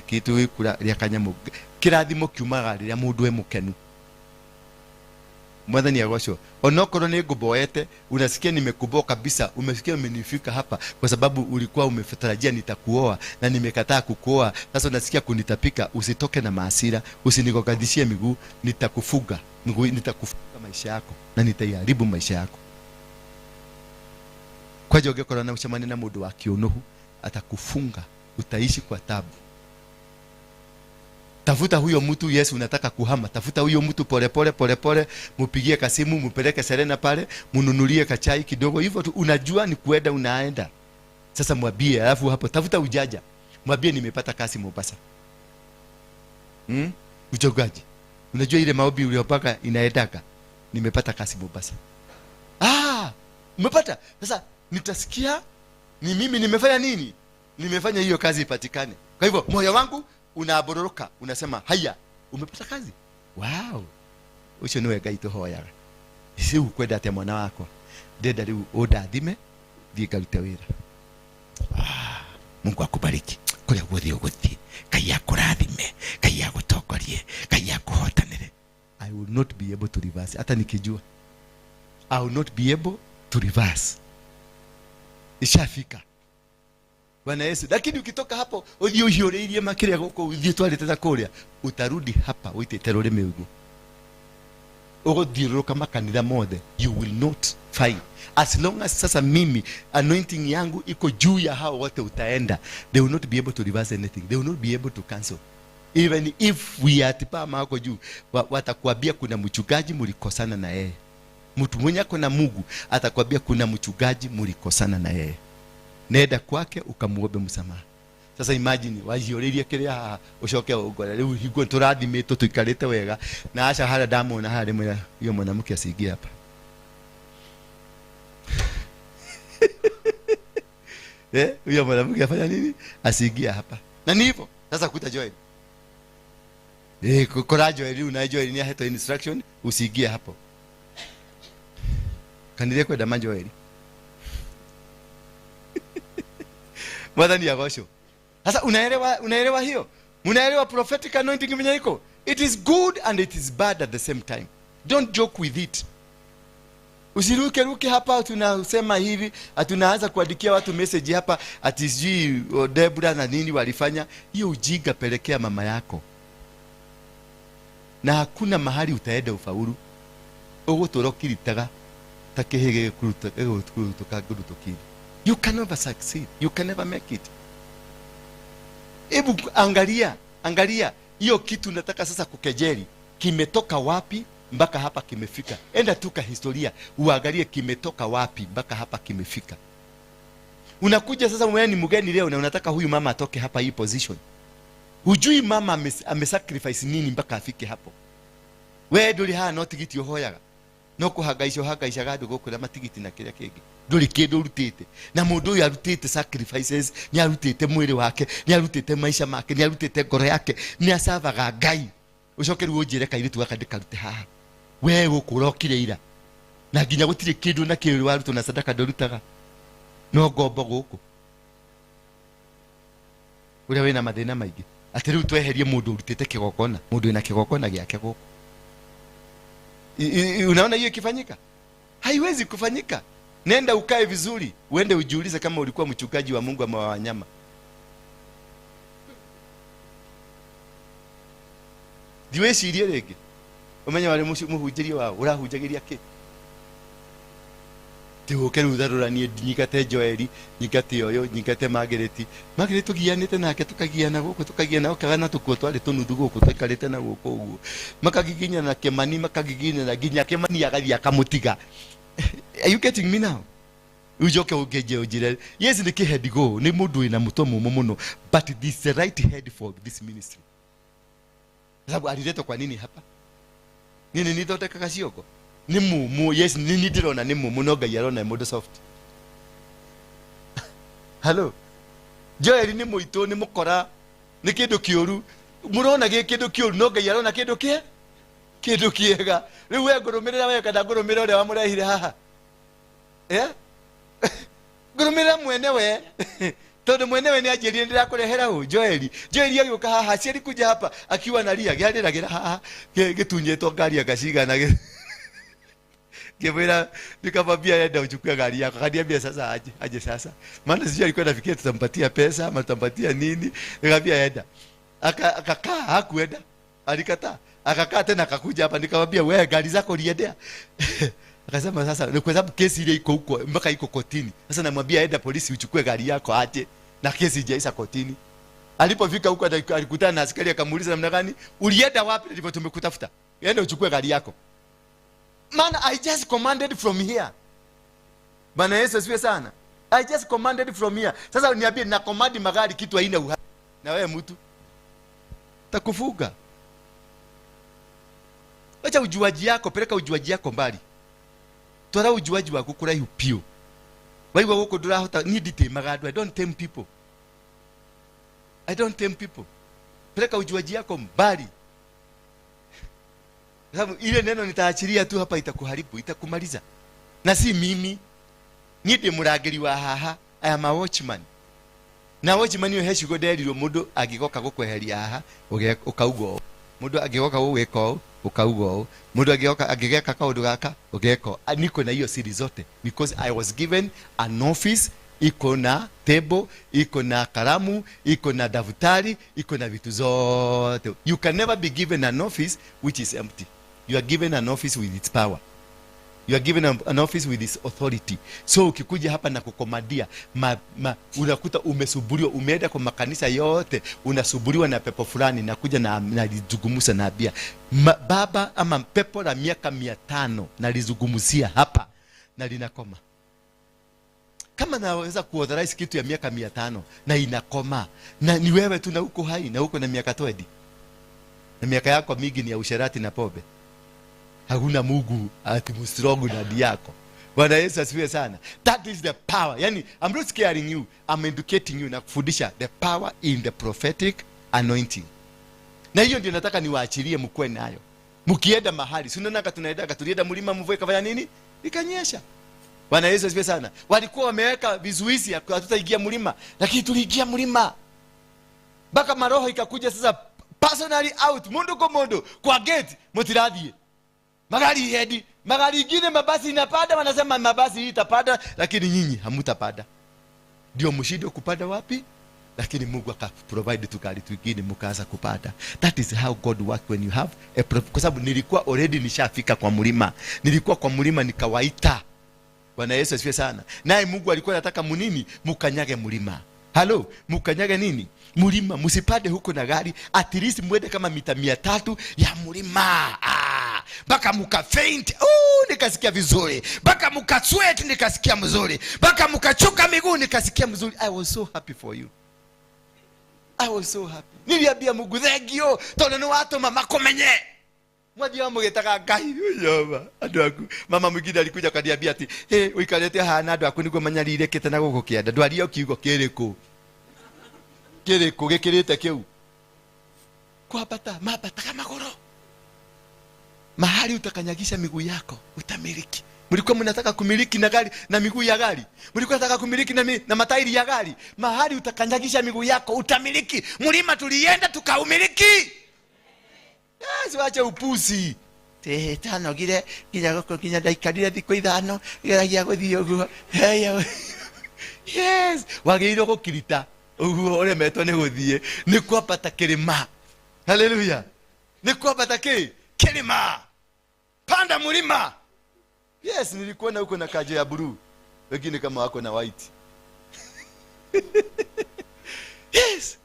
Speaker 4: kitu kula ria kanyamu. Kirathimo kiumaga riria mundu e mukenu. Mwathani agocwo. Onokorwo ni nguboete, unasikia nimekuboa kabisa, umesikia umenifika hapa kwa sababu ulikuwa umetarajia nitakuoa na nimekataa kukuoa. Sasa unasikia kunitapika, usitoke na maasira, usinigogadishie miguu, nitakufuga. Miguu, nitakufuga maisha yako na nitaiharibu maisha yako. Kwa hiyo ungekorwo na ucemania na mundu wa kiunuhu, atakufunga, utaishi kwa tabu. Tafuta huyo mtu, Yesu unataka kuhama, tafuta huyo mtu pole pole pole pole, mupigie kasimu, mupeleke Serena pale, mununulie kachai kidogo hivyo tu, unajua ni kuenda unaenda. Sasa mwambie, alafu hapo tafuta ujaja, mwambie nimepata kazi Mombasa. Mchungaji, unajua ile maombi uliyopaka inaendaka, nimepata kazi Mombasa. Umepata? Sasa nitasikia ni mimi nimefanya nini? Nimefanya hiyo kazi ipatikane. Kwa hivyo moyo wangu unabororoka, unasema haya, umepata kazi? Wow. Ucio niwe Ngai tuhoyaga. Si ukwenda atia mwana wakwa? Ndenda riu undathime thiĩ ngarute wĩra. Mungu akubariki. Kũrĩa guothe ũgũthiĩ, Ngai akũrathime, Ngai agũtongorie, Ngai akũhotanĩre. I will not be able to reverse. Hata nikijua. I will not be able to reverse. Ishafika. Bwana Yesu. Lakini ukitoka hapo uthie uhiũrĩirie makĩria gũkũ, uthie twarĩte ta kũrĩa, utarudi hapa ũitĩte rũrĩmĩ ũguo. Ũgũthiũrũrũka makanitha mothe, you will not find. As long as sasa mimi anointing yangu iko juu ya hao wote utaenda, they will not be able to reverse anything. They will not be able to cancel. Even if we are tipa mako juu, watakuambia kuna mchungaji mlikosana na yeye. Mtu mwenye ako na Mungu atakwambia kuna mchungaji mlikosana na yeye, nenda kwake ukamuombe msamaha. Sasa imagine wahiũrĩrie kĩrĩa haha ũcoke ũngore rĩu hingo tũrathimĩtwo tũikarĩte wega na aca harĩa ndamuona harĩa ndĩmwĩra hiyo mwanamke asiingie hapa. Huyo mwanamke afanya nini? Asiingie hapa. Na ni hivyo. Sasa kuta Joel. Kora Joel rĩu na Joel ni ahetwo instruction usiingie hapo. Kanitha kwenda ma Joel. Mwathani agocwo. Sasa unaelewa hiyo? Unaelewa prophetic anointing venye iko? It is good and it is bad at the same time. Don't joke with it. Usiruke ruke hapa tunasema hivi, tunaanza kuandikia watu message hapa ati sijui Debra na nini walifanya. Hiyo ujinga pelekea mama yako. Na hakuna mahali utaenda ufaulu. Ũgũtũra ũkiritaga ta kĩhĩ gĩgũkurutuka ngurutũkiri. You can never succeed. You can never make it. Hebu angalia hiyo kitu nataka sasa kukejeli kimetoka wapi mpaka hapa kimefika. Enda tu ka historia uangalie kimetoka wapi mpaka hapa kimefika. Unakuja sasa wewe ni mgeni leo na unataka huyu mama atoke hapa hii position. Hujui mama amesacrifice nini mpaka afike hapo. Wewe nduri haha no tigiti uhoyaga. No kuhangaisha uhangaishaga andu guku na matigiti na kiria kingi. Nduri kindu urutite. Na mundu uyu arutite sacrifices, ni arutite mwiri wake, ni arutite maisha make, ni arutite ngoro yake, ni acavaga Ngai. Ucoke riu unjire kairitu gaka ndikarute haha. We guku urokire ira. Na nginya gutiri kindu na kindu warutwo na sadaka ndurutaga. No ngombo guku. Uria wina mathina maingi. Ati riu tweherie mundu urutite kigongona, mundu wina kigongona giake guku. Unaona hiyo ikifanyika? Haiwezi kufanyika. Nenda ukae vizuri, uende ujiulize kama ulikuwa mchungaji wa Mungu ama wa wanyama. Ndiwecirie rĩngĩ. Ũmenye warĩ mũhunjĩria wao, ũrahunjagĩria kĩ? Ti ũke rĩu tharũranie, nyingate Joeli, nyingate ũyũ, nyingate Margaret. Margaret tũgianĩte nake, tũkagiana gũkũ, tũkagiana, okaga na tũkuo twarĩ tũnuthu gũkũ, twaikarĩte na gũkũ ũguo. Makagiginyana na Kĩmani, makagiginyana nginya Kĩmani agathiĩ akamũtiga. Are you getting me now? Ujoke ũngeje ũnjĩre, yes, nĩ kĩhead go, nĩ mũndũ wĩna mũtwe mũmũ mũno, but this is the right head for this ministry. Sababu aliletwa kwa nini hapa? Nini nithondekaga ciongo? Nĩ mũmũ, yes, nĩ ndĩrona nĩ mũmũ, no Ngai arona mũndũ soft. Hello. Joel nĩ mũitũ, nĩ mũkora, nĩ kĩndũ kĩũru. Mũrona gĩ kĩndũ kĩũru, no Ngai arona kĩndũ kĩ? Kĩndũ kĩega. Rĩu we ngũrũmĩrĩra we kana ngũrũmĩrĩra ũrĩa wamũrehire haha? Ngũrũmĩrĩra mwene we. Tondu mwenyewe ni anjĩrire ndĩrakũrehera ũ Joeli. Joeli agĩũka haha, aciari kuja hapa akiwa na ria, gĩarĩragĩra haha, gĩtunyĩtwo ngari akacigana ngĩmwĩra, nikamwambia enda uchukue gari yako. Akaniambia sasa aje, aje sasa. Maana sijui alikuwa anafikiria tutampatia pesa ama tutampatia nini. Nikamwambia enda. Akakaa, hakuenda. Alikataa. Akakaa tena akakuja hapa, nikamwambia wewe gari zako uliendea. Akasema sasa ni kwa sababu kesi ile iko huko mpaka iko kotini. Sasa namwambia enda polisi uchukue gari yako aje. Na kesi haijaisha kotini. Alipofika huko alikutana na askari akamuuliza namna gani? Ulienda wapi ndipo tumekutafuta? Enda uchukue gari yako. Man, I just commanded from here. Bwana Yesu asifiwe sana. I just commanded from here. Sasa uniambie na command magari kitu haina uhai. Na wewe mtu takufuga. Acha ujuaji yako, peleka ujuaji yako mbali. Twara ujuaji waku kuraihu piũ. Waigua gũkũ ndũrahota, niĩ nditĩmaga andũ, I don't tame people. I don't tame people. Peleka ujuaji yako mbali. Sababu ile neno nitaachilia tu hapa itakuharibu, itakumaliza. Na si mimi. Niĩ ndĩ mũrangĩri wa haha. I am a watchman. Na watchman ũyũ he ciugo nderirwo mũndũ angĩgoka gũkweheria haha, ũkauga ũũ. Mũndũ angĩgoka gũgwĩka ũũ, ũkauga ũũ. Mũndũ angĩgoka angĩgeka kaũndũ gaka, ũgeka ũũ. Niko na hiyo siri zote because I was given an office, iko na table, iko na kalamu, iko na daftari, iko na vitu zote. You can never be given an office which is empty. You are given an office with its power. You are given an office with this authority. So ukikuja hapa na kukomadia unakuta umesubuliwa, umeenda kwa makanisa yote unasubuliwa na pepo fulani, nakuja na nalizungumza na abia baba ama pepo la miaka 500 nalizungumzia hapa na linakoma. Kama naweza kuauthorize kitu ya miaka 500 na inakoma, na ni wewe tu na uko hai na uko na miaka 20, na miaka yako mingi ni ya usherati na pombe, hakuna Mungu ati mstrong ndani yako. Bwana Yesu asifiwe sana. That is the power. Yani, I'm not scaring you, I'm educating you na kufundisha the power in the prophetic anointing. Na hiyo ndio nataka niwaachilie mkue nayo. Mkienda mahali, si unaona tunaenda, tulienda mlima, mvua ikafanya nini? Ikanyesha. Bwana Yesu asifiwe sana. Walikuwa wameweka vizuizi hatutaingia mlima, lakini tuliingia mlima. Mpaka maroho ikakuja sasa personally out, mundu kwa mundu, kwa gate mutirathie. Magari hedi, magari ingine mabasi inapanda, wanasema mabasi hii itapanda, lakini nyinyi hamutapanda. Ndio mshindwe kupanda wapi? Lakini Mungu akaprovide tukali twingine mkaanza kupanda. That is how God works when you have a kwa sababu nilikuwa already nishafika kwa mlima. Nilikuwa kwa mlima nikawaita. Bwana Yesu asifiwe sana. Naye Mungu alikuwa anataka munini? Mukanyage mlima. Halo, mukanyage nini? Mlima. Msipande huko na gari, at least mwende kama mita 300 ya mlima. Mpaka muka faint. Nikasikia vizuri. Mpaka muka sweat nikasikia mzuri. Mpaka mukachoka miguu nikasikia mzuri. I was so happy for you. I was so happy. Niliambia Mungu thank you. Tondu ni watuma makumenye. Mwathi wa mugitaga Ngai Jehova. Andu aku. Mama mwingine alikuja akaniambia ati, "Hey, uikarete haha na andu aku niguo manyaririkite na guku kianda. Ndwario kiugo kiriku? Kiriku gikirite kiu?" Kwambata, mambataga maguru. Mahali utakanyagisha miguu yako utamiliki. Mlikuwa mnataka kumiliki na gari na miguu ya gari. Mlikuwa mnataka kumiliki na matairi ya gari. Mahali utakanyagisha miguu yako utamiliki. Mlima tulienda tukaumiliki. Yes, wacha upuzi. Te tano gire kinya goko kinya ndaikarire thikũ ithano geragia gũthiĩ ũguo. Hey, yes, wagĩrĩirwo gũkirita ũguo ũremetwo nĩ gũthiĩ. Nĩ kwambata kĩrĩma. Hallelujah. Nĩ kwambata kĩ? Kĩrĩma. Panda mlima. Yes, nilikuona huko na kaje ya blue. Wengine kama wako na white. Yes.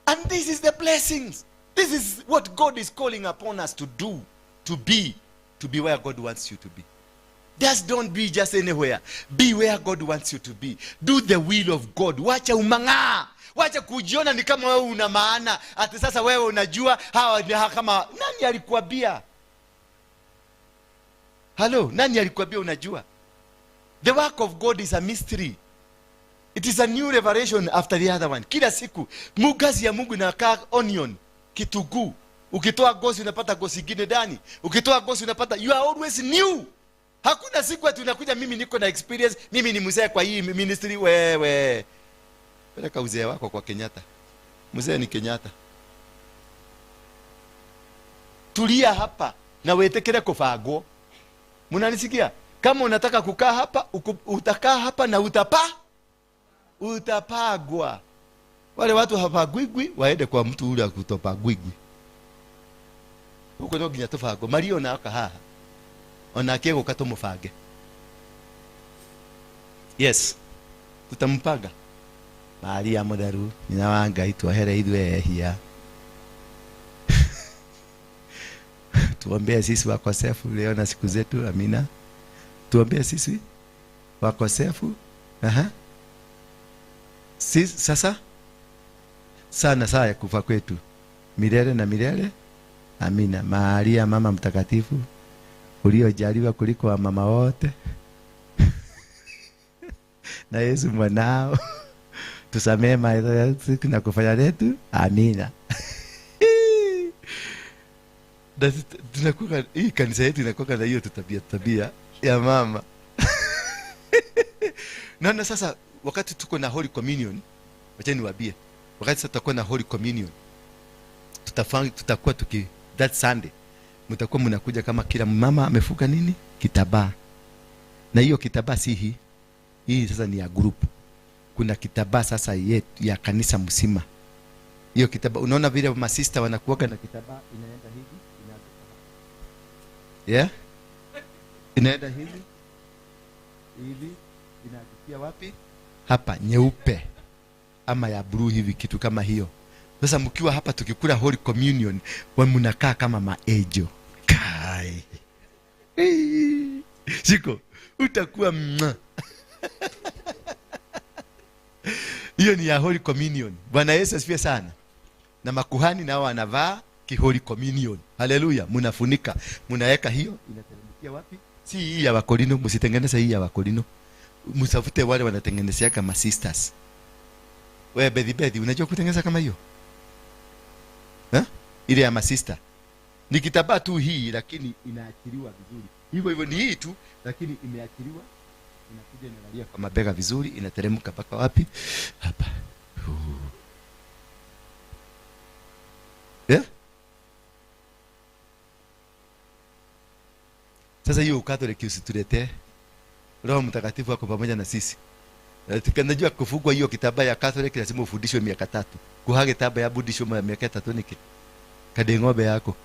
Speaker 4: And this is the blessings. This is what God is calling upon us to do, to be where God wants you to be. Just don't be just anywhere. Be where God wants you to be. Do the will of God. Wacha umang'aa. Wacha kujiona ni kama wewe una maana. Ati sasa wewe unajua hawa ni kama nani alikuambia? Hello, nani alikuambia unajua? The work of God is a mystery. It is a new revelation after the other one. Kila siku kazi ya Mungu inakaa onion, kitunguu. Ukitoa gozi unapata gozi nyingine ndani. Ukitoa gozi unapata, you are always new. Hakuna siku ati unakuja mimi niko na experience, mimi ni mzee kwa hii ministry. Wewe peleka uzee wako kwa Kenyatta. Mzee ni Kenyatta. Tulia hapa na wetekere kufagwo. Mnanisikia? Kama unataka kukaa hapa, utakaa hapa na utapagwa. Wale watu hawapagwigwi waende kwa mtu ule akutopagwigwi. Huko ndo nginya tubangwo. Mario na aka haha. Ona akiguka tumubange. Yes. Tutampanga. Maria mutheru, nyina wa Ngai, tuohere ithuĩ ehia. Tuombee sisi wakosefu leo na siku zetu. Amina. Tuombee sisi wakosefu. Aha. Sisi sasa sana saa ya kufa kwetu milele na milele. Amina. Maria mama mtakatifu uliojaliwa kuliko wa mama wote na Yesu mwanao tusamee makosa na kufanya letu. Amina. Tunakuwa hii kanisa yetu inakuwa na hiyo tabia ya mama. Naona sasa wakati tuko na Holy Communion, wacha niwaambie, wakati sasa tutakuwa na Holy Communion, tutakuwa tuki that Sunday mtakuwa mnakuja kama kila mama amefuka nini? Kitabaa. Na hiyo kitabaa si hii. Hii sasa ni ya group. Kuna kitabaa sasa yetu ya kanisa mzima. Hiyo kitabaa unaona vile masista wanakuaga na kitabaa inaenda hivi, inaanguka. Yeah? Inaenda hivi, Hivi inaangukia wapi? Hapa nyeupe ama ya blue hivi, kitu kama hiyo. Sasa mkiwa hapa tukikula Holy Communion, wa mnakaa kama maejo. Kai. Siko utakuwa mwa. Hiyo ni ya Holy Communion. Bwana Yesu asifiwe sana. Na makuhani nao wanavaa ki Holy Communion. Haleluya, mnafunika, mnaweka hiyo, inateremkia wapi? Si hii ya Wakorino, msitengeneze hii ya Wakorino. Msafute wale wanatengenezea kama sisters. Wewe Bethi Bethi, unajua kutengeneza kama hiyo? Ha? Ile ya masista. Ni kitambaa tu hii, lakini inaachiliwa vizuri. Hivyo hivyo ni hii tu, lakini imeachiliwa, inakuja inalalia kwa mabega vizuri, inateremka mpaka wapi? Hapa. Yeah? Sasa hiyo Catholic usituletee. Roho Mtakatifu ako pamoja na sisi. Najua kufungwa hiyo kitambaa ya Catholic lazima ufundishwe miaka 3. Kuha kitambaa ya Buddhism miaka 3 niki. Kade ng'ombe yako.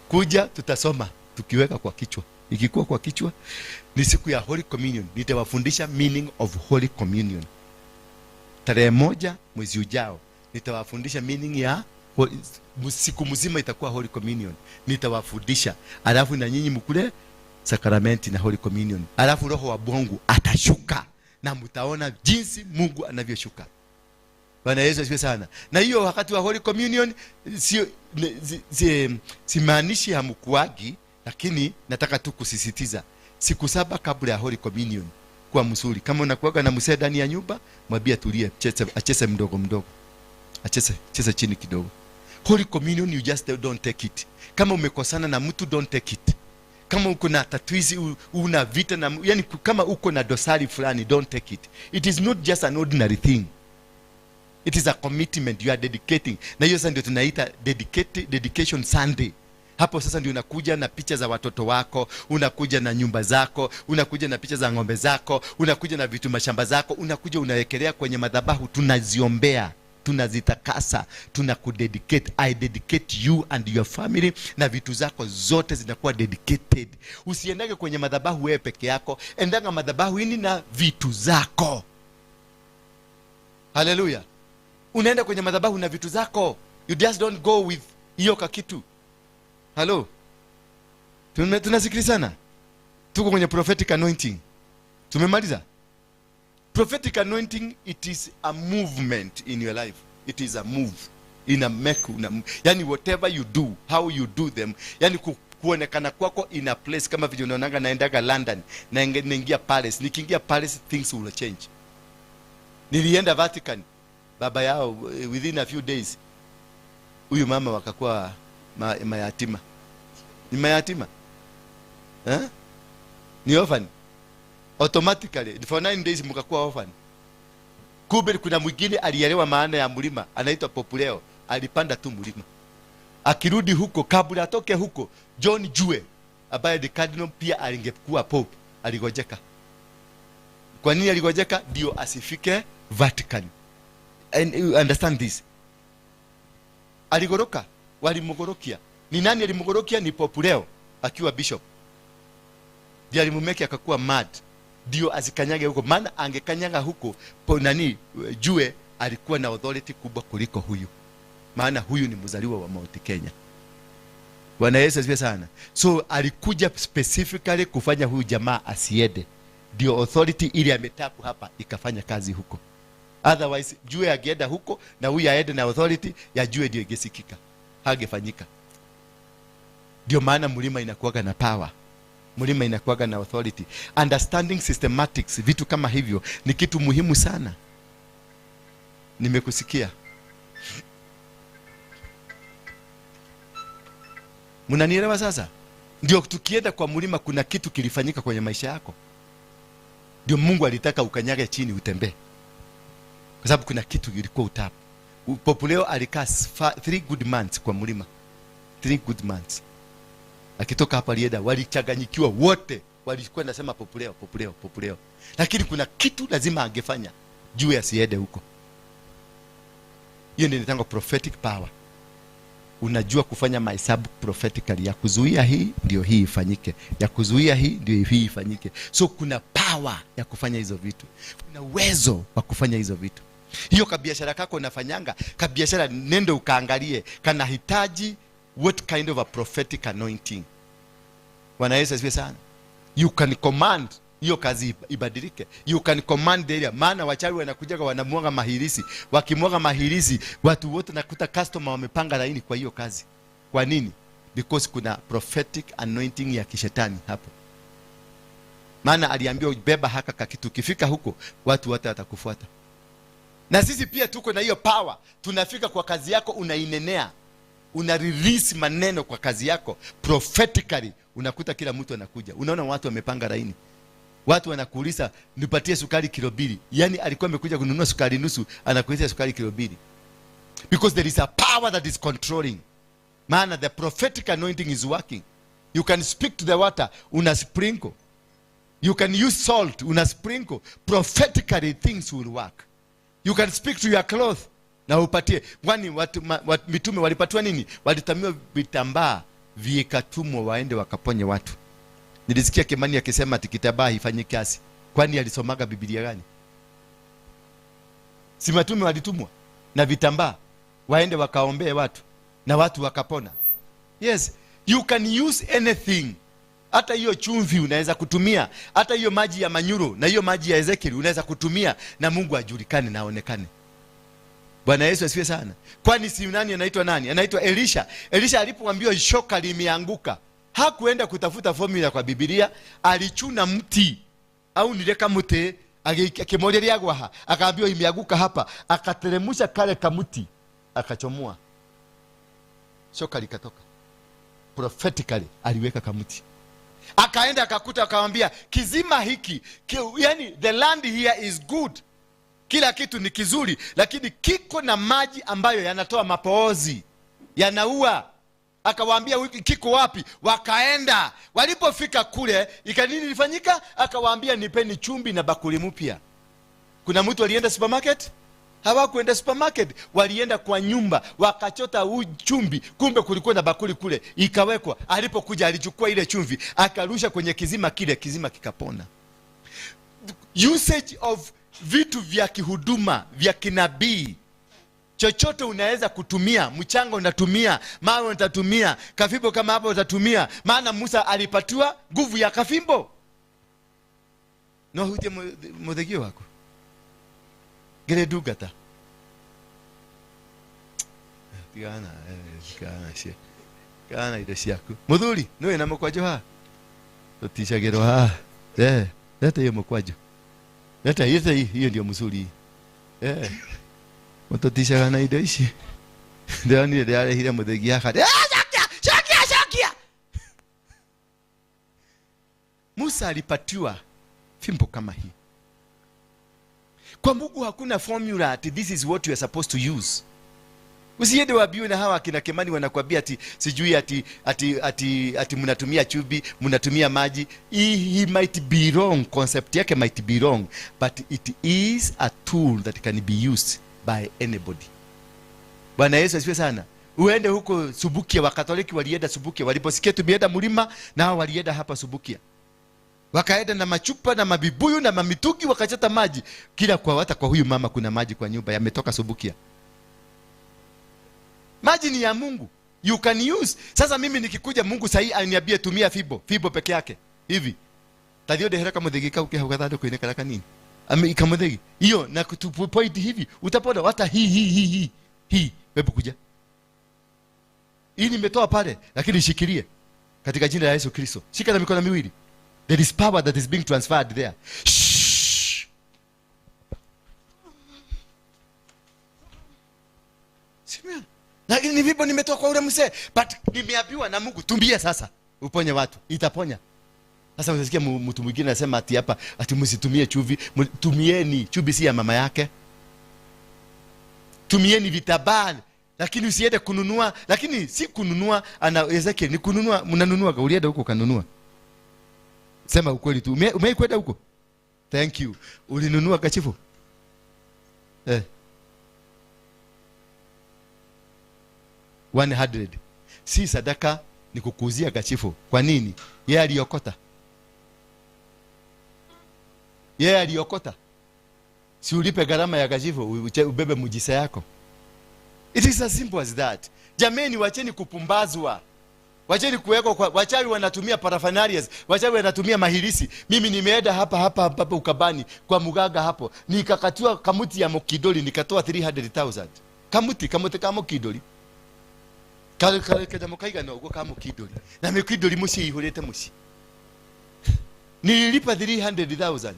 Speaker 4: Kuja tutasoma tukiweka kwa kichwa. Ikikuwa kwa kichwa ni siku ya Holy Communion. Nitawafundisha meaning of Holy Communion. Tarehe 1 mwezi ujao nitawafundisha meaning ya siku mzima itakuwa Holy Communion. Nitawafundisha. Alafu na nyinyi mkule sakramenti na Holy Communion. Alafu Roho wa Mungu atashuka na mtaona jinsi Mungu anavyoshuka. Bwana Yesu asifiwe sana. Na hiyo wakati wa Holy Communion sio, simaanishi hamkuagi, lakini nataka tu kusisitiza siku 7 kabla ya Holy Communion kuwa mzuri. Kama unakuaga na mzee ndani ya nyumba, mwambie atulie, acheze mdogo mdogo. Acheze, cheze chini kidogo. Holy Communion you just don't take it. Kama umekosana na mtu, don't take it. Kama uko na tatizo, una vita na yani kama uko na dosari fulani, don't take it. It is not just an ordinary thing. It is a commitment you are dedicating. Na hiyo sasa ndio tunaita dedication Sunday. Hapo sasa ndio unakuja na picha za watoto wako, unakuja na nyumba zako, unakuja na picha za ng'ombe zako, unakuja na vitu mashamba zako, unakuja unawekelea kwenye madhabahu, tunaziombea, tunazitakasa, tunakudedicate. I dedicate you and your family, na vitu zako zote zinakuwa dedicated. Usiendage kwenye madhabahu wewe peke yako, endaga madhabahu ini na vitu zako. Hallelujah. Unaenda kwenye madhabahu na vitu zako. You just don't go with hiyo kakitu. Hello. Tunasikilizana? Tuko kwenye prophetic anointing. Tumemaliza? Prophetic anointing, it is a movement in your life. It is a move. Ina make, una, yani whatever you do, how you do them, yani kuonekana kwako in a place, kama vile unaonanga naendaga London, naingia Paris. Nikiingia Paris, things will change. Nilienda Vatican, baba yao, within a few days, huyu mama wakakuwa mayatima. Ni mayatima? Eh? Ni orphan. Automatically, for 9 days mkakuwa orphan. Kumbe kuna mwingine alielewa maana ya mlima, anaitwa Populeo, alipanda tu mlima. Akirudi huko, kabla atoke huko, John Jue ambaye ni cardinal pia alingekuwa pope, aligojeka. Kwa nini aligojeka? Ndio asifike Vatican. And you understand this. Aligoroka, walimgorokia. Ni nani alimgorokia? Ni Populeo akiwa bishop. Ndiye alimumeke akakuwa mad. Ndio asikanyage huko, maana angekanyaga huko po nani Jue alikuwa na authority kubwa kuliko huyu. Maana huyu ni mzaliwa wa Mount Kenya. Bwana Yesu asifiwe sana. So alikuja specifically kufanya huyu jamaa asiende. Ndio authority ile ametapu hapa ikafanya kazi huko. Otherwise Jue angeenda huko na huyu aende na authority ya Jue ndio ingesikika. Hangefanyika. Ndio maana mlima inakuwaga na power. Mlima inakuwaga na authority. Understanding systematics, vitu kama hivyo ni kitu muhimu sana. Nimekusikia. Mnanielewa sasa? Ndio tukienda kwa mlima kuna kitu kilifanyika kwenye maisha yako. Ndio Mungu alitaka ukanyage chini utembee. Kwa sababu kuna kitu kilikuwa utapu. Populeo alikaa 3 good months kwa mlima. 3 good months. Akitoka hapa alienda, walichanganyikiwa wote. Walikuwa nasema Populeo, Populeo, Populeo. Lakini kuna kitu lazima angefanya juu asiende huko. Hiyo ndio inaitwa prophetic power. Unajua kufanya mahesabu prophetically ya kuzuia hii ndio hii ifanyike, ya kuzuia hii ndio hii ifanyike. So kuna power ya kufanya hizo vitu, kuna uwezo wa kufanya hizo vitu. Hiyo kabiashara kako unafanyanga kabiashara, nendo ukaangalie kanahitaji what kind of a prophetic anointing. Bwana Yesu asifiwe sana. You can command hiyo kazi ibadilike. You can command the area. Maana wachawi wanakujaga wanamwaga mahirisi. Wakimwaga mahirisi, watu wote nakuta customer wamepanga laini kwa hiyo kazi. Kwa nini? Because kuna prophetic anointing ya kishetani hapo. Maana aliambiwa beba haka kakitu, ukifika huko watu wote watakufuata. Na sisi pia tuko na hiyo power. Tunafika kwa kazi yako, unainenea, una release maneno kwa kazi yako prophetically, unakuta kila mtu anakuja. Unaona watu wamepanga laini, watu wanakuuliza nipatie sukari kilo 2. Yani alikuwa amekuja kununua sukari nusu, anakuuliza sukari kilo 2, because there is a power that is controlling. Maana the prophetic anointing is working. You can speak to the water, una sprinkle. You can use salt, una sprinkle. Prophetically things will work. You can speak to your cloth na upatie. Kwani mitume walipatiwa nini? Walitamiwa vitambaa vikatumwa waende wakaponye watu. Nilisikia Kimani akisema ati kitambaa haifanyi kazi. Kwani alisomaga Biblia gani? Si mitume walitumwa na vitambaa waende wakaombee watu na watu wakapona. Yes, you can use anything. Hata hiyo chumvi unaweza kutumia, hata hiyo maji ya manyuro na hiyo maji ya Ezekiel unaweza kutumia na Mungu ajulikane na aonekane. Bwana Yesu asifiwe sana. Kwani si nani anaitwa nani? Anaitwa Elisha. Elisha alipoambiwa shoka limeanguka, hakuenda kutafuta formula kwa Biblia, alichuna mti au nileka mti akimoreria gwaha, akaambiwa imeanguka hapa, akateremusha kale kamuti, akachomoa. Shoka likatoka. Prophetically aliweka kamuti. Akaenda akakuta, akamwambia kizima hiki, yani the land here is good. Kila kitu ni kizuri, lakini kiko na maji ambayo yanatoa mapoozi, yanaua. Akawaambia wiki kiko wapi? Wakaenda. Walipofika kule, nini ilifanyika? Akawaambia nipeni chumvi na bakuli mpya. Kuna mtu alienda supermarket? Hawakuenda supermarket, walienda kwa nyumba, wakachota chumvi. Kumbe kulikuwa na bakuli kule, ikawekwa. Alipokuja alichukua ile chumvi, akarusha kwenye kizima kile, kizima kikapona. Usage of vitu vya kihuduma, vya kinabii. Chochote unaweza kutumia, mchanga unatumia, mawe utatumia, kafimbo kama hapo utatumia. Maana Musa alipatiwa nguvu ya kafimbo. No hutie muthegio wako. Gere dugata. Tigana, tigana cia. Tigana indo ciaku. Muthuri, niwe na mukwanjo ha? Tuticagirwo ha. Leta hiyo mukwanjo. Leta hiyo, hiyo ndio mzuri. Mututishaga na indo ici. Ndĩronire ndĩrarehire mũthegi haha. Cokia, cokia, cokia. Musa alipatiwa fimbo kama hii. Kwa Mungu hakuna formula ati this is what you are supposed to use. Usiende waambiwe na hawa akina Kimani wanakuambia ati sijui ati mnatumia chumvi, mnatumia maji. He might be wrong, concept yake might be wrong, but it is a tool that can be used by anybody. Bwana Yesu asifiwe sana. Uende huko Subukia, Wakatoliki walienda Subukia, waliposikia tumeenda mlima, nao walienda hapa Subukia. Wakaenda na machupa na mabibuyu na mamitugi wakachota maji. Kila kwa hata kwa huyu mama kuna maji kwa nyumba yametoka Subukia. Maji ni ya Mungu. You can use. Sasa mimi nikikuja Mungu sahi aniambie tumia fimbo, fimbo peke yake. Hivi. Tathio ndehera kamuthigi kau ke hau gathandũkũ-inĩ karĩa kanini. Ame kamuthigi. Hiyo na kutu point hivi utapona hata hii hii hii hii. Hii hebu kuja. Hii nimetoa pale lakini shikilie katika jina la Yesu Kristo. Shika na mikono miwili. There is power that is being transferred there. Shh. Simeon. Lakini ni vipo nimetoa kwa ule mzee, but nimeambiwa na Mungu tumbie sasa uponye watu, itaponya. Sasa unasikia mtu mwingine anasema ati hapa ati msitumie chumvi, tumieni chumvi si ya mama yake. Tumieni vitabani, lakini usiende kununua, lakini si kununua ana Ezekiel ni kununua, mnanunua ulienda huko kanunua. Sema ukweli tu. Umekwenda huko? Thank you. Ulinunua kachifu? 100. Si sadaka, ni kukuuzia kachifo. Kwa nini? Yeye aliokota. Yeye aliokota. Si ulipe gharama ya kachifo, ubebe mujisa yako. It is as simple as that. Jameni, wacheni kupumbazwa. Wacheni kuwekwa kwa wachawi wanatumia paraphernalias, wachawi wanatumia mahirisi. Mimi nimeenda hapa hapa hapa Ukabani kwa mugaga hapo, nikakatiwa kamuti ya mokidoli nikatoa 300,000. Kamuti, kamuti ka mokidoli. Kale kale kajamo kaiga no ka mokidoli. Na mokidoli mushi ihurete mushi. Nililipa 300,000.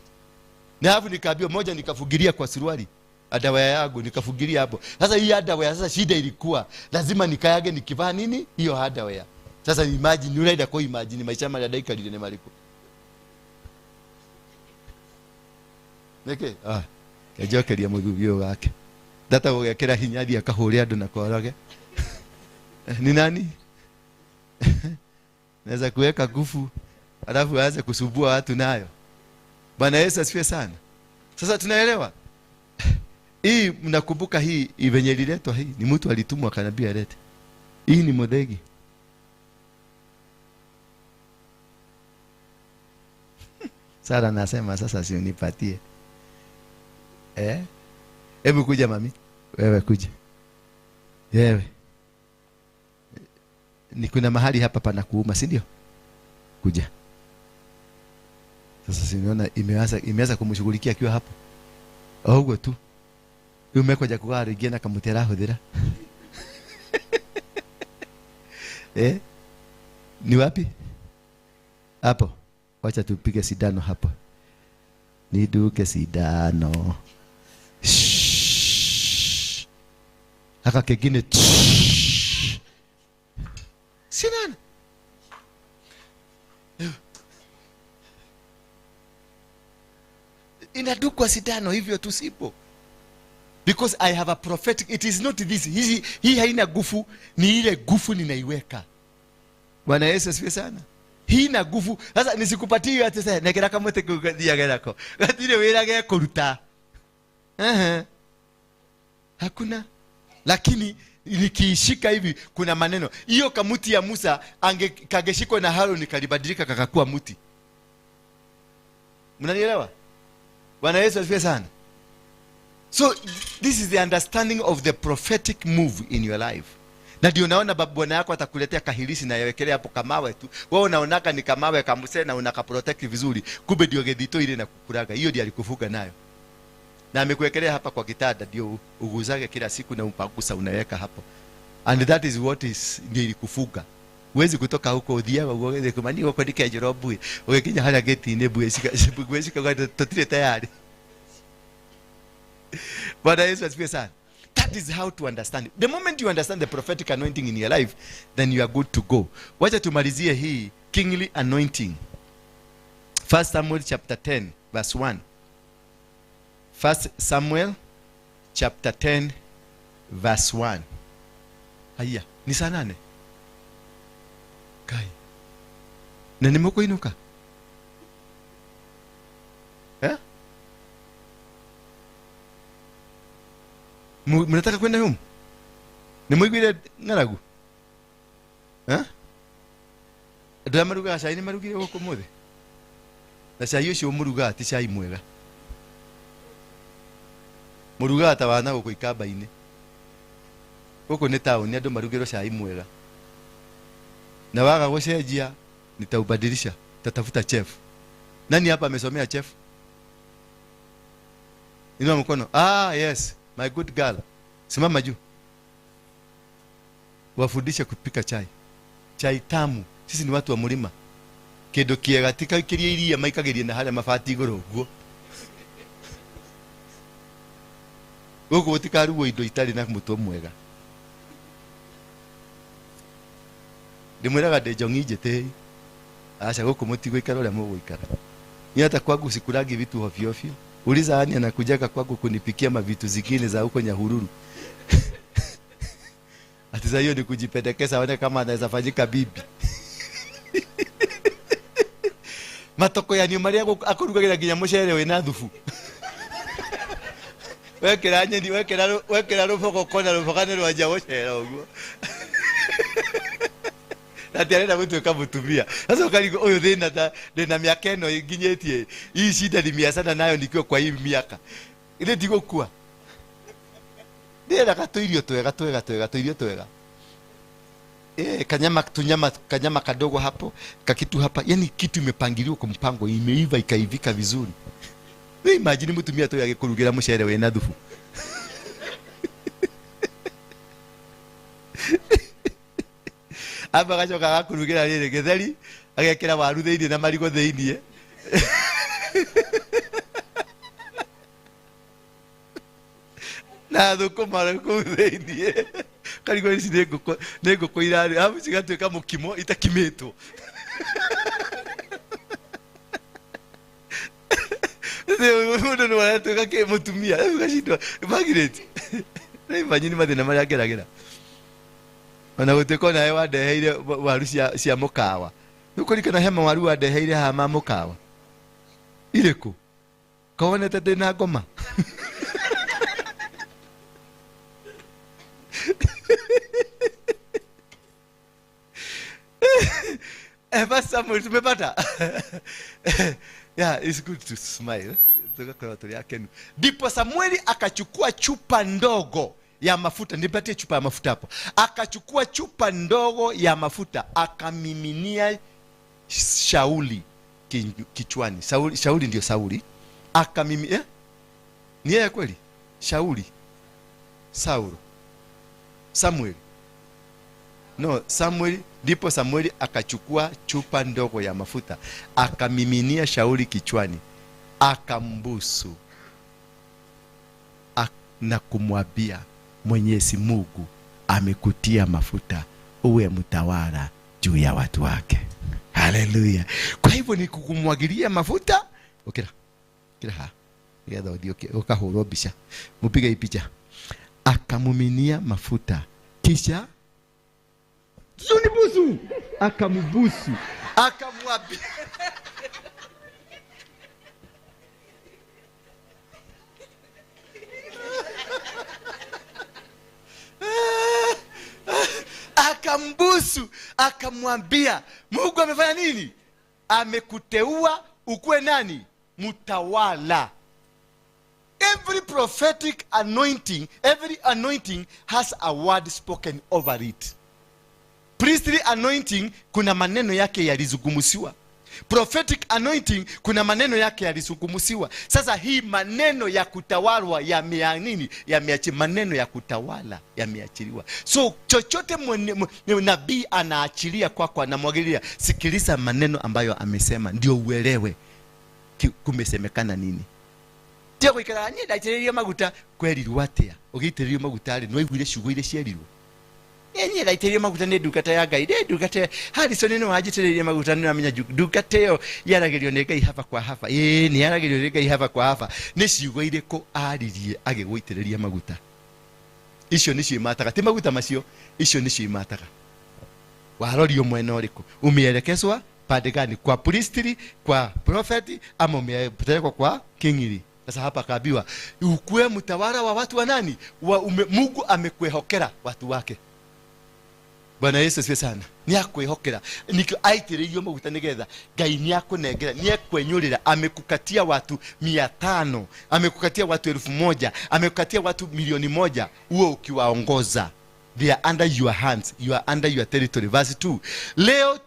Speaker 4: Na hapo nikaambiwa moja, nikafugiria kwa suruali adawa yangu nikafugiria hapo. Sasa hii adawa sasa shida ilikuwa lazima nikayage nikivaa nini hiyo adawa. Sasa imagine uraida ko imagine maisha mara daikarire ne mariko. Neke kejokeria muthuri uyu wake. Ndata gugekera hinya thia kahure andu na korage. Ni nani? Naweza kuweka nguvu alafu aanze kusumbua watu nayo. Bwana Yesu asifiwe sana. Sasa tunaelewa. Hii mnakumbuka hii venye ililetwa hii ni mtu alitumwa akaniambia alete. Hii ni modegi. Sara nasema sasa si unipatie. Hebu kuja mami. Wewe kuja. Wewe. Ni kuna mahali hapa panakuuma, si ndio? Kuja. Sasa si unaona imeanza kumshughulikia akiwa hapo. Oguo tu. Rĩu mekwenja kũgarĩngia na kamũtĩ arahũthĩra. Ni wapi? Hapo. Wacha tupige sindano hapo. Niduke sindano. Shhh. Haka kengine. Shhh. Sindano. Inadukwa sindano hivyo tu sipo. Because I have a prophetic, it is not this. Hii haina nguvu, ni ile nguvu ninaiweka. Bwana Yesu asifiwe sana. Hii ina nguvu. Sasa nisikupatie hiyo ati sasa nekera kamwe kugathiaga nako. Gatire wira ge kuruta. Hakuna. Lakini nikiishika hivi kuna maneno. Hiyo kamuti ya Musa kangeshikwa na Haruni kalibadilika kakakuwa muti. Mnanielewa? Bwana Yesu asifiwe sana. So this is the understanding of the prophetic move in your life. Na ndio unaona babu bwana yako atakuletea kahirisi na yawekelea hapo kamawe tu. Wewe unaonaka ni kamawe kamuse na unakaprotect vizuri. Kumbe ndio gethito ile na kukuraga. Hiyo ndio alikufuga nayo. Na amekuwekelea hapa kwa kitanda ndio uguzage kila siku na umpagusa unaweka hapo. And that is what is ndio ilikufuga. Huwezi kutoka huko uthiaga uguo githĩ kumani gũkũ ndikejũrwo mbuĩ. Ũgĩkinya harĩa gate-inĩ mbuĩ cika tũtirĩ tayari. Bwana Yesu asifiwe sana. That is how to understand it. The moment you understand the prophetic anointing in your life, then you are good to go. Wacha tumalizie hii kingly anointing. 1 Samuel chapter 10 verse 1. 1 Samuel chapter 10 verse 1. Haya, ni saa 8. Kai. Na nimekuinuka. Mnataka kwenda humu? Ni mwiguire ng'aragu? Andũ arĩa marugaga cai nĩ marugire gũkũ mũthĩ? Na cai ũcio mũrugaga ti cai mwega. Mũrugaga ta wana gũkũ ikamba-inĩ. Gũkũ nĩ taũni andũ marugĩrwo cai mwega. Na waga gũcenjia nitaubadilisha, tatafuta chef. Nani hapa amesomea chef? Inua mkono. Yes. My good girl. Simama juu. Wafundishe kupika chai. Chai tamu. Sisi ni watu wa mlima. Kindu kiega ti kiria iria maikagiria na haria mabati iguru uguo. Guku gutikarugwo indo itari na mutwe mwega. Ndimwiraga ndi njong'i njĩtĩi. Aca guku mutigũikara uria mũgũikara. Ni hata kwangu sikurangi vitu ovyo ovyo. Uliza Ani anakujaga kwangu kunipikia mavitu zingine za huko Nyahururu. Ati sasa hiyo ni kujipendekeza aone kama anaweza fanyika bibi. Matoko ya nyuma ria akurugagira nginya mucere wina thubu. Wekera nyeni, wekera rubogo kona ruboga ni rwanja mucere uguo. Na ti arenda gutuika mutumia. Sasa ukarigwo uyu thina ta ndina miaka ino nginyitie, hii shida nimeachana nayo nikiwa kwa hii miaka ile ndigukua. Ndiendaga tuirio twega twega twega, tuirio twega. Kanyama, tunyama, kanyama kadogo hapo, kakitu hapa, yani kitu imepangiliwa kwa mpango, imeiva ikaivika vizuri. We imagine mutumia tu agikurugira mucere wina thubu. Amba gacoka agakurugira riri githeri, agekira waru thiini na marigo thiini. Na thukuma kuu thiini. Karigwo ici nĩ ngũkũ, nĩ ngũkũ irarĩ, arabu cigatuĩka mũkimo itakimĩtwo. Mũndũ nĩ aratuĩka kĩ mũtumia, rĩu gacindwa, Margaret. Rĩu imagine mathĩna marĩa ngeragĩra. Ona gũtuĩka onawe wandeheire waru cia mũkawa. Nĩ ũkũririkana he mawaru wandeheire haha ma mũkawa? Irĩkũ? Kawonete ndĩna ngoma? First Samuel, tumepata? Yeah, it's good to smile. Tugakorwo tũrĩ akenu. Ndipo Samueli akachukua chupa ndogo ya mafuta. Nipatie chupa ya mafuta hapo. Akachukua chupa ndogo ya mafuta akamiminia Shauli kichwani. Shauli ndio Sauli. Akamimi-? Ni yeye kweli? Shauli. Saulo. Samuel. No, Samuel. Ndipo Samueli akachukua chupa ndogo ya mafuta akamiminia Shauli kichwani, akambusu na kumwambia, Mwenyezi Mungu amekutia mafuta uwe mtawala juu ya watu wake. Haleluya. Kwa hivyo ni kukumwagilia mafuta. Ukira. Ukira ha. Nĩgetha ũthiĩ ũkahũrwo mbica. Mũpige hii picha. Akamuminia mafuta. Kisha sunibusu. Akamubusu. Akamwambia. Akambusu, akamwambia, Mungu amefanya nini? Amekuteua ukuwe nani? Mtawala. Every prophetic anointing, every anointing has a word spoken over it. Priestly anointing, kuna maneno yake yalizungumziwa. Prophetic anointing, kuna maneno yake yalizungumziwa. Sasa hii maneno ya kutawalwa yamea nini? Yameachi, maneno ya kutawala yameachiliwa. So chochote nabii anaachilia kwako, anamwagilia, sikiliza maneno ambayo amesema ndio uelewe kumesemekana nini. Tia kuikara ni ndaitĩrĩrio maguta kwerirwo atia? Ũgĩitĩrĩrio maguta rĩ, nĩwaiguire ciugo iria cierirwo? Niĩ ndaitĩrĩrio maguta nĩ ndungata ya Ngai. Nĩ ndungata ya Harrison nĩ wanjitĩrĩirie maguta, nĩ wamenya ndungata ĩyo yaragĩrio nĩ Ngai haba kwa haba. Ĩĩ, nĩ yaragĩrio nĩ Ngai haba kwa haba. Nĩ ciugo irĩkũ aririe agĩgũitĩrĩria maguta? Icio nĩcio imataga. Ti maguta macio, icio nĩcio imataga. Warorio mwena ũrĩkũ? Umeelekezwa pande gani? Kwa priestly, kwa prophet, ama umepelekwa kwa kingili? Sasa hapa akaambiwa ukuwe mtawala wa watu wa nani? Mungu amekuhokera watu wake. Bwana Yesu asifiwe sana. Ni akwihokera. Nikio aitĩrĩirio maguta nĩgetha Ngai nĩ akũnengera, nĩ ekwenyũrĩra, amekukatia watu mia tano, amekukatia watu elfu moja, amekukatia watu milioni moja, uwe ukiwaongoza. They are under your hands, you are under your territory. Verse 2. Leo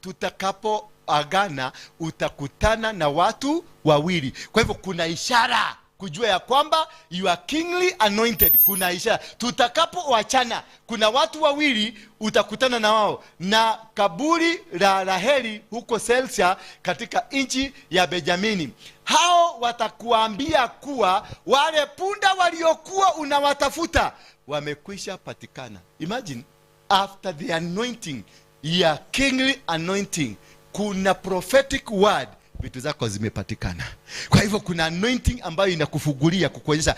Speaker 4: tutakapoagana utakutana na watu wawili. Kwa hivyo kuna ishara kujua ya kwamba you are kingly anointed. Kuna ishara tutakapoachana, kuna watu wawili utakutana na wao, na kaburi la Raheli huko Selsa katika nchi ya Benjamini. Hao watakuambia kuwa wale punda waliokuwa unawatafuta wamekwisha patikana. Imagine after the anointing ya kingly anointing, kuna prophetic word, vitu zako zimepatikana. Kwa hivyo kuna anointing ambayo inakufungulia kukuonyesha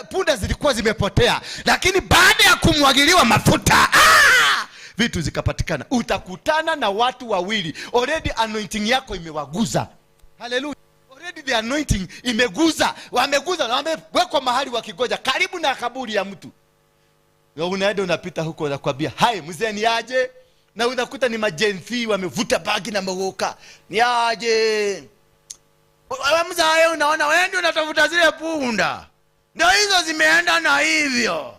Speaker 4: punda zilikuwa zimepotea, lakini baada ya kumwagiliwa mafuta, vitu zikapatikana. Utakutana na watu wawili, already anointing yako imewaguza. Hallelujah. Already the anointing imeguza, wameguza na wamewekwa mahali wakigoja karibu na kaburi ya mtu. Na unaenda unapita huko, unakwambia, "Hai mzee, ni aje?" Na unakuta ni ma-Gen Z wamevuta bagi na magoka. "Ni aje? Wewe mzae, unaona wewe ndio unatafuta zile punda, ndio hizo zimeenda na hivyo."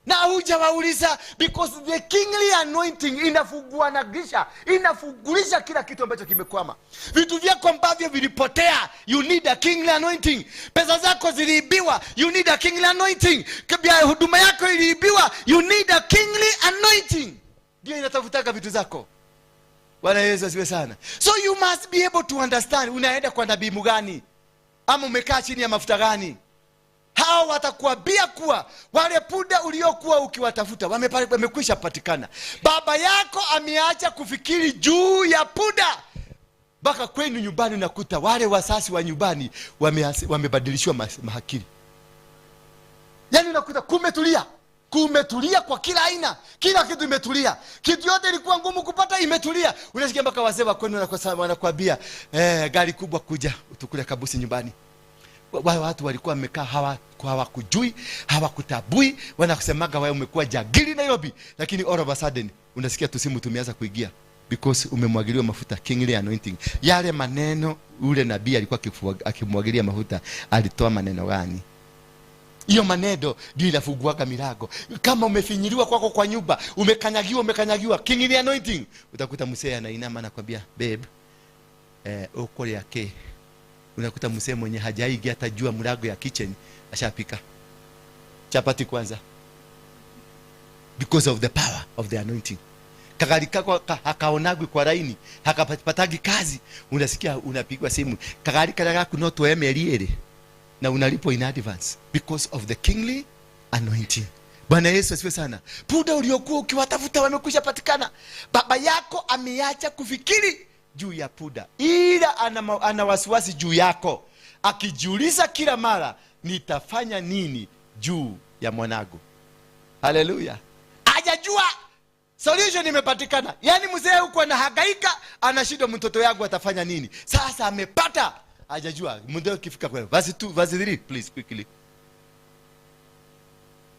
Speaker 4: Na hujawauliza, because the kingly anointing inafungua na gisha inafungulisha kila kitu ambacho kimekwama. Vitu vyako ambavyo vilipotea, you need a kingly anointing. Pesa zako ziliibiwa, you need a kingly anointing. Kabla huduma yako iliibiwa, you need a kingly anointing. Ndio inatafutaka vitu zako. Bwana Yesu asifiwe sana. So you must be able to understand unaenda kwa nabii mgani ama umekaa chini ya mafuta gani. Hao watakuambia kuwa wale punda uliokuwa ukiwatafuta wamekwisha patikana. Baba yako ameacha kufikiri juu ya punda. Mpaka kwenu nyumbani unakuta wale wasasi wa nyumbani wamebadilishiwa mahakili. Yaani unakuta kumetulia, kumetulia kwa kila aina, kila kitu imetulia, kitu yote ilikuwa ngumu kupata imetulia. Unasikia mpaka wazee wa kwenu wanakuambia, "Gari kubwa, kuja utukule kabusi nyumbani." Wale watu walikuwa wamekaa hawakujui, hawakutabui, wanakusemaga wewe umekuwa jagili Nairobi, lakini all of a sudden unasikia tusimu tumeanza kuingia because umemwagiliwa mafuta, kingly anointing. Yale maneno ule nabii alikuwa akimwagilia mafuta, alitoa maneno gani? Hiyo maneno ndio inafunguaga milango. Kama umefinyiliwa kwako kwa nyumba, umekanyagiwa, umekanyagiwa, kingly anointing, utakuta mzee anainama, anakwambia, "Babe, ukoria ke." Unakuta mzee mwenye hajaigi hata jua mlango ya kitchen ashapika chapati kwanza because of the power of the anointing. Kagari kako hakaonagwi kwa raini, hakapatagi kazi, unasikia unapigwa simu, "Kagari karia gaku no tuoe mĩeri ĩrĩ," na unalipwa in advance because of the kingly anointing. Bwana Yesu asifiwe sana. Punda uliokuwa ukiwatafuta wamekwisha patikana. Baba yako ameacha kufikiri juu ya punda, ila ana wasiwasi juu yako, akijiuliza kila mara, "Nitafanya nini juu ya mwanangu?" Haleluya! Hajajua solution imepatikana. Yaani mzee huku anahangaika, anashindwa mtoto yangu atafanya nini. Sasa amepata, hajajua mzee ukifika kwa verse 2, verse 3, please, quickly.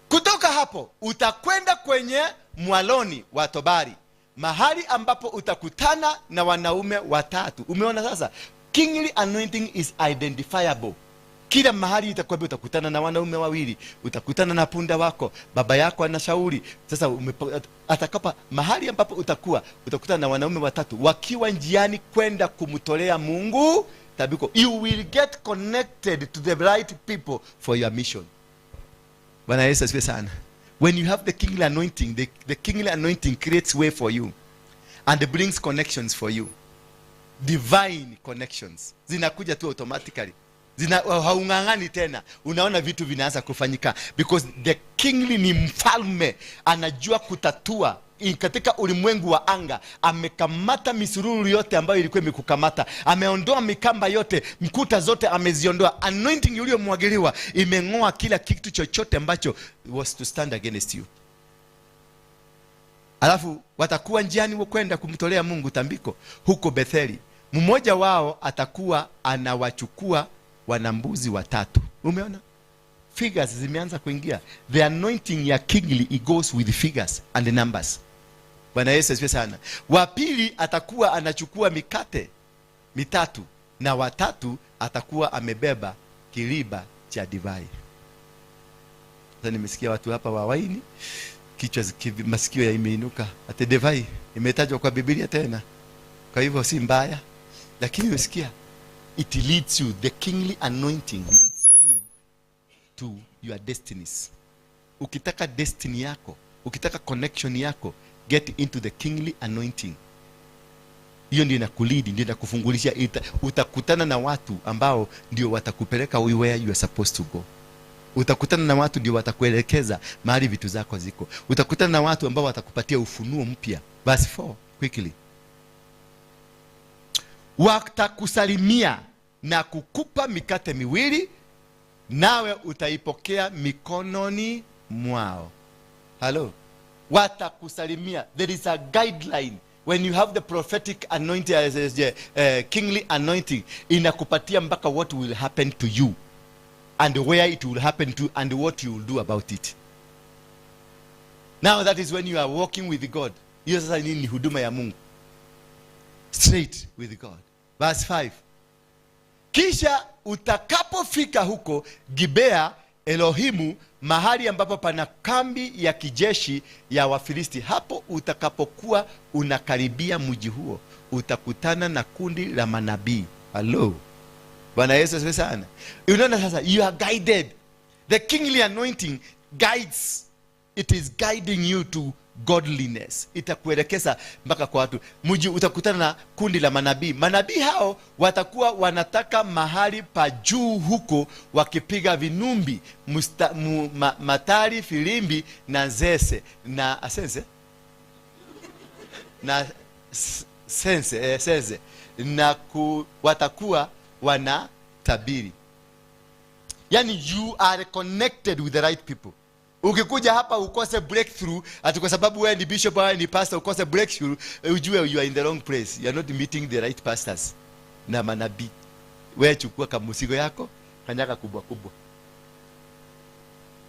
Speaker 4: Kutoka hapo utakwenda kwenye mwaloni wa Tobari, mahali ambapo utakutana na wanaume watatu. Umeona sasa, kingly anointing is identifiable. Kila mahali itakwambia utakutana na wanaume wawili, utakutana na punda wako, baba yako anashauri. Sasa atakapa mahali ambapo utakuwa utakutana na wanaume watatu wakiwa njiani kwenda kumtolea Mungu tambiko. You will get connected to the right people for your mission. Bwana Yesu asifiwe sana. When you have the kingly anointing, the kingly anointing creates way for you and brings connections for you. Divine connections zinakuja tu automatically. Zina haung'ang'ani tena, unaona vitu vinaanza kufanyika because the kingly ni mfalme, anajua kutatua katika ulimwengu wa anga. Amekamata misururu yote ambayo ilikuwa imekukamata, ameondoa mikamba yote, mkuta zote ameziondoa. Anointing uliyomwagiliwa imeng'oa kila kitu chochote ambacho was to stand against you. Alafu watakuwa njiani kwenda kumtolea Mungu tambiko huko Betheli. Mmoja wao atakuwa anawachukua wanambuzi watatu. Umeona figures zimeanza kuingia. The anointing ya kingly, it goes with figures and numbers. Bwana Yesu asifiwe sana. Wa pili atakuwa anachukua mikate mitatu na watatu atakuwa amebeba kiriba cha divai. Sasa nimesikia watu hapa wa waini kichwa masikio ya imeinuka, ati divai imetajwa kwa Biblia tena. Kwa hivyo si mbaya, lakini umesikia, it leads you, the kingly anointing leads you to your destinies. Ukitaka destiny yako, ukitaka connection yako, get into the kingly anointing. Hiyo ndio inakulead, ndio inakufungulisha. Utakutana na watu ambao ndio watakupeleka where you are supposed to go. Utakutana na watu ndio watakuelekeza mahali vitu zako ziko. Utakutana na watu ambao watakupatia ufunuo mpya. Verse 4, quickly. Watakusalimia na kukupa mikate miwili, nawe utaipokea mikononi mwao. Hello, watakusalimia. There is a guideline. When you have the prophetic anointing, kingly anointing, inakupatia mpaka what will happen to you and where it will happen to and what you will do about it. Now that is when you are walking with God. Hiyo sasa ni huduma ya Mungu. Straight with God. Verse 5. Kisha utakapofika huko Gibea Elohimu, mahali ambapo pana kambi ya kijeshi ya Wafilisti, hapo utakapokuwa unakaribia mji huo, utakutana na kundi la manabii. Hello. Bwana Yesu asifiwe sana. Unaona sasa, you are guided. The kingly anointing guides. It is guiding you to godliness. Itakuelekeza mpaka kwa watu. Mji utakutana na kundi la manabii. Manabii hao watakuwa wanataka mahali pa juu huko, wakipiga vinumbi, matari, filimbi na zese na asense na sense, sense na watakuwa wanatabiri. Yani you are connected with the right people. Ukikuja hapa ukose breakthrough, ati kwa sababu wewe ni bishop au ni pastor ukose breakthrough, ujue you are in the wrong place. You are not meeting the right pastors na manabii. Wewe chukua kamusigo yako, kanyaga kubwa kubwa.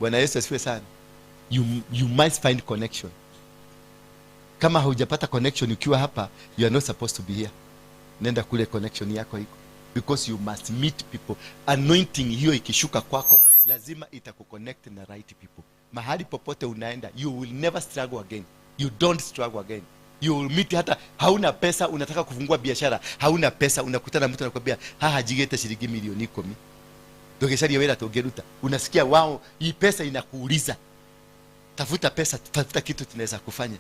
Speaker 4: Bwana Yesu asifiwe sana. You must find connection. Kama haujapata connection ukiwa hapa, you are not supposed to be here. Nenda kule connection yako iko. Because you must meet people. Anointing hiyo ikishuka kwako, lazima itakuconnect na right people. Mahali popote unaenda, you will never struggle again. You don't struggle again. You will meet, hata hauna pesa, unataka kufungua biashara, hauna pesa, unakutana mtu anakuambia, haha jigete shilingi milioni 10. Ndogesharia wera togeruta. Unasikia wao, hii pesa inakuuliza. Tafuta pesa, tafuta kitu tunaweza kufanya.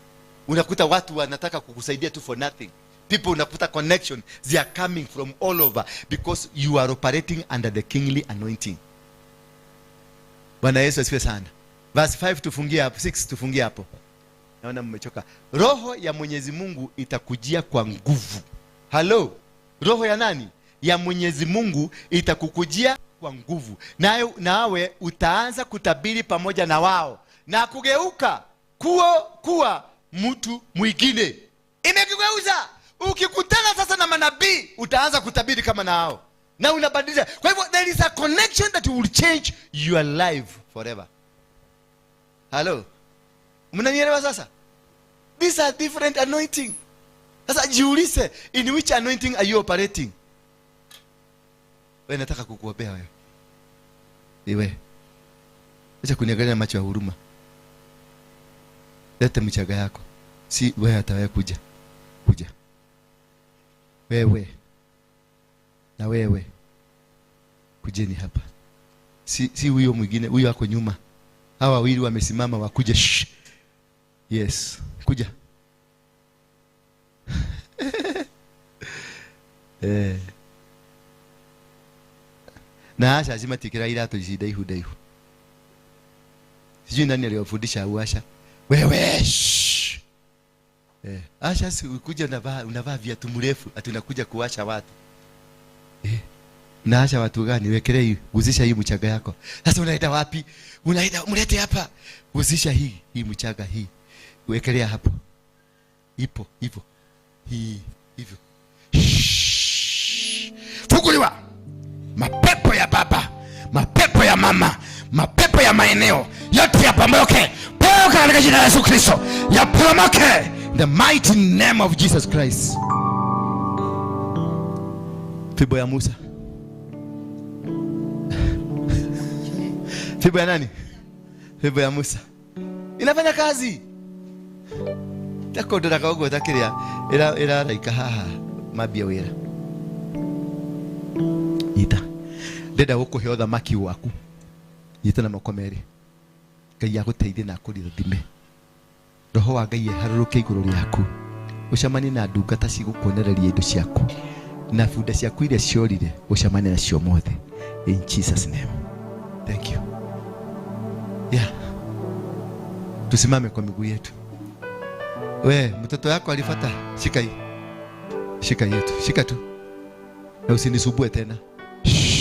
Speaker 4: Unakuta watu wanataka kukusaidia tu for nothing. People unakuta connection, they are coming from all over because you are operating under the kingly anointing. Bwana Yesu asifiwe sana. Verse 5 tufungie hapo, 6 tufungie hapo. Naona mmechoka. Roho ya Mwenyezi Mungu itakujia kwa nguvu. Hello. Roho ya nani? Ya Mwenyezi Mungu itakukujia kwa nguvu. Nawe utaanza kutabiri pamoja na wao na kugeuka kuwa mtu mwingine. Imekugeuza. Ukikutana sasa na manabii utaanza kutabiri kama nao. Na unabadilisha. Kwa hivyo there is a connection that will change your life forever. Hello. Mnanielewa sasa? These are different anointing. Sasa jiulize, in which anointing are you operating? Wewe nataka kukuombea wewe. Wewe. Acha kuniangalia macho ya huruma. Leta michaga yako. Si wewe hata wewe kuja. Kuja. Wewe. Na wewe. Kujeni hapa. Si huyo mwingine, huyo ako nyuma. Hawa wawili wamesimama wakuje. Shh. Yes, kuja. Na Asha lazima tikira irato ici ndaihu ndaihu. Sijui nani aliyofundisha au Asha. Wewe. Shh. Asha si ukuja unavaa viatu mrefu ati unakuja kuwasha watu. Na Asha watu gani? Wekelee hii, guzisha hii mchaga yako. Sasa unaenda wapi? Unaenda mlete hapa. Guzisha hii mchaga hii. Wekelea hapo. Ipo hivyo. Hii hivyo.
Speaker 6: Funguliwa. Mapepo ya baba, mapepo ya mama, mapepo ya maeneo yote yaporomoke. Poromoka katika jina la Yesu Kristo. Yaporomoke. In the mighty name of Jesus Christ.
Speaker 4: Fimbo ya Musa. Fimbo ya nani? Fimbo ya Musa. Inafanya kazi. Takodora kaogo takiria ira raika haha mambia wira. Ita. Ndenda gukuhe uthamaki waku. Nyita na moko meri. Ngai aguteithie na akũrathime. Roho wa Ngai eharũrũke igũrũ rĩaku. Ũcemanie na ndungata cigũkuonereria indo ciaku. Na bunda ciaku iria ciorire, ũcemanie nacio mothe. In Jesus name. Thank you. Yeah. Tusimame kwa miguu yetu. We, mtoto yako alifata, shika hii. Shika yetu, shika tu. Na usinisumbue tena. Shh.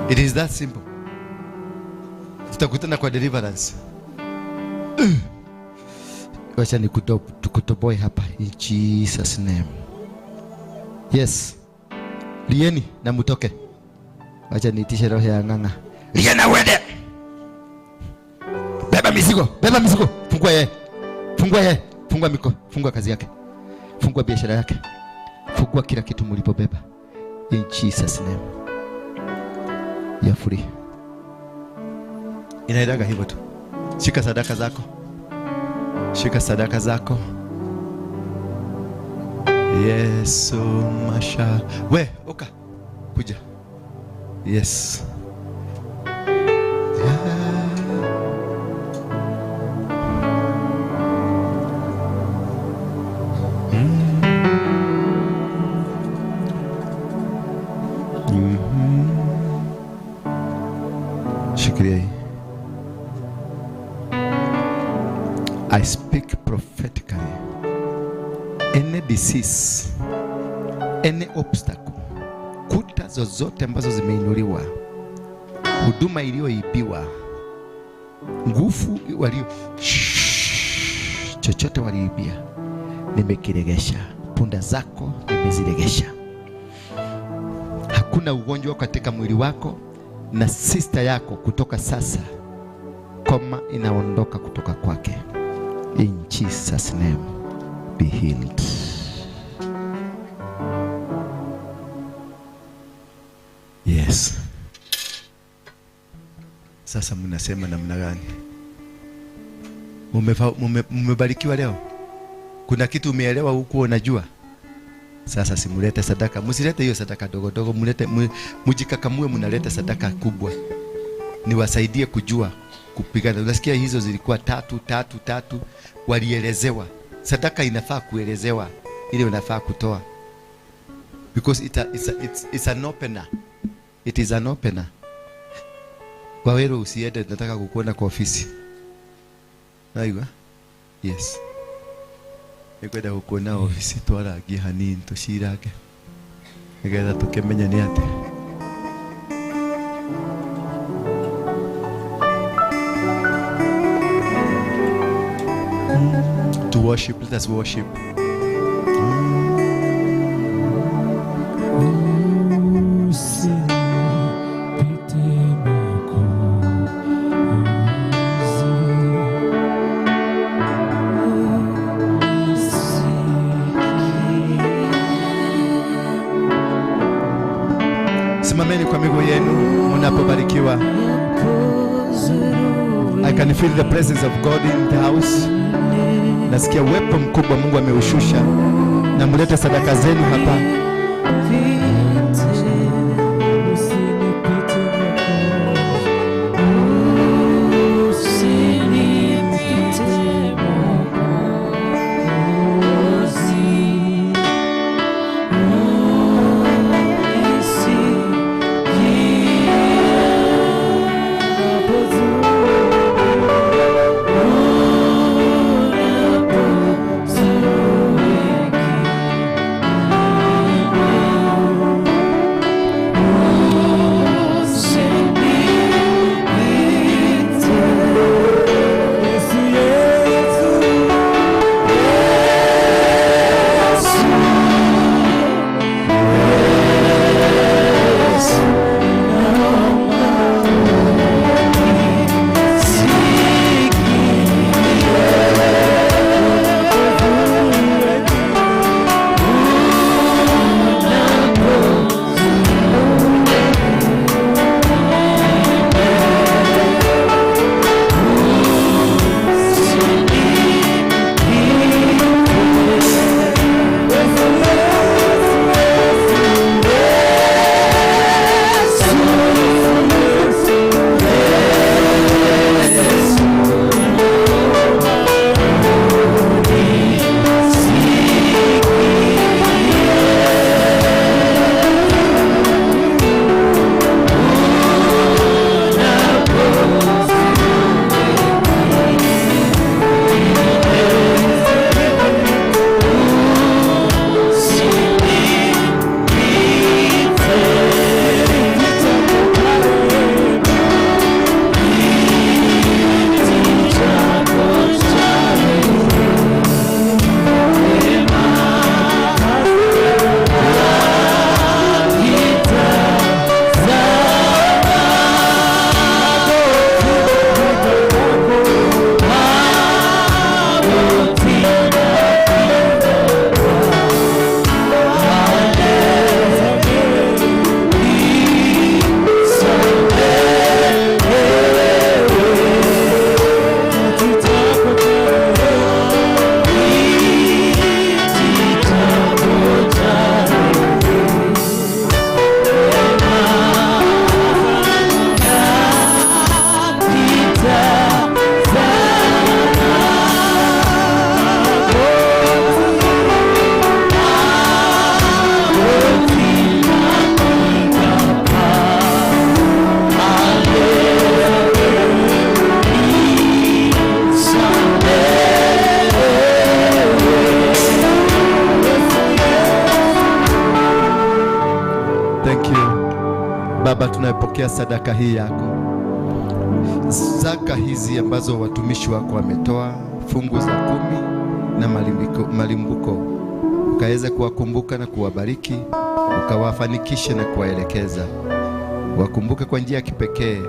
Speaker 4: It is that simple. Tutakutana kwa deliverance. Wacha nikutoboe hapa in Jesus name. Yes. Lieni na mutoke. Wacha niitishe roho ya ng'ang'a.
Speaker 6: Lia na uende. Beba mizigo, beba mizigo. Fungua yeye. Fungua yeye. Fungua miko, fungua kazi yake. Fungua biashara yake. Fungua kila kitu mlipobeba. In Jesus name. You are free. Inaendaga hivyo tu. Shika sadaka zako. Shika sadaka zako. Yesu masha. We, oka. Kuja. Yes. Yeah. Shikilia hii. I speak prophetically. Any disease, any obstacle, kuta zozote ambazo zimeinuliwa, huduma iliyoibiwa, nguvu walio, chochote waliibia, nimekiregesha. Punda zako nimeziregesha. Hakuna ugonjwa katika mwili wako na sister yako kutoka sasa. Koma inaondoka kutoka kwake. In Jesus name, be healed. Yes. Sasa mnasema namna gani? Mumebarikiwa leo? Kuna kitu umeelewa huku unajua? Sasa simulete sadaka. Msilete hiyo sadaka dogo dogo, mulete, mujikakamue, mnaleta sadaka kubwa. Niwasaidie kujua kupigana. Unasikia hizo zilikuwa 3 3 3, walielezewa. Sadaka inafaa kuelezewa ile unafaa kutoa. Because it's an opener. It is an opener. Kwa wewe usiende, nataka kukuona kwa ofisi. Naigwa? Yes. Nikwenda kukuona ofisi twaragie hanini tucirage. Nigetha tukimenya ni ati. To worship, let us worship. Simameni kwa miguu yenu mnapobarikiwa. I can feel the presence of God in the house. Nasikia uwepo mkubwa Mungu ameushusha. Na mlete sadaka zenu hapa.
Speaker 4: Thank you. Baba, tunapokea sadaka hii yako, zaka hizi ambazo watumishi wako wametoa, fungu za 10 na malimbuko, ukaweze kuwakumbuka na kuwabariki, ukawafanikishe na kuwaelekeza. Wakumbuke kwa njia ya kipekee,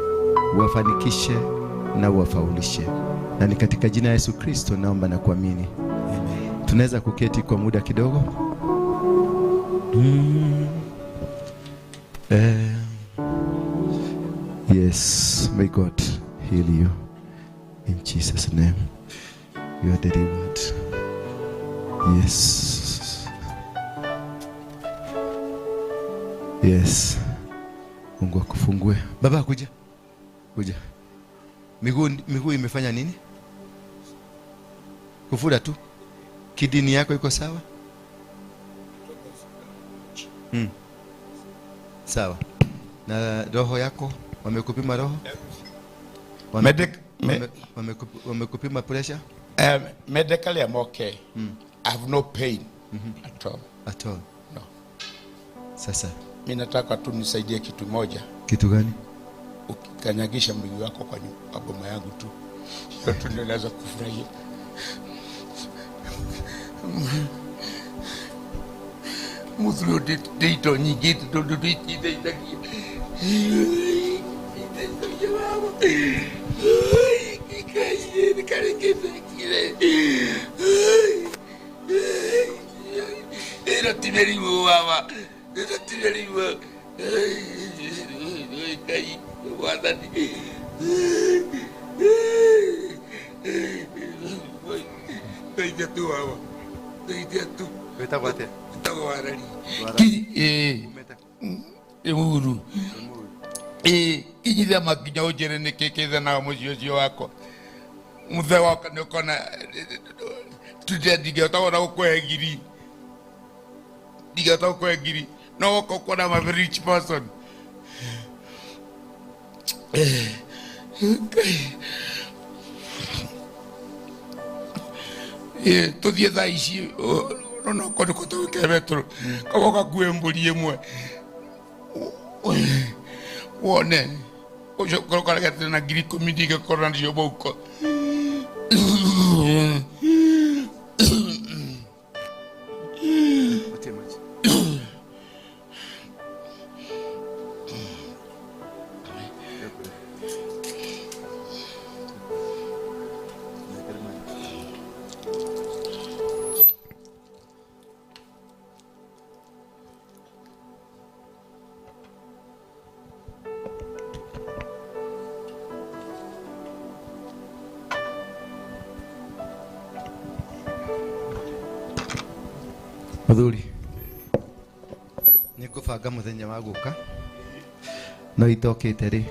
Speaker 4: uwafanikishe na uwafaulishe. Na ni katika jina la Yesu Kristo naomba na kuamini. Amen. Tunaweza kuketi kwa muda kidogo. Yes, may God heal you in Jesus' name. You are delivered. Yes. Yes. Mungu akufungue. Baba, kuja. Kuja. Miguu imefanya nini? Kufura tu. Kidini yako iko sawa? Sawa. Na roho yako, wamekupima roho? Wamekupima pressure?
Speaker 7: Medically I'm okay. I have no pain at all.
Speaker 4: At all?
Speaker 7: No.
Speaker 4: Sasa
Speaker 7: mimi nataka tu nisaidie kitu moja.
Speaker 4: Kitu gani?
Speaker 7: Ukikanyagisha miguu yako kwa boma yangu tu, hiyo tu ndio naweza kufurahia. Muthuru ndito nyingĩ tondũ nditeithagia. Ĩno ti mĩrimũ baba, ĩno ti mĩrimũ. Ngai wathani. Ndeithia tu baba, ndeithia tu.
Speaker 4: Wĩtagwo atĩa?
Speaker 7: Wĩtagwo Warari. Ĩmuru. Kinyithia makinya ũnjĩre nĩkĩ kĩthanaga mũciĩ ũcio wakwa. Mũthee wakwa nĩ ũkona ndingĩhota ona gũkũhe ngiri. Ndingĩhota gũkũhe ngiri. No woka ũkona I'm a rich person. Tũthiĩ thaa ici no korwo nĩ tũgĩkĩre betũrũ kaba ũgakue mbũri ĩmwe wone ũcio ũkaregetera na 10,000 ndingĩkorwo nacio mũhuko.
Speaker 4: Muthuri, nĩngũbanga mũthenya wa gũka, no itokĩte rĩ,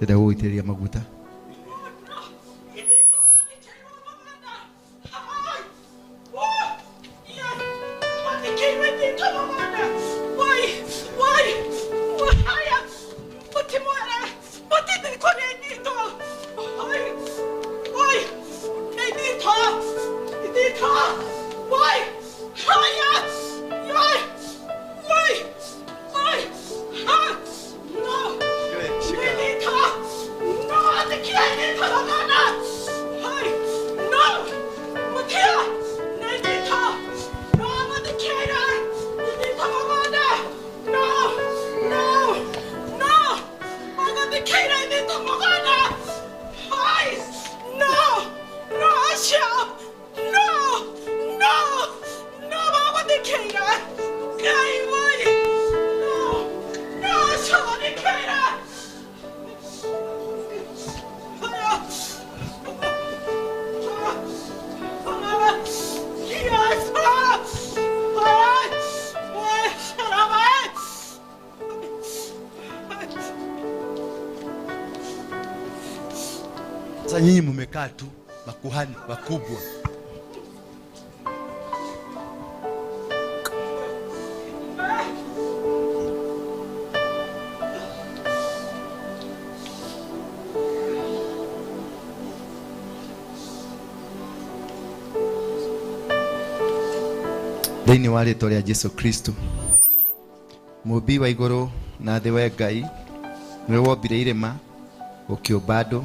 Speaker 4: ndĩrenda gũgũitĩrĩria maguta. Sasa nyinyi mmekaa tu makuhani wakubwa. Thĩinĩ wa rĩtwa rĩa Jesu Kristo, mũmbi wa igũrũ na thĩ we Ngai nĩwe wombire irĩma ũkĩũmba andũ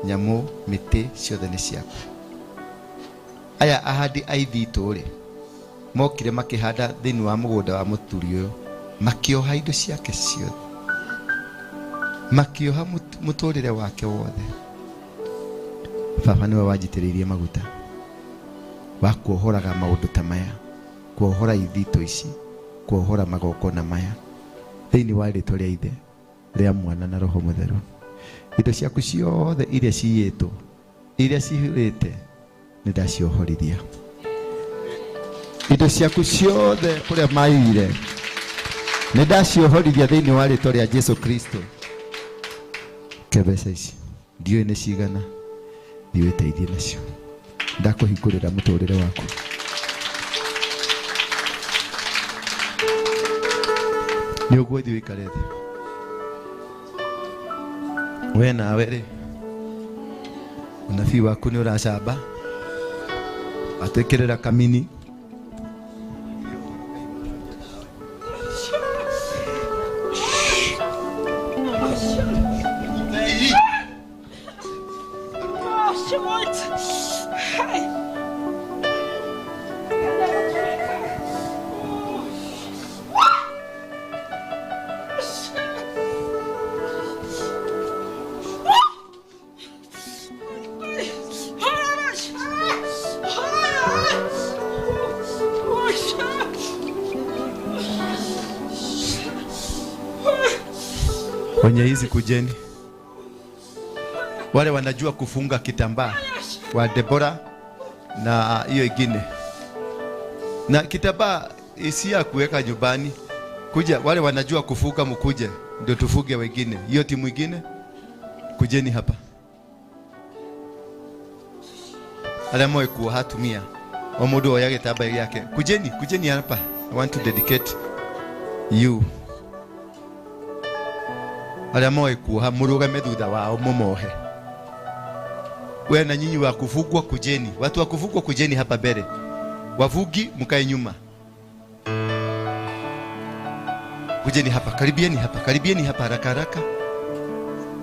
Speaker 4: nyamũ mĩtĩ ciothe nĩ ciaku. Aya ahandi a ithitũ rĩ mokire makĩhanda thĩinĩ wa mũgũnda wa mũthuri ũyũ makĩoha indo ciake ciothe makĩoha mũtũrĩre wake wothe. Baba nĩwe wanjitĩrĩirie maguta wa kuohoraga maũndũ ta maya, kuohora ithitũ ici, kuohora magongona maya thĩinĩ wa rĩtwa rĩa Ithe rĩa Mwana na Roho Mũtheru. Indo ciaku ciothe iria ciyĩtwo iria cihurĩte nĩ ndaciohorithia. Indo ciaku ciothe kũrĩa maiyire nĩ ndaciohorithia thĩinĩ wa rĩtwa rĩa Jesu Kristo. Ke mbeca ici ndiũĩ nĩ cigana, thiĩ wĩteithie nacio, ndakũhingũrĩra mũtũrĩre waku. Nĩ ũguo thiĩ ũikare thĩ. We nawe rĩ unabii waku nĩ ũracamba watwĩkĩrĩra kamini. Wenye hizi kujeni, wale wanajua kufunga kitambaa wa Debora na hiyo ingine, na kitambaa isi ya kuweka nyumbani, kuja wale wanajua kufunga mkuje ndio tufuge wengine. Hiyo timu ingine kujeni hapa. Arĩa moĩ kuoha atumia o mũndũ oya gĩtambaya gĩake, kujeni, kujeni hapa. I want to dedicate you. Arĩa moĩ kuoha mũrũgame thutha wao mũmohe. We na nyinyi wa kufugwa kujeni, watu wa kufugwa kujeni hapa mbele, wavugi mkae nyuma. Kujeni hapa, karibieni hapa, karibieni hapa haraka haraka.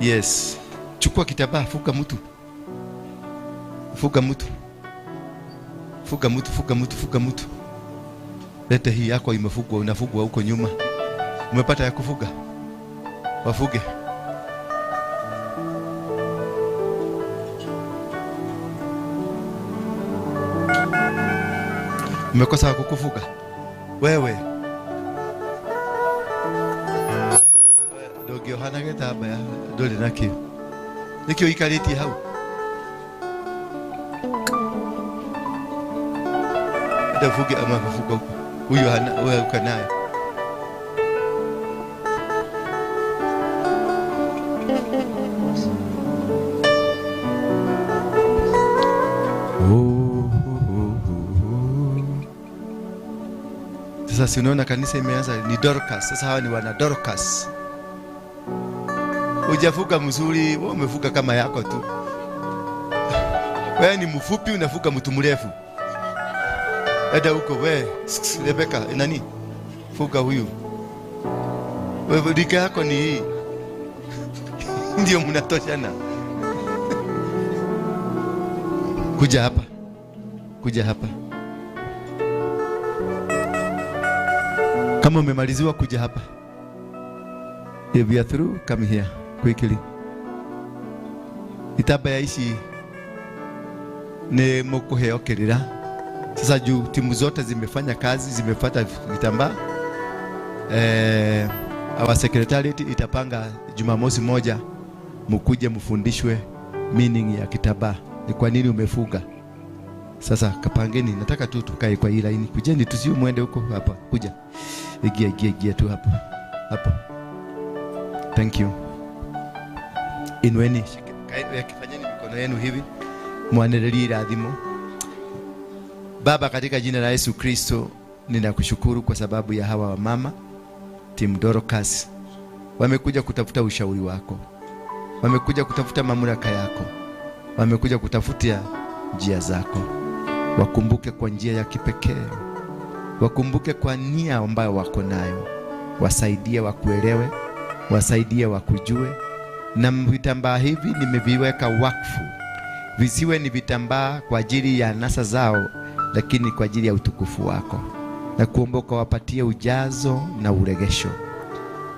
Speaker 4: Yes, chukua kitambaa, fuga mtu, fuga mtu, fuga mtu, fuga mtu, fuga mtu. Lete hii yako imefugwa, unafugwa huko nyuma. Umepata ya kufuga? Wafuge. Umekosa kukufuga wewe? Ndũngĩohana gĩtambaya ndũrĩ nakĩo, nĩkĩo ũikarĩtie hau. Enda ufuge ama kufuga huko. Huyu hana, wewe uko naye. Sasa si unaona kanisa imeanza ni Dorcas. Sasa hawa ni wana Dorcas. Hujafuga mzuri, wewe umefuga kama yako tu. Wewe ni mfupi unafuga mtu mrefu. Enda huko wewe, Rebecca, nani? Fuga huyu. Wewe rika yako ni hii. Ndio mnatoshana. Kuja hapa. Kuja hapa. Kama umemaliziwa kuja hapa. If you are through, come here quickly. Itambaya ici ni mukuheo kirira. Sasa juu timu zote zimefanya kazi, zimepata vitambaa. Our secretariat itapanga Jumamosi moja mukuje mfundishwe meaning ya kitambaa. Ni kwa nini umefuga. Sasa kapangeni, nataka tu tukae kwa hii laini. Kujeni tu, sio muende huko hapa. Kuja. Ingia, ingia, ingia tu hapo. Hapo. Thank you. Inueni, fanyeni mikono yenu hivi. Mwanelelie irathimo. Baba, katika jina la Yesu Kristo, ninakushukuru kwa sababu ya hawa wamama Team Dorcas. Wamekuja kutafuta ushauri wako. Wamekuja kutafuta mamlaka yako. Wamekuja kutafutia njia zako. Wakumbuke kwa njia ya kipekee. Wakumbuke kwa nia ambayo wako nayo. Wasaidie wakuelewe Wasaidie wakujue, na vitambaa hivi nimeviweka wakfu, visiwe ni vitambaa kwa ajili ya anasa zao, lakini kwa ajili ya utukufu wako. Na kuomba ukawapatie ujazo na uregesho,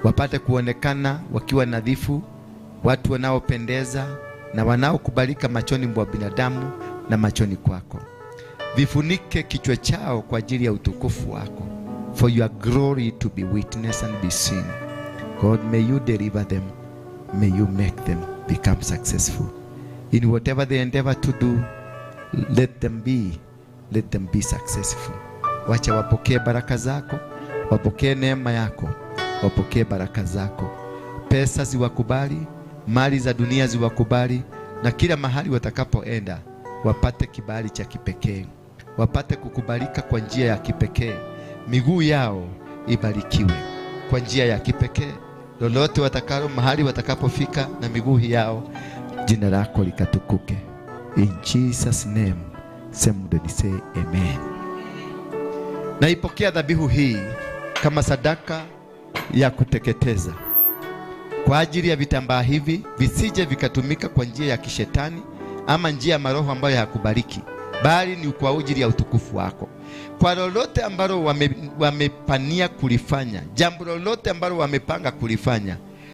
Speaker 4: wapate kuonekana wakiwa nadhifu, watu wanaopendeza na wanaokubalika machoni mwa binadamu na machoni kwako. Vifunike kichwa chao kwa ajili ya utukufu wako, for your glory to be witnessed and be seen. God, may you deliver them, may you make them become successful in whatever they endeavor to do. Let them be successful. Wacha wapokee baraka zako, wapokee neema yako, wapokee baraka zako. Pesa ziwakubali, mali za dunia ziwakubali, na kila mahali watakapoenda wapate kibali cha kipekee, wapate kukubalika kwa njia ya kipekee. Miguu yao ibarikiwe kwa njia ya kipekee, lolote watakalo, mahali watakapofika na miguu yao, jina lako likatukuke. In Jesus' name, somebody say amen. Naipokea dhabihu hii kama sadaka ya kuteketeza kwa ajili ya vitambaa hivi visije vikatumika kwa njia ya kishetani ama njia ya maroho ambayo hayakubariki, bali ni kwa ajili ya utukufu wako. Kwa lolote ambalo wamepania kulifanya, jambo lolote ambalo wamepanga kulifanya,